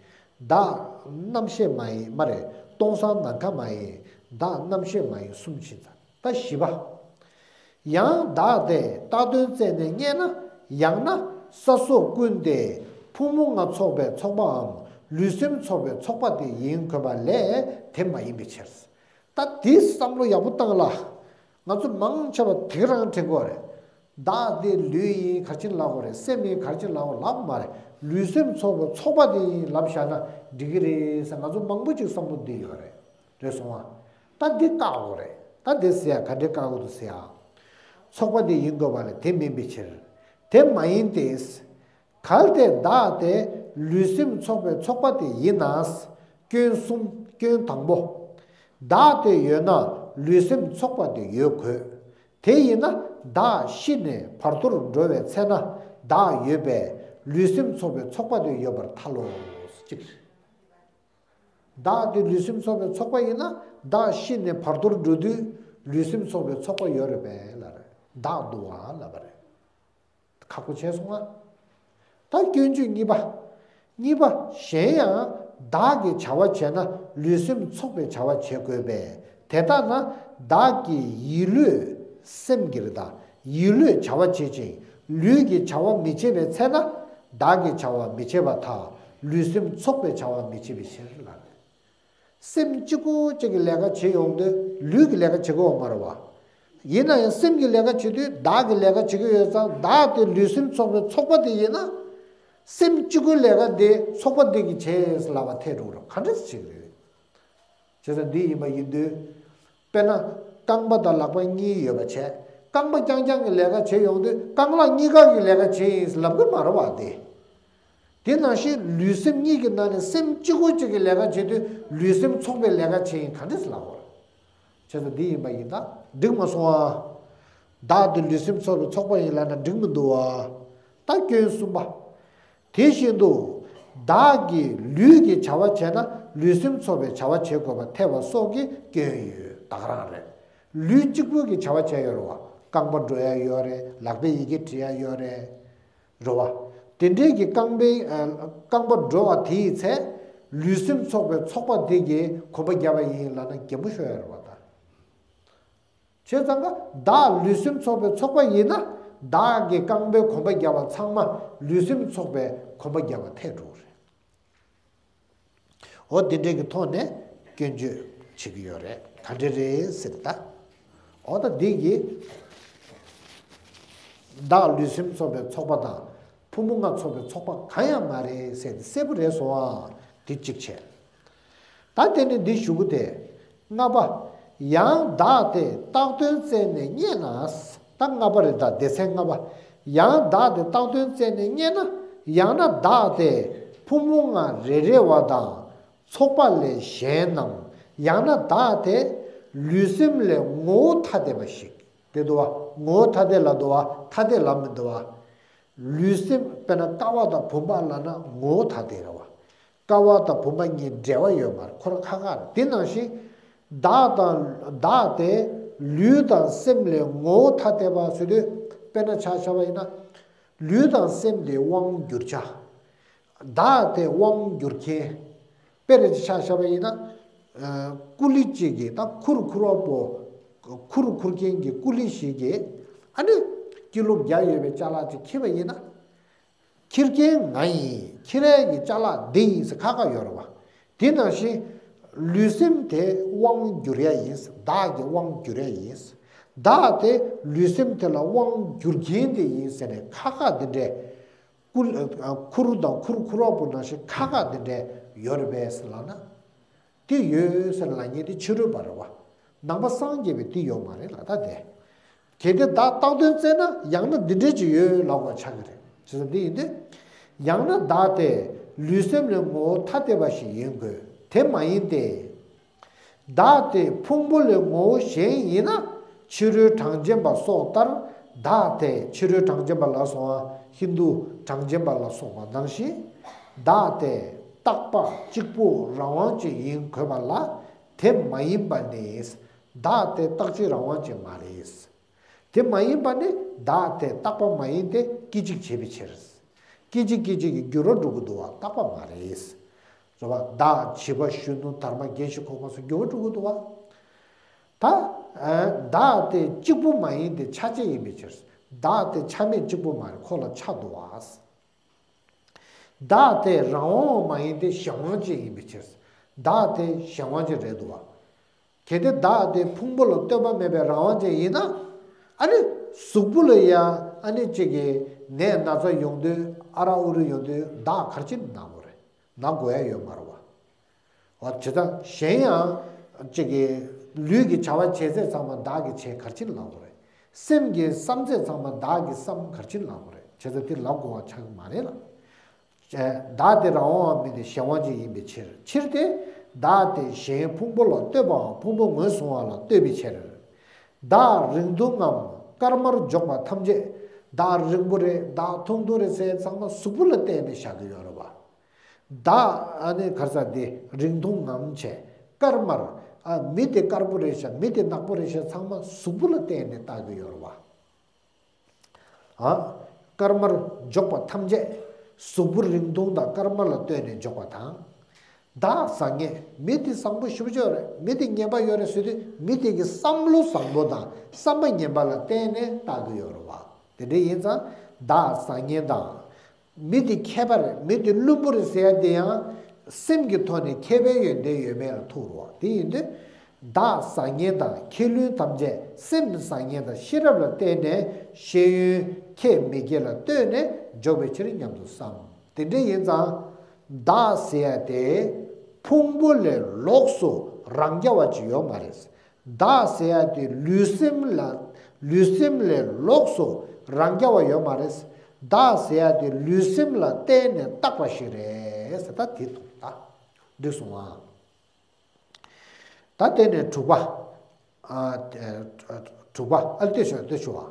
བདག་རྣམ་ཤེས་མ་ཡིན་མ་རེད། སྟོང་སང་ནམ་མཁའ་མ་ཡིན། བདག་རྣམ་ཤེས་མ་ཡིན་གསུམ་ཕྱིན་ཚར། ད་བཞི་པ། ཡང་བདག་དེ་བཏགས་དོན་བཙལ་ནས་རྙེད་ན། ཡང་ན་ས་སོགས་ཀུན་ཏེ་ཕུང་པོ་ལྔ་ཚོགས་པའི་ཚོགས་པའམ་ལུས་སེམས་ཚོགས་པའི་ཚོགས་པ་དེ་ཡིན་དགོས་པ་ལས་དེ་མ་ཡིན་པའི་ཕྱིར། ད་དེ་བསམ་བློ་ཡག་པོ་བཏང་ལ། ང་ཚོ་མང་ཆེ་བ་དེ་རང་དྲན་གྱི་ཡོད་རེད། བདག་དེ་ལུས་ཡིན་ག་རེ་བྱས་ནས་ལབ་ཀྱི་ཡོད་རེད། སེམས་ཡིན་ག་རེ་བྱས་ནས་ལབ་ཀྱི་ཡོད་རེད། ལབ་མ་རེད། ལུས་སེམས་ཚོགས་པའི་ཚོགས་པ་དེ་ཡིན་ལབ་བཞག་ན་འགྲིག་གི་རེད་ཟེར། ང་ཚོ་མང་པོ་ཅིག་བསམ་བློ་འདི་ཡོད་རེད། རེད་སོང་ང་། ད་འདི་བཀག་དགོས་རེད། ད་འདི་ཟེར་ཡ་ག་འདྲས་བཀག་དགོས་འདུག་ཟེར་ཡ། ཚོགས་པ་དེ་ཡིན་དགོས་པ་ལས་དེ་མིན་པའི་ཕྱིར། དེ་མ་ཡིན་ཏེ། གལ་ཏེ་བདག་དེ་ལུས་སེམས་ཚོགས་པའི་ཚོགས་པ་དེ་ཡིན་ན། སྐྱོན་གསུམ། སྐྱོན་དང་པོ། བདག་དེ་ཡོད་ན་ལུས་སེམས་ཚོགས་པ་དེ་ཡོད་དགོས། དེ་ཡིན་ན་བདག་ཤི་ནས་བར་དོར་འགྲོ་བའི་ཚེ་ན་བདག་ཡོད་པས་ལུས་སེམས་ཚོགས་པའི་ཚོགས་པ་དེ་ཡོད་པར་ཐལ་ལོ། གཅིག་བདག་དེ་ལུས་སེམས་ཚོགས་པའི་ཚོགས་པ་ཡིན་ན། བདག་ཤི་ནས་བར་དོར་འགྲོ་དུས་ལུས་སེམས་ཚོགས་པའི་ཚོགས་པ་ཡོད་རེད་པས་ལབ་རེད། བདག་འདུག་བ་ལབ་པ་རེད། ཁག་པོ་བྱས་སོང་ང་། ད་སྐྱོན་བརྗོད་གཉིས་པ། གཉིས་པ། གཞན་ཡང་བདག་གི་བྱ་བ་བྱས་ན་ལུས་སེམས་ཚོགས་པའི་བྱ་བ་བྱེད་དགོས་པས། དེ་ལྟ་ན་བདག་གི་ཡིད་ལུས་སེམས་ཀྱི་རེད་ད། ཡིད་ལུས་བྱ་བ་བྱེད་ཅིང་ལུས་ཀྱི་བྱ་བ་མི་བྱེད་པའི་ཚེ་ན་བདག་གི་བྱ་བ་མི་བྱེད་པར་ཐལ། ལུས་སེམས་ཚོགས་པའི་བྱ་བ་མི་བྱེད་པའི་ཕྱིར་ལབ། སེམས་གཅིག་པུ་གཅིག་གི་ལས་ཀ་བྱེད་ཡོང་དུས་ལུས་ཀྱི་ལས་ཀ་བྱེད་ཀྱི་ཡོད་མ་རེད་བ། ཡིན་ན་ཡང་སེམས་ཀྱི་ལས་ཀ་བྱེད་དུས་བདག་གི་ལས་ཀ་བྱེད་ཀྱི་ཡོད་ཙང་། བདག་དེ་ལུས་སེམས་ཚོགས་པའི་ཚོགས་པ་དེ་ཡིན་ན། སེམས་གཅིག་པུའི་ལས་ཀ་དེ་ཚོགས་པ་དེ་གིས་བྱས་ལབ་པ་ཐལ་འགྲོ་གི་རེད། ག་འདྲས་བྱེད་ཀྱི་རེད། བྱས་ཙང་འདི་ཡིན་པ་ཡིན་དུས། དཔེར་ན། རྐང་པ་དང་ལག་པ་གཉིས་ཡོད་པ་བྱས། རྐང་པ་རྐྱང་རྐྱང་གི་ལས་ཀ་བྱེད་ཡོང་དུས་རྐང་ལག་གཉིས་ཀ་གི་ལས་ཀ་བྱེད་ཡིན་ལབ་ཀྱི་མ་རེད་བ་དེ། དེ་ནང་བཞིན་ལུས་སེམས་གཉིས་ཀྱི་ནང་ནས་སེམས་གཅིག་པུ་གཅིག་གི་ལས་ཀ་བྱེད་དུས་ལུས་སེམས་ཚོགས་པའི་ལས་ཀ་བྱེད་ཡིན་ག་འདྲས་ལབ་དགོས་རེད། བྱས་ཙང་འདི་ཡིན་པ་ཡིན་ད་འགྲིག་མ་སོང་ཨ། བདག་དེ་ལུས་སེམས་ཚོགས་པའི་ཚོགས་པ་ཡིན་ལབ་ན་འགྲིག་མི་འདུག་ཨ། ད་སྐྱོན་གསུམ་པ། དེ་བཞིན་དུ། བདག་གིས་ལུས་ཀྱི་བྱ་བ་བྱས་ན་ལུས་སེམས་ཚོགས་པའི་བྱ་བ་བྱེད་དགོས་པར་ཐལ་བ་སོགས་ཀྱི་སྐྱོན་ཡོད། ད་ག་རང་རེད། ལུས་གཅིག་པུ་གི་བྱ་བ་བྱས་ཡོད་རེད་བ། རྐང་པ་འགྲོ་ཡ་ཡོད་རེད། ལག་པས་ཡི་གེ་འབྲི་ཡ་ཡོད་རེད། རེད་བ། དེ་འདྲའི་གི་རྐང་པའི་ཨ། རྐང་པ་འགྲོ་བ་དེའི་ཚེ། ལུས་སེམས་ཚོགས་པའི་ཚོགས་པ་དེ་གིས་གོམ་པ་བརྒྱབ་པ་ཡིན་ལབ་ན་གད་མོ་ཤོར་ཡ་རེད་བ་ད། བྱས་ཙང་ཀ་བདག་ལུས་སེམས་ཚོགས་པའི་ཚོགས་པ་ཡིན་ན། བདག་གི་རྐང་པའི་གོམ་པ་བརྒྱབ་པ་ཚང་མ་ལུས་སེམས་ཚོགས་པའི་གོམ་པ་བརྒྱབ་པ་ཐལ་འགྲོ་གི་རེད། འོ་དེ་འདྲའི་གི་ཐོག་ནས་སྐྱོན་བརྗོད་བྱེད་ཀྱི་ཡོད་རེད། ག་འདྲ་རེད་ཟེར་ད། འོ་ད་འདི་གི་བདག་ལུས་སེམས་ཚོགས་པའི་ཚོགས་པ་དང་ཕུང་པོ་ལྔ་ཚོགས་པའི་ཚོགས་པ་གང་ཡང་མ་རེད་ཟེར་ཏེ་གསལ་པོ་རེད་སོང་ཨ། འདི་གཅིག་བྱས། ད་དེ་ནས་འདི་ཞུ་གི་དེ། ལྔ་པ། ཡང་བདག་དེ་བཏགས་དོན་བཙལ་ནས་རྙེད་ན། ད་ལྔ་པ་རེད་ད། སྡེ་ཚན་ལྔ་པ། ཡང་བདག་དེ་བཏགས་དོན་བཙལ་ནས་རྙེད་ན། ཡང་ན་བདག་དེ་ཕུང་པོ་ལྔ་རེ་རེ་བ་དང་ཚོགས་པ་ལས་གཞན་ནམ། ཡང་ན་བདག་དེ་ལུས་སེམས་ལས་ངོ་བོ་ཐ་དད་པ་ཞིག་དེ་འདུག་བ། ངོ་བོ་ཐ་དད་ལབ་འདུག་བ། ཐ་དད་ལབ་མི་འདུག་བ། ལུས་སེམས་དཔེར་ན་ཀ་བ་དང་བུམ་པ་ལབ་ན་ངོ་བོ་ཐ་དད་རེད་བ། ཀ་བ་དང་བུམ་པ་གཉིས་འབྲེལ་བ་ཡོད་མ་རེད། ཁོ་རང་ཁ་ཁ་རེད། དེ་ནང་བཞིན། བདག་དང་བདག་དེ་ལུས་དང་སེམས་ལས་ངོ་བོ་ཐ་དད་པ་ཟེར་དུས། དཔེར་ན་ཆ་བཞག་པ་ཡིན་ན། ལུས་དང་སེམས་དེ་དབང་བསྒྱུར་བྱ། བདག་དེ་དབང་བསྒྱུར་མཁན། དཔེ་རེ་ཆ་བཞག་པ་ཡིན་ན། ཨ། ཀུ་ལི་གཅིག་གིས་ད་ཁུར་ཁུར་བ་པོ། ཁུར་ཁུར་མཁན་གྱི་ཀུ་ལི་ཞིག་གིས། ཨ་ནི། ཀི་ལོ་བརྒྱ་ཡོད་པའི་ཅ་ལག་ཅིག་འཁྱེར་བ་ཡིན་ན། འཁྱེར་མཁན་ང་ཡིན། འཁྱེར་ཡས་ཀྱི་ཅ་ལག་འདི་ཡིན་ཟེར་ཁ་ཁ་ཡོད་རེད་བ། དེ་ནང་བཞིན། ལུས་སེམས་དེ་དབང་བསྒྱུར་ཡ་ཡིན། བདག་གི་དབང་བསྒྱུར་ཡ་ཡིན། བདག་དེ་ལུས་སེམས་དེ་ལ་དབང་བསྒྱུར་མཁན་དེ་ཡིན་ཟེར་ནས་ཁ་ཁ་འདི་འདྲས། ཀུ། ཨ། ཁུར་དང་ཁུར་ཁུར་བ་པོ་ནང་བཞིན་ཁ་ཁ་དེ་འདྲས་ཡོད་རེད་པས་ལབ་ན། དེ་ཡོད་ཟེར་ལབ་མཁན་དེ་ཕྱི་རོལ་པ་རེད་བ། ནང་པ་སངས་རྒྱས་པའི་དེ་ཡོད་མ་རེད་ལ་ད་དེ། གལ་ཏེ་བདག་བཏགས་དོན་བཙལ་ན་ཡང་ན་འདི་འདྲས་ཅིག་ཡོད་ལབ་དགོས་ཆགས་ཀྱི་རེད། བྱས་ཙང་འདི་ཡིན་དུས། ཡང་ན་བདག་དེ་ལུས་སེམས་ལས་ངོ་བོ་ཐ་དད་པ་ཞིག་ཡིན་དགོས། དེ་མ་ཡིན་ཏེ། བདག་དེ་ཕུང་པོ་ལས་ངོ་བོ་གཞན་ཡིན་ན་ཕྱི་རོལ་གྲངས་ཅན་པ་སོགས་ལྟར། བདག་དེ་ཕྱི་རོལ་གྲངས་ཅན་པ་ལ་སོགས་པ་ཧིན་རྡུ་གྲངས་ཅན་པ་ལ་སོགས་པ་ནང་བཞིན། བདག་དེ་རྟག་པ་གཅིག་པུ་རང་དབང་ཅན་ཡིན་དགོས་པ་ལ། དེ་མ་ཡིན་པ་ནི། བདག་དེ་རྟག་གཅིག་རང་དབང་ཅན་མ་རེད། དེ་མ་ཡིན་པ་ནི་བདག་དེ་རྟག་པ་མ་ཡིན་ཏེ་སྐད་ཅིག་བྱེད་པའི་ཕྱིར། སྐད་ཅིག་སྐད་ཅིག་གིས་འགྱུར་བ་འགྲོ་གི་འདུག་པ། རྟག་པ་མ་རེད། རེད་བ། བདག་བྱིས་པ་གཞོན་ནུ་དར་མ་རྒས་ཤིང་གོང་མ་སོགས་འགྱུར་བ་འགྲོ་གི་འདུག་པ། ད་བདག་དེ་གཅིག་པུ་མ་ཡིན་ཏེ་ཆ་བཅས་ཡིན་པའི་ཕྱིར། བདག་དེ་ཆ་མེད་གཅིག་པུ་མ་རེད། ཁོ་ལ་ཆ་འདུག་པ། བདག་དེ་རང་དབང་བ་མ་ཡིན་ཏེ་གཞན་དབང་ཅན་ཡིན་པའི་ཕྱིར། བདག་དེ་གཞན་དབང་ཅན་རེད་འདུག་པ། གལ་ཏེ་བདག་དེ་ཕུང་པོ་ལ་ལྟོས་པ་མེད་པའི་རང་དབང་ཅན་ཡིན་ན། ཨ་ནི་གཟུགས་པོ་ལ་ཡང་ཨ་ནི་གཅིག་གི་ནད་ན་ཚ་ཡོང་དུས། ཨ་རག་ཨུ་རུ་ཡོང་དུས་བདག་ག་རེ་བྱས་ནས་ན་དགོས་རེད། ན་དགོས་ཡ་ཡོད་མ་རེད་པ། འོ་དེ་ལྟར་གཞན་ཡང་གཅིག་གི་ལུས་ཀྱི་བྱ་བ་བྱེད་ཚད་ཚང་མ་བདག་གིས་བྱས་ག་རེ་བྱས་ནས་ལབ་དགོས་རེད། སེམས་ཀྱི་བསམ་ཚད་ཚང་མ་བདག་གིས་བསམ་ག་རེ་བྱས་ནས་ལབ་དགོས་རེད། བྱས་ཙང་དེ་ལབ་དགོས་པ་ཆགས་ཀྱི་མ་རེད་ལ། བདག་དེ་རང་དབང་བ་མིན་ཏེ་གཞན་དབང་ཅན་ཡིན་པའི་ཕྱིར། ཕྱིར་ཏེ། བདག་དེ་གཞན་ཕུང་པོ་ལ་ལྟོས་པའམ་ཕུང་པོ་ངོས་བཟུང་བ་ལ་ལྟོས་པའི་ཕྱིར། བདག་རིང་ཐུང་ངམ་སྐར་མར་འཇོག་པ་ཐམས་ཅད། བདག་རིང་པོ་རེད། བདག་ཐུང་ཐུང་རེད་ཟེར་ཚང་མ་གཟུགས་པོ་ལ་བརྟེན་ནས་བཞག་གི་ཡོད་རེད་པ། བདག་ཨ་ནི་ག་རེ་ཟེར། དེ་རིང་ཐུང་ངམ་བྱས། སྐར་མར། ཨ། མི་དེ་དཀར་པོ་རེད་ཤག་མི་དེ་ནག་པོ་རེད་ཤག་ཚང་མ་གཟུགས་པོ་ལ་བརྟེན་ནས་བཏགས་ཀྱི་ཡོད་རེད་པ། ཨ། སྐར་མར་འཇོག་པ་ཐམས་ཅད། གཟུགས་པོ་རིང་ཐུང་དང་སྐར་མ་ལ་ལྟོས་ནས་འཇོག་པ་དང་། བདག་བཟང་ངན། མི་དེ་བཟང་པོ་ཞེ་པོ་ཅིག་རེད། མི་དེ་ངན་པ་ཡོད་རེད་ཟེར་དུས་མི་དེ་གི་བསམ་བློ་བཟང་པོ་དང་བསམ་པ་ངན་པ་ལ་བརྟེན་ནས་བཏགས་ཀྱི་ཡོད་རེད་པ། དེ་འདྲ་ཡིན་ཙང་བདག་བཟང་ངན་དང་། མི་དེ་མཁས་པ་རེད། མི་དེ་བླུན་པོ་རེད་ཟེར་ཡ་དེ་ཡང་སེམས་ཀྱི་ཐོག་ནས་མཁས་པའི་ཡོན་ཏན་ཡོད་མེད་ལ་ཐུག་རེད་པ། དེ་ཡིན་དུས། བདག་བཟང་ངན་དང་ཁས་ལེན་ཐམས་ཅད་སེམས་བཟང་ངན་དང་ཤེས་རབ་ལ་བརྟེན་ནས་ཤེས་ཡོན་ཁྱད་མི་དགེ་ལ་ལྟོས་ནས་འཇོག་པའི་ཕྱིར་སྙམ་དུ་བསམ། དེ་འདྲ་ཡིན་ཙང་། བདག་ཟེར་ཡ་དེ་ཕུང་པོ་ལས་ལོགས་སུ་རང་རྐྱ་བ་ཅིག་ཡོད་མ་རེད། བདག་ཟེར་ཡ་དེ་ལུས་སེམས་ལ། ལུས་སེམས་ལས་ལོགས་སུ་རང་རྐྱ་བ་ཡོད་མ་རེད། བདག་ཟེར་ཡ་དེ་ལུས་སེམས་ལ་བརྟེན་ནས་བཏགས་པ་ཞིག་རེད་ཟེར། ད་དེ་ཐུག་ད། འགྲིག་སོང་ཨ། ད་དེ་ནས་དྲུག་པ། ཨ། དྲུག་པ། ཨ། དེ་ཤོད་དེ་ཤོད་ཨ།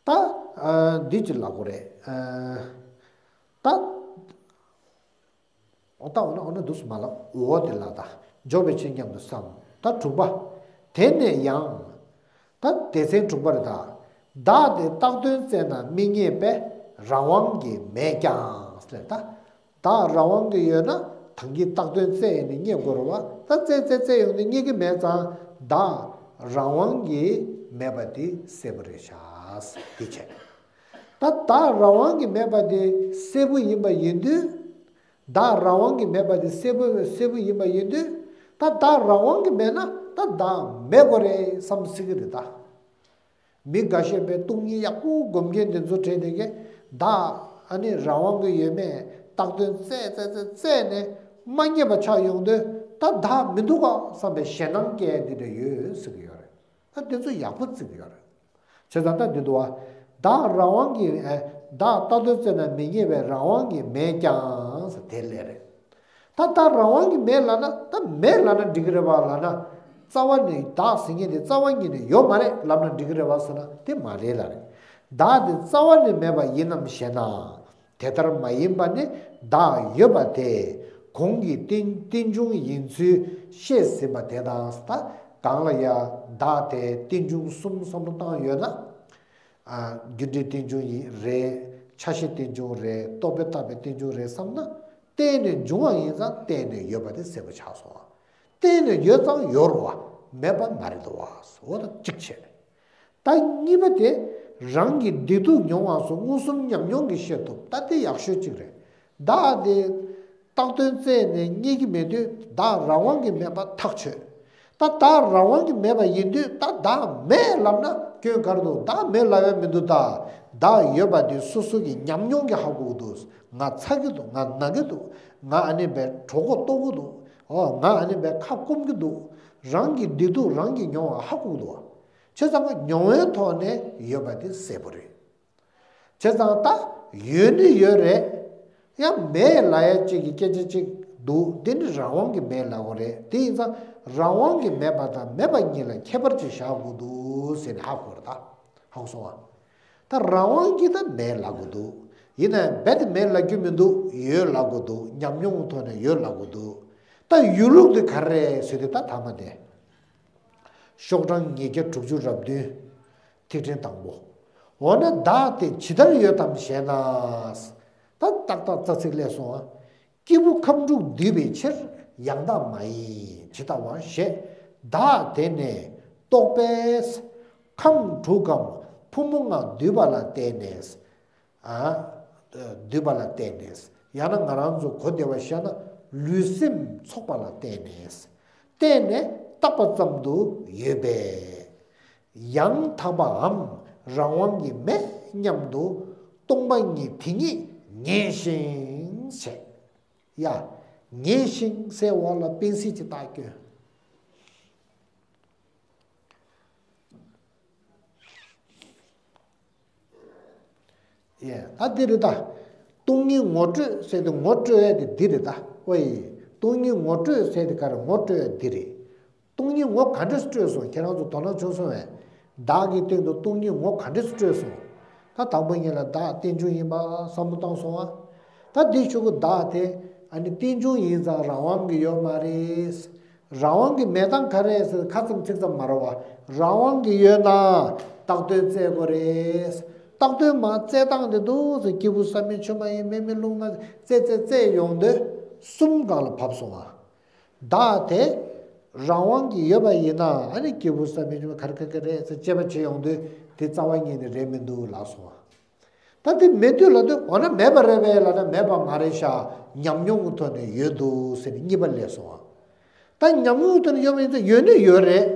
ད། ཨ། འདི་ཅི་ལབ་དགོས་རེད། ཨ། ད། འོ་ད་འོ་ན་འོ་ན་འདུག་སེ་མ་ལབ། འོ་དེ་ལ་ད་འཇོག་པའི་ཕྱིར་སྙམ་དུ་བསམ། ད་དྲུག་པ། དེ་ནས་ཡང་། ད་སྡེ་ཚན་དྲུག་པ་རེད་ད། བདག་དེ་བཏགས་དོན་བཙལ་ན་མི་རྙེད་པས་རང་དབང་གིས་མེད་ཀྱང་ཟེར་ད། བདག་རང་དབང་གིས་ཡོད་ན་ད་གིན་བཏགས་དོན་བཙལ་ཡས་ནས་རྙེད་དགོས་རེད་པ། ད་བཙལ་བཙལ་བཙལ་ཡོང་དུས་རྙེད་ཀྱི་མེད་ཙང་བདག་རང་དབང་གིས་མེད་པ་དེ་གསལ་པོ་རེད་ཤག་དེ་བྱས། ད་བདག་རང་དབང་གིས་མེད་པ་དེ་གསལ་པོ་ཡིན་པ་ཡིན་དུས། བདག་རང་དབང་གིས་མེད་པ་དེ་གསལ་པོ་གསལ་པོ་ཡིན་པ་ཡིན་དུས། ད་བདག་རང་དབང་གིས་མེད་ན་ད་བདག་མེད་དགོས་རེད་བསམ་སྲིད་ཀྱི་རེད་ད། མི་འགའ་ཤས་པའི་སྟོང་ཉིད་ཡག་པོ་སྒོམ་མཁན་དེ་ཚོ་དྲན་དེ་གས། བདག་ཨ་ནི་རང་དབང་གིས་ཡོད་མེད་བཏགས་དོན་བཙལ་བཙལ་བཙལ་བཙལ་ནས་མ་རྙེད་པ་ཆགས་ཡོང་དུས། ད་བདག་མི་འདུག་ག་བསམ་པའི་ཞེད་སྣང་སྐྱེ་ཡ་འདི་འདྲ་ཡོད་ཟེར་གྱི་ཡོད་རེད། ད་དེ་ཚོ་ཡག་པོ་བརྩི་གི་ཡོད་རེད། བྱས་ཙང་ད་འདི་འདུག་བ། བདག་རང་དབང་གིས། ཨེ། བདག་བཏགས་དོན་བཙལ་ན་མི་རྙེད་པས་རང་དབང་གིས་མེད་ཀྱང་ཟེར་དེ་ལས་རེད། ད་ལྟ་རང་དབང་གིས་མེད་ལབ་ན། ད་མེད་ལབ་ན་འགྲིག་གི་རེད་པ་ལབ་ན། རྩ་བ་ནས་བདག་ཟེར་མཁན་དེ་རྩ་བ་ཉིད་ནས་ཡོད་མ་རེད་ལབ་ན་འགྲིག་གི་རེད་པ་ཟེར་ན་དེ་མ་རེད་ལབ་རེད། བདག་དེ་རྩ་བ་ནས་མེད་པ་ཡིན་ནམ་ཞེ་ན། དེ་ལྟར་མ་ཡིན་པ་ནི་བདག་ཡོད་པ་དེ་གོང་གི་རྟེན་རྟེན་འབྱུང་ཡིན་ཚུལ་བཤད་ཟིན་པ་དེ་དང་། ད་གང་ལ་ཡང་བདག་དེ་རྟེན་འབྱུང་གསུམ་བསམ་བློ་བཏང་ཡོད་ན། ཨ། རྒྱུ་འབྲས་རྟེན་འབྱུང་ཡིན་རེད། ཆ་ཤས་རྟེན་འབྱུང་རེད། རྟོག་པས་བཏགས་པའི་རྟེན་འབྱུང་རེད་བསམ་ན། གཏན་ནས་འབྱུང་བ་ཡིན་ཙང་གཏན་ནས་ཡོད་པ་དེ་གསལ་པོ་ཆགས་སོང་བ། གཏན་ནས་ཡོད་ཙང་ཡོད་རེད་པ། མེད་པ་མ་རེད་དོ་བ། འོ་ད་གཅིག་བྱས། ད་གཉིས་པ་དེ། རང་གི་བདེ་སྡུག་མྱོང་བ་སོགས་མངོན་སུམ་ཉམས་མྱོང་གིས་ཤེས་ཐུབ། ད་དེ་ཡག་ཤོས་གཅིག་རེད། བདག་དེ་བཏགས་དོན་བཙལ་ནས་རྙེད་ཀྱི་མེད་དུས་བདག་རང་དབང་གིས་མེད་པ་ཐག་ཆོད། ད་བདག་རང་དབང་གིས་མེད་པ་ཡིན་དུས་ད་བདག་མེད་ལབ་ན་སྐྱོན་ག་རེ་འདུག་བདག་མེད་ལབ་ཡ་མི་འདུག་ད་བདག་ཡོད་པ་དེ་སོ་སོ་གི་ཉམས་མྱོང་གིས་ཧ་གོ་གི་འདུག་ང་ཚ་གི་འདུག་ང་ན་གི་འདུག་ང་ཨ་ནི་བས་གྲོད་ཁོག་ལྟོགས་གི་འདུག་ཨོ། ང་ཨ་ནི་བས་ཁ་སྐོམ་གི་འདུག་རང་གི་བདེ་སྡུག་རང་གིས་མྱོང་བ་ཧ་གོ་གི་འདུག་བྱས་ཙང་མྱོང་བའི་ཐོག་ནས་ཡོད་པ་དེ་གསལ་པོ་རེད། བྱས་ཙང་ད་ཡོད་ནི་ཡོད་རེད། ཡང་མེད་ལབ་ཡ་གཅིག་གི་སྐད་ཆ་གཅིག་འདུག་དེ་ནི་རང་དབང་གིས་མེད་ལབ་དགོས་རེད། དེ་ཡིན་ཙང་རང་དབང་གིས་མེད་པ་དང་མེད་པ་གཉིས་ལ་ཁྱད་པར་ཅིག་བཞག་དགོས་འདུག་ཟེར་ནས་ཧ་གོ་རེད་ད། ཧ་གོ་སོང་ཨ། ད་རང་དབང་གིས་ད་མེད་ལབ་དགོས་འདུག་ཡིན་ནའི་རྦད་དེ་མེད་ལབ་རྒྱུ་མི་འདུག་ཡོད་ལབ་དགོས་འདུག་ཉམས་མྱོང་གི་ཐོག་ནས་ཡོད་ལབ་དགོས་འདུག་ད་ཡོད་ལུགས་དེ་ག་རེ་རེད་ཟེར་དུས་ད་ཐ་མ་དེ། ཤོག་གྲངས་ཉིས་བརྒྱ་དྲུག་ཅུ་རེ་བདུན། ཐིག་ཕྲེང་དང་པོ། འོ་ན་བདག་དེ་ཇི་ལྟར་ཡོད་དམ་ཞེ་ན། ད་ཏག་ཏག་རྩ་ཚིག་སླེབས་སོང་ཨ། སྐྱེས་བུ་ཁམས་དྲུག་འདུས་པའི་ཕྱིར་ཡང་དག་མ་ཡིན་ཇི་ལྟ་བ་ཞེས་བདག་དེ་ནི་རྟོག་པས། ཁམས་དྲུག་གམ་ཕུང་པོ་ལྔ་འདུས་པ་ལ་བརྟེན་ནས། ཨ། འདུས་པ་ལ་བརྟེན་ནས། ཡང་ན་ང་རང་ཚོ་གོ་བདེ་བ་བཤད་ན་ལུས་སེམས་ཚོགས་པ་ལ་བརྟེན་ནས། བརྟེན་ནས་བཏགས་པ་ཙམ་དུ་ཡོད་པས། ཡང་དག་པའམ་རང་དབང་གིས་མེད་སྙམ་དུ་སྟོང་པ་ཉིད་དེ་ཉིད་ངེས་ཤིང་ཞེས། ཡ། ངེས་ཤིང་ཟེར་འོག་ལ་པེན་སིལ་གྱིས་རྟགས་བསྐྱོན། ཡེ། ད་འདི་རེད་ད། སྟོང་ཉིད་ངོ་སྤྲོད་ཟེར་དེ་ངོ་སྤྲོད་ཡ་དེ་འདི་རེད་ད། ཨོ་ཡེ། སྟོང་ཉིད་ངོ་སྤྲོད་ཟེར་དེ་ག་རེ་ངོ་སྤྲོད་ཡ་འདི་རེད། སྟོང་ཉིད་ངོ་ག་འདྲས་སྤྲོད་སོང་ཁྱེད་རང་ཚོ་དོ་སྣང་བྱུང་སོང་བས། བདག་གི་སྟེང་དུ་སྟོང་ཉིད་ངོ་ག་འདྲས་སྤྲོད་སོང་། ད་དང་པོ་ཉིད་ལ་བདག་རྟེན་འབྱུང་ཡིན་པ་བསམ་བློ་བཏང་སོང་ཨ། ད་འདི་ཆུ་གུ་བདག་དེ་ཨ་ནི་རྟེན་འབྱུང་ཡིན་ཙང་རང་དབང་གི་ཡོད་མ་རེད། རང་དབང་གི་མེད་སྟངས་ག་རེ་ཟེར་ཁ་ཙམ་ཚིག་ཙམ་མ་རེད་བ། རང་དབང་གི་ཡོད་ན་བཏགས་དོན་བཙལ་དགོས་རེད། བཏགས་དོན་མ་བཙལ་སྟངས་དེ་འདུག་ཟེར་སྐྱེས་བུ་ས་མིན་ཆུ་མ་ཡིན་མེ་མིན་རླུང་མ་བཙལ་བཙལ་བཙལ་ཡོང་དུས་གསུམ་སྒང་ལ་བབས་སོང་བ། བདག་དེ་རང་དབང་གི་ཡོད་པ་ཡིན་ན་ཨ་ནི་སྐྱེས་བུ་ས་མིན་ཆུ་མ་ག་རེ་ག་ག་རེད་ཟེར་དཔྱད་པ་བྱེད་ཡོང་དུས་དེ་རྩ་བ་ཉིད་ནས་རེད་མི་འདུག་ལབ་སོང་བ། ད་དེ་མེད་དུས་ལ་དེ་འོ་ན་མེད་པ་རེད་པས་ལབ་ན་མེད་པ་མ་རེད་ཤག་ཉམས་མྱོང་གི་ཐོག་ནས་ཡོད་འདུག་ཟེར་ནས་གཉིས་པ་སླེབས་སོང་བ། ད་ཉམས་མྱོང་དེ་ནི་ཡོད་མ་ཡིན་ཙང་ཡོད་ནི་ཡོད་རེད།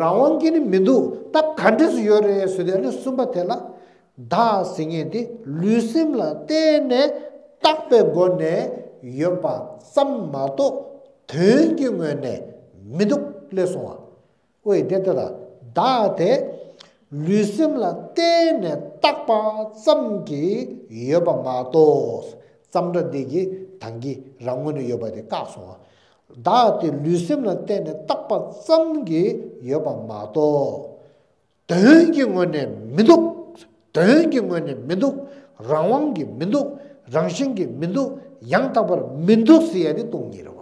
རང་དབང་གིས་ནི་མི་འདུག་ད་ག་འདྲས་སུ་ཡོད་རེད་ཟེར་དུས་ཨ་ནི་གསུམ་པ་དེ་ལ། བདག་ཟེར་མཁན་དེ་ལུས་སེམས་ལ་བརྟེན་ནས་བཏགས་པའི་སྒོ་ནས་ཡོད་པ་ཙམ་མ་གཏོགས་དོན་གྱི་ངོས་ནས་མི་འདུག་སླེབས་སོང་བ། ཨོ་ཡེ་དེ་ལྟ་ལ་བདག་དེ་ལུས་སེམས་ལ་བརྟེན་ནས་བཏགས་པ་ཙམ་གྱིས་ཡོད་པ་མ་གཏོགས་ཙམ་སྒྲ་འདི་གིས་དང་གི་རང་ངོས་ནས་ཡོད་པ་དེ་བཀག་སོང་བ། བདག་དེ་ལུས་སེམས་ལ་བརྟེན་ནས་བཏགས་པ་ཙམ་གྱིས་ཡོད་པ་མ་གཏོགས་དོན་གྱི་ངོས་ནས་མི་འདུག་དོན་གྱི་ངོས་ནས་མི་འདུག་རང་དབང་གིས་མི་འདུག་རང་བཞིན་གྱིས་མི་འདུག་ཡང་དག་པར་མི་འདུག་ཟེར་ཡ་དེ་སྟོང་ཉིད་རེད་བ།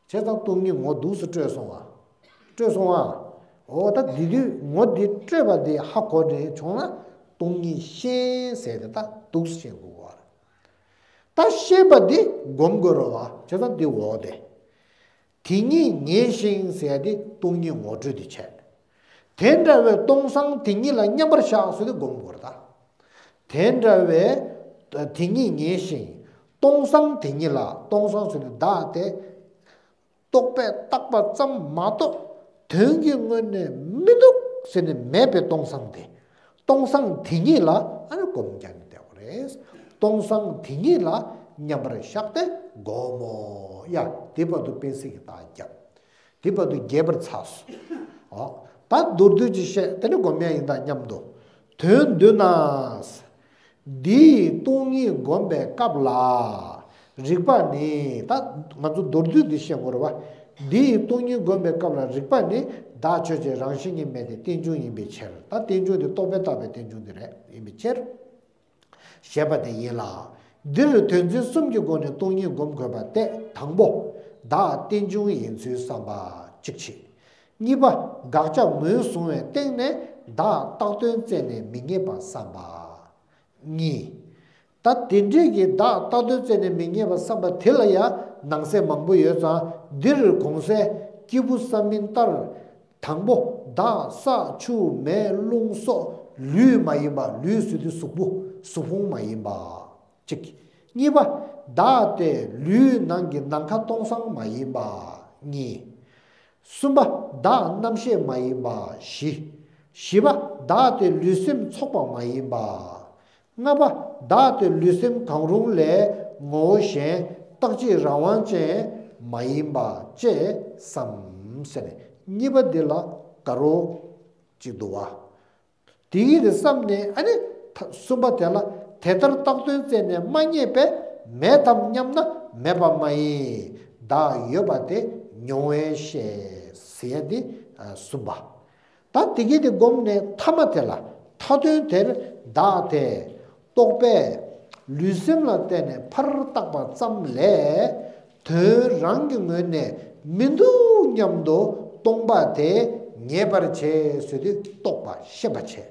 བྱས་ཙང་སྟོང་ཉིད་ངོ་འདུག་སེ་སྤྲོད་སོང་བ། སྤྲོད་སོང་བ། འོ་ད་འདི་དུས་ངོ་འདི་སྤྲོད་པ་འདི་ཧ་གོ་ནས་བྱུང་ན་སྟོང་ཉིད་ཤེས་ཟེར་ཏེ་ད་འདུག་སེ་ཤེས་དགོས་པ་རེད། ད་ཤེས་པ་འདི་སྒོམ་དགོས་རེད་བ། བྱས་ཙང་འདི་འོ་དེ། དེ་ཉིད་ངེས་ཤིང་ཟེར་ཏེ་སྟོང་ཉིད་ངོ་སྤྲོད་འདི་བྱས། དེ་འདྲ་བའི་སྟོང་སང་དེ་ཉིད་ལ་མཉམ་པར་བཞག་ཟེར་ཏེ་སྒོམ་དགོས་རེད་ད། དེ་འདྲ་བའི་དེ་ཉིད་ངེས་ཤིང་སྟོང་སང་དེ་ཉིད་ལ་སྟོང་སང་ཟེར་ནས་བདག་དེ་རྟོག་པས་བཏགས་པ་ཙམ་མ་གཏོགས་དོན་གྱི་ངོས་ནས་མི་འདུག་ཟེར་ནས་མེད་པའི་སྟོང་སང་དེ། སྟོང་སང་དེ་ཉིད་ལ་ཨ་ནི་སྒོམ་རྒྱག་ནས་བསྡད་པ་རེད། སྟོང་སང་དེ་ཉིད་ལ་མཉམ་པར་བཞག་སྟེ་སྒོམ་མོ། ཡ་དེ་བར་དུ་པེན་སིལ་གྱི་རྟགས་བརྒྱབ། དེ་བར་དུ་རྒྱས་པར་ཚར་སོང་། ཨོ། ད་མདོར་བསྡུས་ཀྱིས་བཤད་དེ་ནི་སྒོམ་ཡ་ཡིན་དང་མཉམ་དུ། དོན་བསྡུ་ན། འདིའི་སྟོང་ཉིད་སྒོམ་པའི་སྐབས་ལ། རིགས་པ་ནི་ད་ང་ཚོ་མདོར་བསྡུས་འདི་བཤད་དགོས་རེད་བ། འདིའི་སྟོང་ཉིད་སྒོམ་པའི་སྐབས་ལ་རིགས་པ་ནི་བདག་ཆོས་ཅན་རང་བཞིན་གྱིས་མེད་དེ་རྟེན་འབྱུང་ཡིན་པའི་ཕྱིར། ད་རྟེན་འབྱུང་འདི་རྟོག་པས་བཏགས་པའི་རྟེན་འབྱུང་འདི་རེད་ཡིན་པའི་ཕྱིར། ཞེས་པ་དེ་ཡིན་ལ། འདིར་དོན་ཚན་གསུམ་གྱི་སྒོ་ནས་སྟོང་ཉིད་སྒོམ་དགོས་པ་སྟེ། དང་པོ། བདག་རྟེན་འབྱུང་ཡིན་ཚུལ་བསམ་པ་གཅིག་བྱས། གཉིས་པ། དགག་བྱ་ངོས་བཟུང་བའི་སྟེང་ནས་བདག་བཏགས་དོན་བཙལ་ནས་མི་རྙེད་པ་བསམ་པ། གཉིས། ད་དེ་འདྲའི་གི་བདག་བཏགས་དོན་བཙལ་ནས་མི་རྙེད་པ་བསམ་པ་དེ་ལ་ཡང་ནང་གསེས་མང་པོ་ཡོད་ཙང་། འདིར་གོང་གསལ་སྐྱེས་བུ་ས་མིན་ལྟར། དང་པོ། བདག་ས་ཆུ་མེ་རླུང་སོགས་ལུས་མ་ཡིན་པ། ལུས་ཟེར་དུས་གཟུགས་པོ་གཟུགས་ཕུང་མ་ཡིན་པ། གཅིག་གཉིས་པ། བདག་དེ་ལུས་ནང་གི་ནམ་མཁའ་སྟོང་སང་མ་ཡིན་པ། གཉིས། གསུམ་པ། བདག་རྣམ་ཤེས་མ་ཡིན་པ། བཞི། བཞི་པ། བདག་དེ་ལུས་སེམས་ཚོགས་པ་མ་ཡིན་པ། ལྔ་པ། བདག་དེ་ལུས་སེམས་གང་རུང་ལས་ངོ་བོ་གཞན་རྟག་གཅིག་རང་དབང་ཅན་མ་ཡིན་པ་བཅས་སམ་ཟེར་ནས་གཉིས་པ་འདི་ལ་དགའ་རོགས་ཅིག་འདུག་བ། དེ་ཡིན་དུ་བསམ་ནས་ཨ་ནི་ཐ་གསུམ་པ་དེ་ལ་དེ་ལྟར་བཏགས་དོན་བཙལ་ནས་མ་རྙེད་པས་མེད་དམ་སྙམ་ན་མེད་པ་མ་ཡིན། བདག་ཡོད་པ་དེ་མྱོང་བས་ཤེས་ཟེར་ཡ་དེ་གསུམ་པ། ད་དེ་གི་དེ་སྒོམ་ནས་ཐ་མ་དེ་ལ་ མཐའ་དོན་དེར་བདག་དེ་རྟོག་པས་ལུས་སེམས་ལ་བརྟེན་ནས་ཕར་བཏགས་པ་ཙམ་ལས། དོན་རང་གི་ངོས་ནས་མི་འདུག་སྙམ་དུ་སྟོང་པ་དེ་ངེས་པར་བྱེད་ཟེར་དུས་རྟོགས་པ་ཤེས་པ་བྱེད།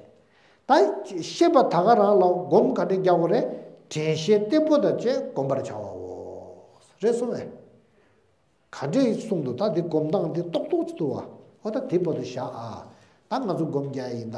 ད་ཤེས་པ་ད་ག་རང་ལ་སྒོམ་ག་འདྲ་རྒྱག་དགོས་རེད། དྲན་ཤེས་བརྟན་པོ་དང་བཅས་བསྒོམ་པར་བྱ་བའོ། རེད་སོང་ངས། ག་འདྲས་གསུངས་འདུག་ད་འདི་སྒོམ་སྟངས་འདི་རྟོག་རྟོག་ཅིག་འདུག་བ། ཨོ་ད་དེ་བར་དུ་བཞག་ཨ། ད་ང་ཚོ་སྒོམ་རྒྱག་ཡིན་ད།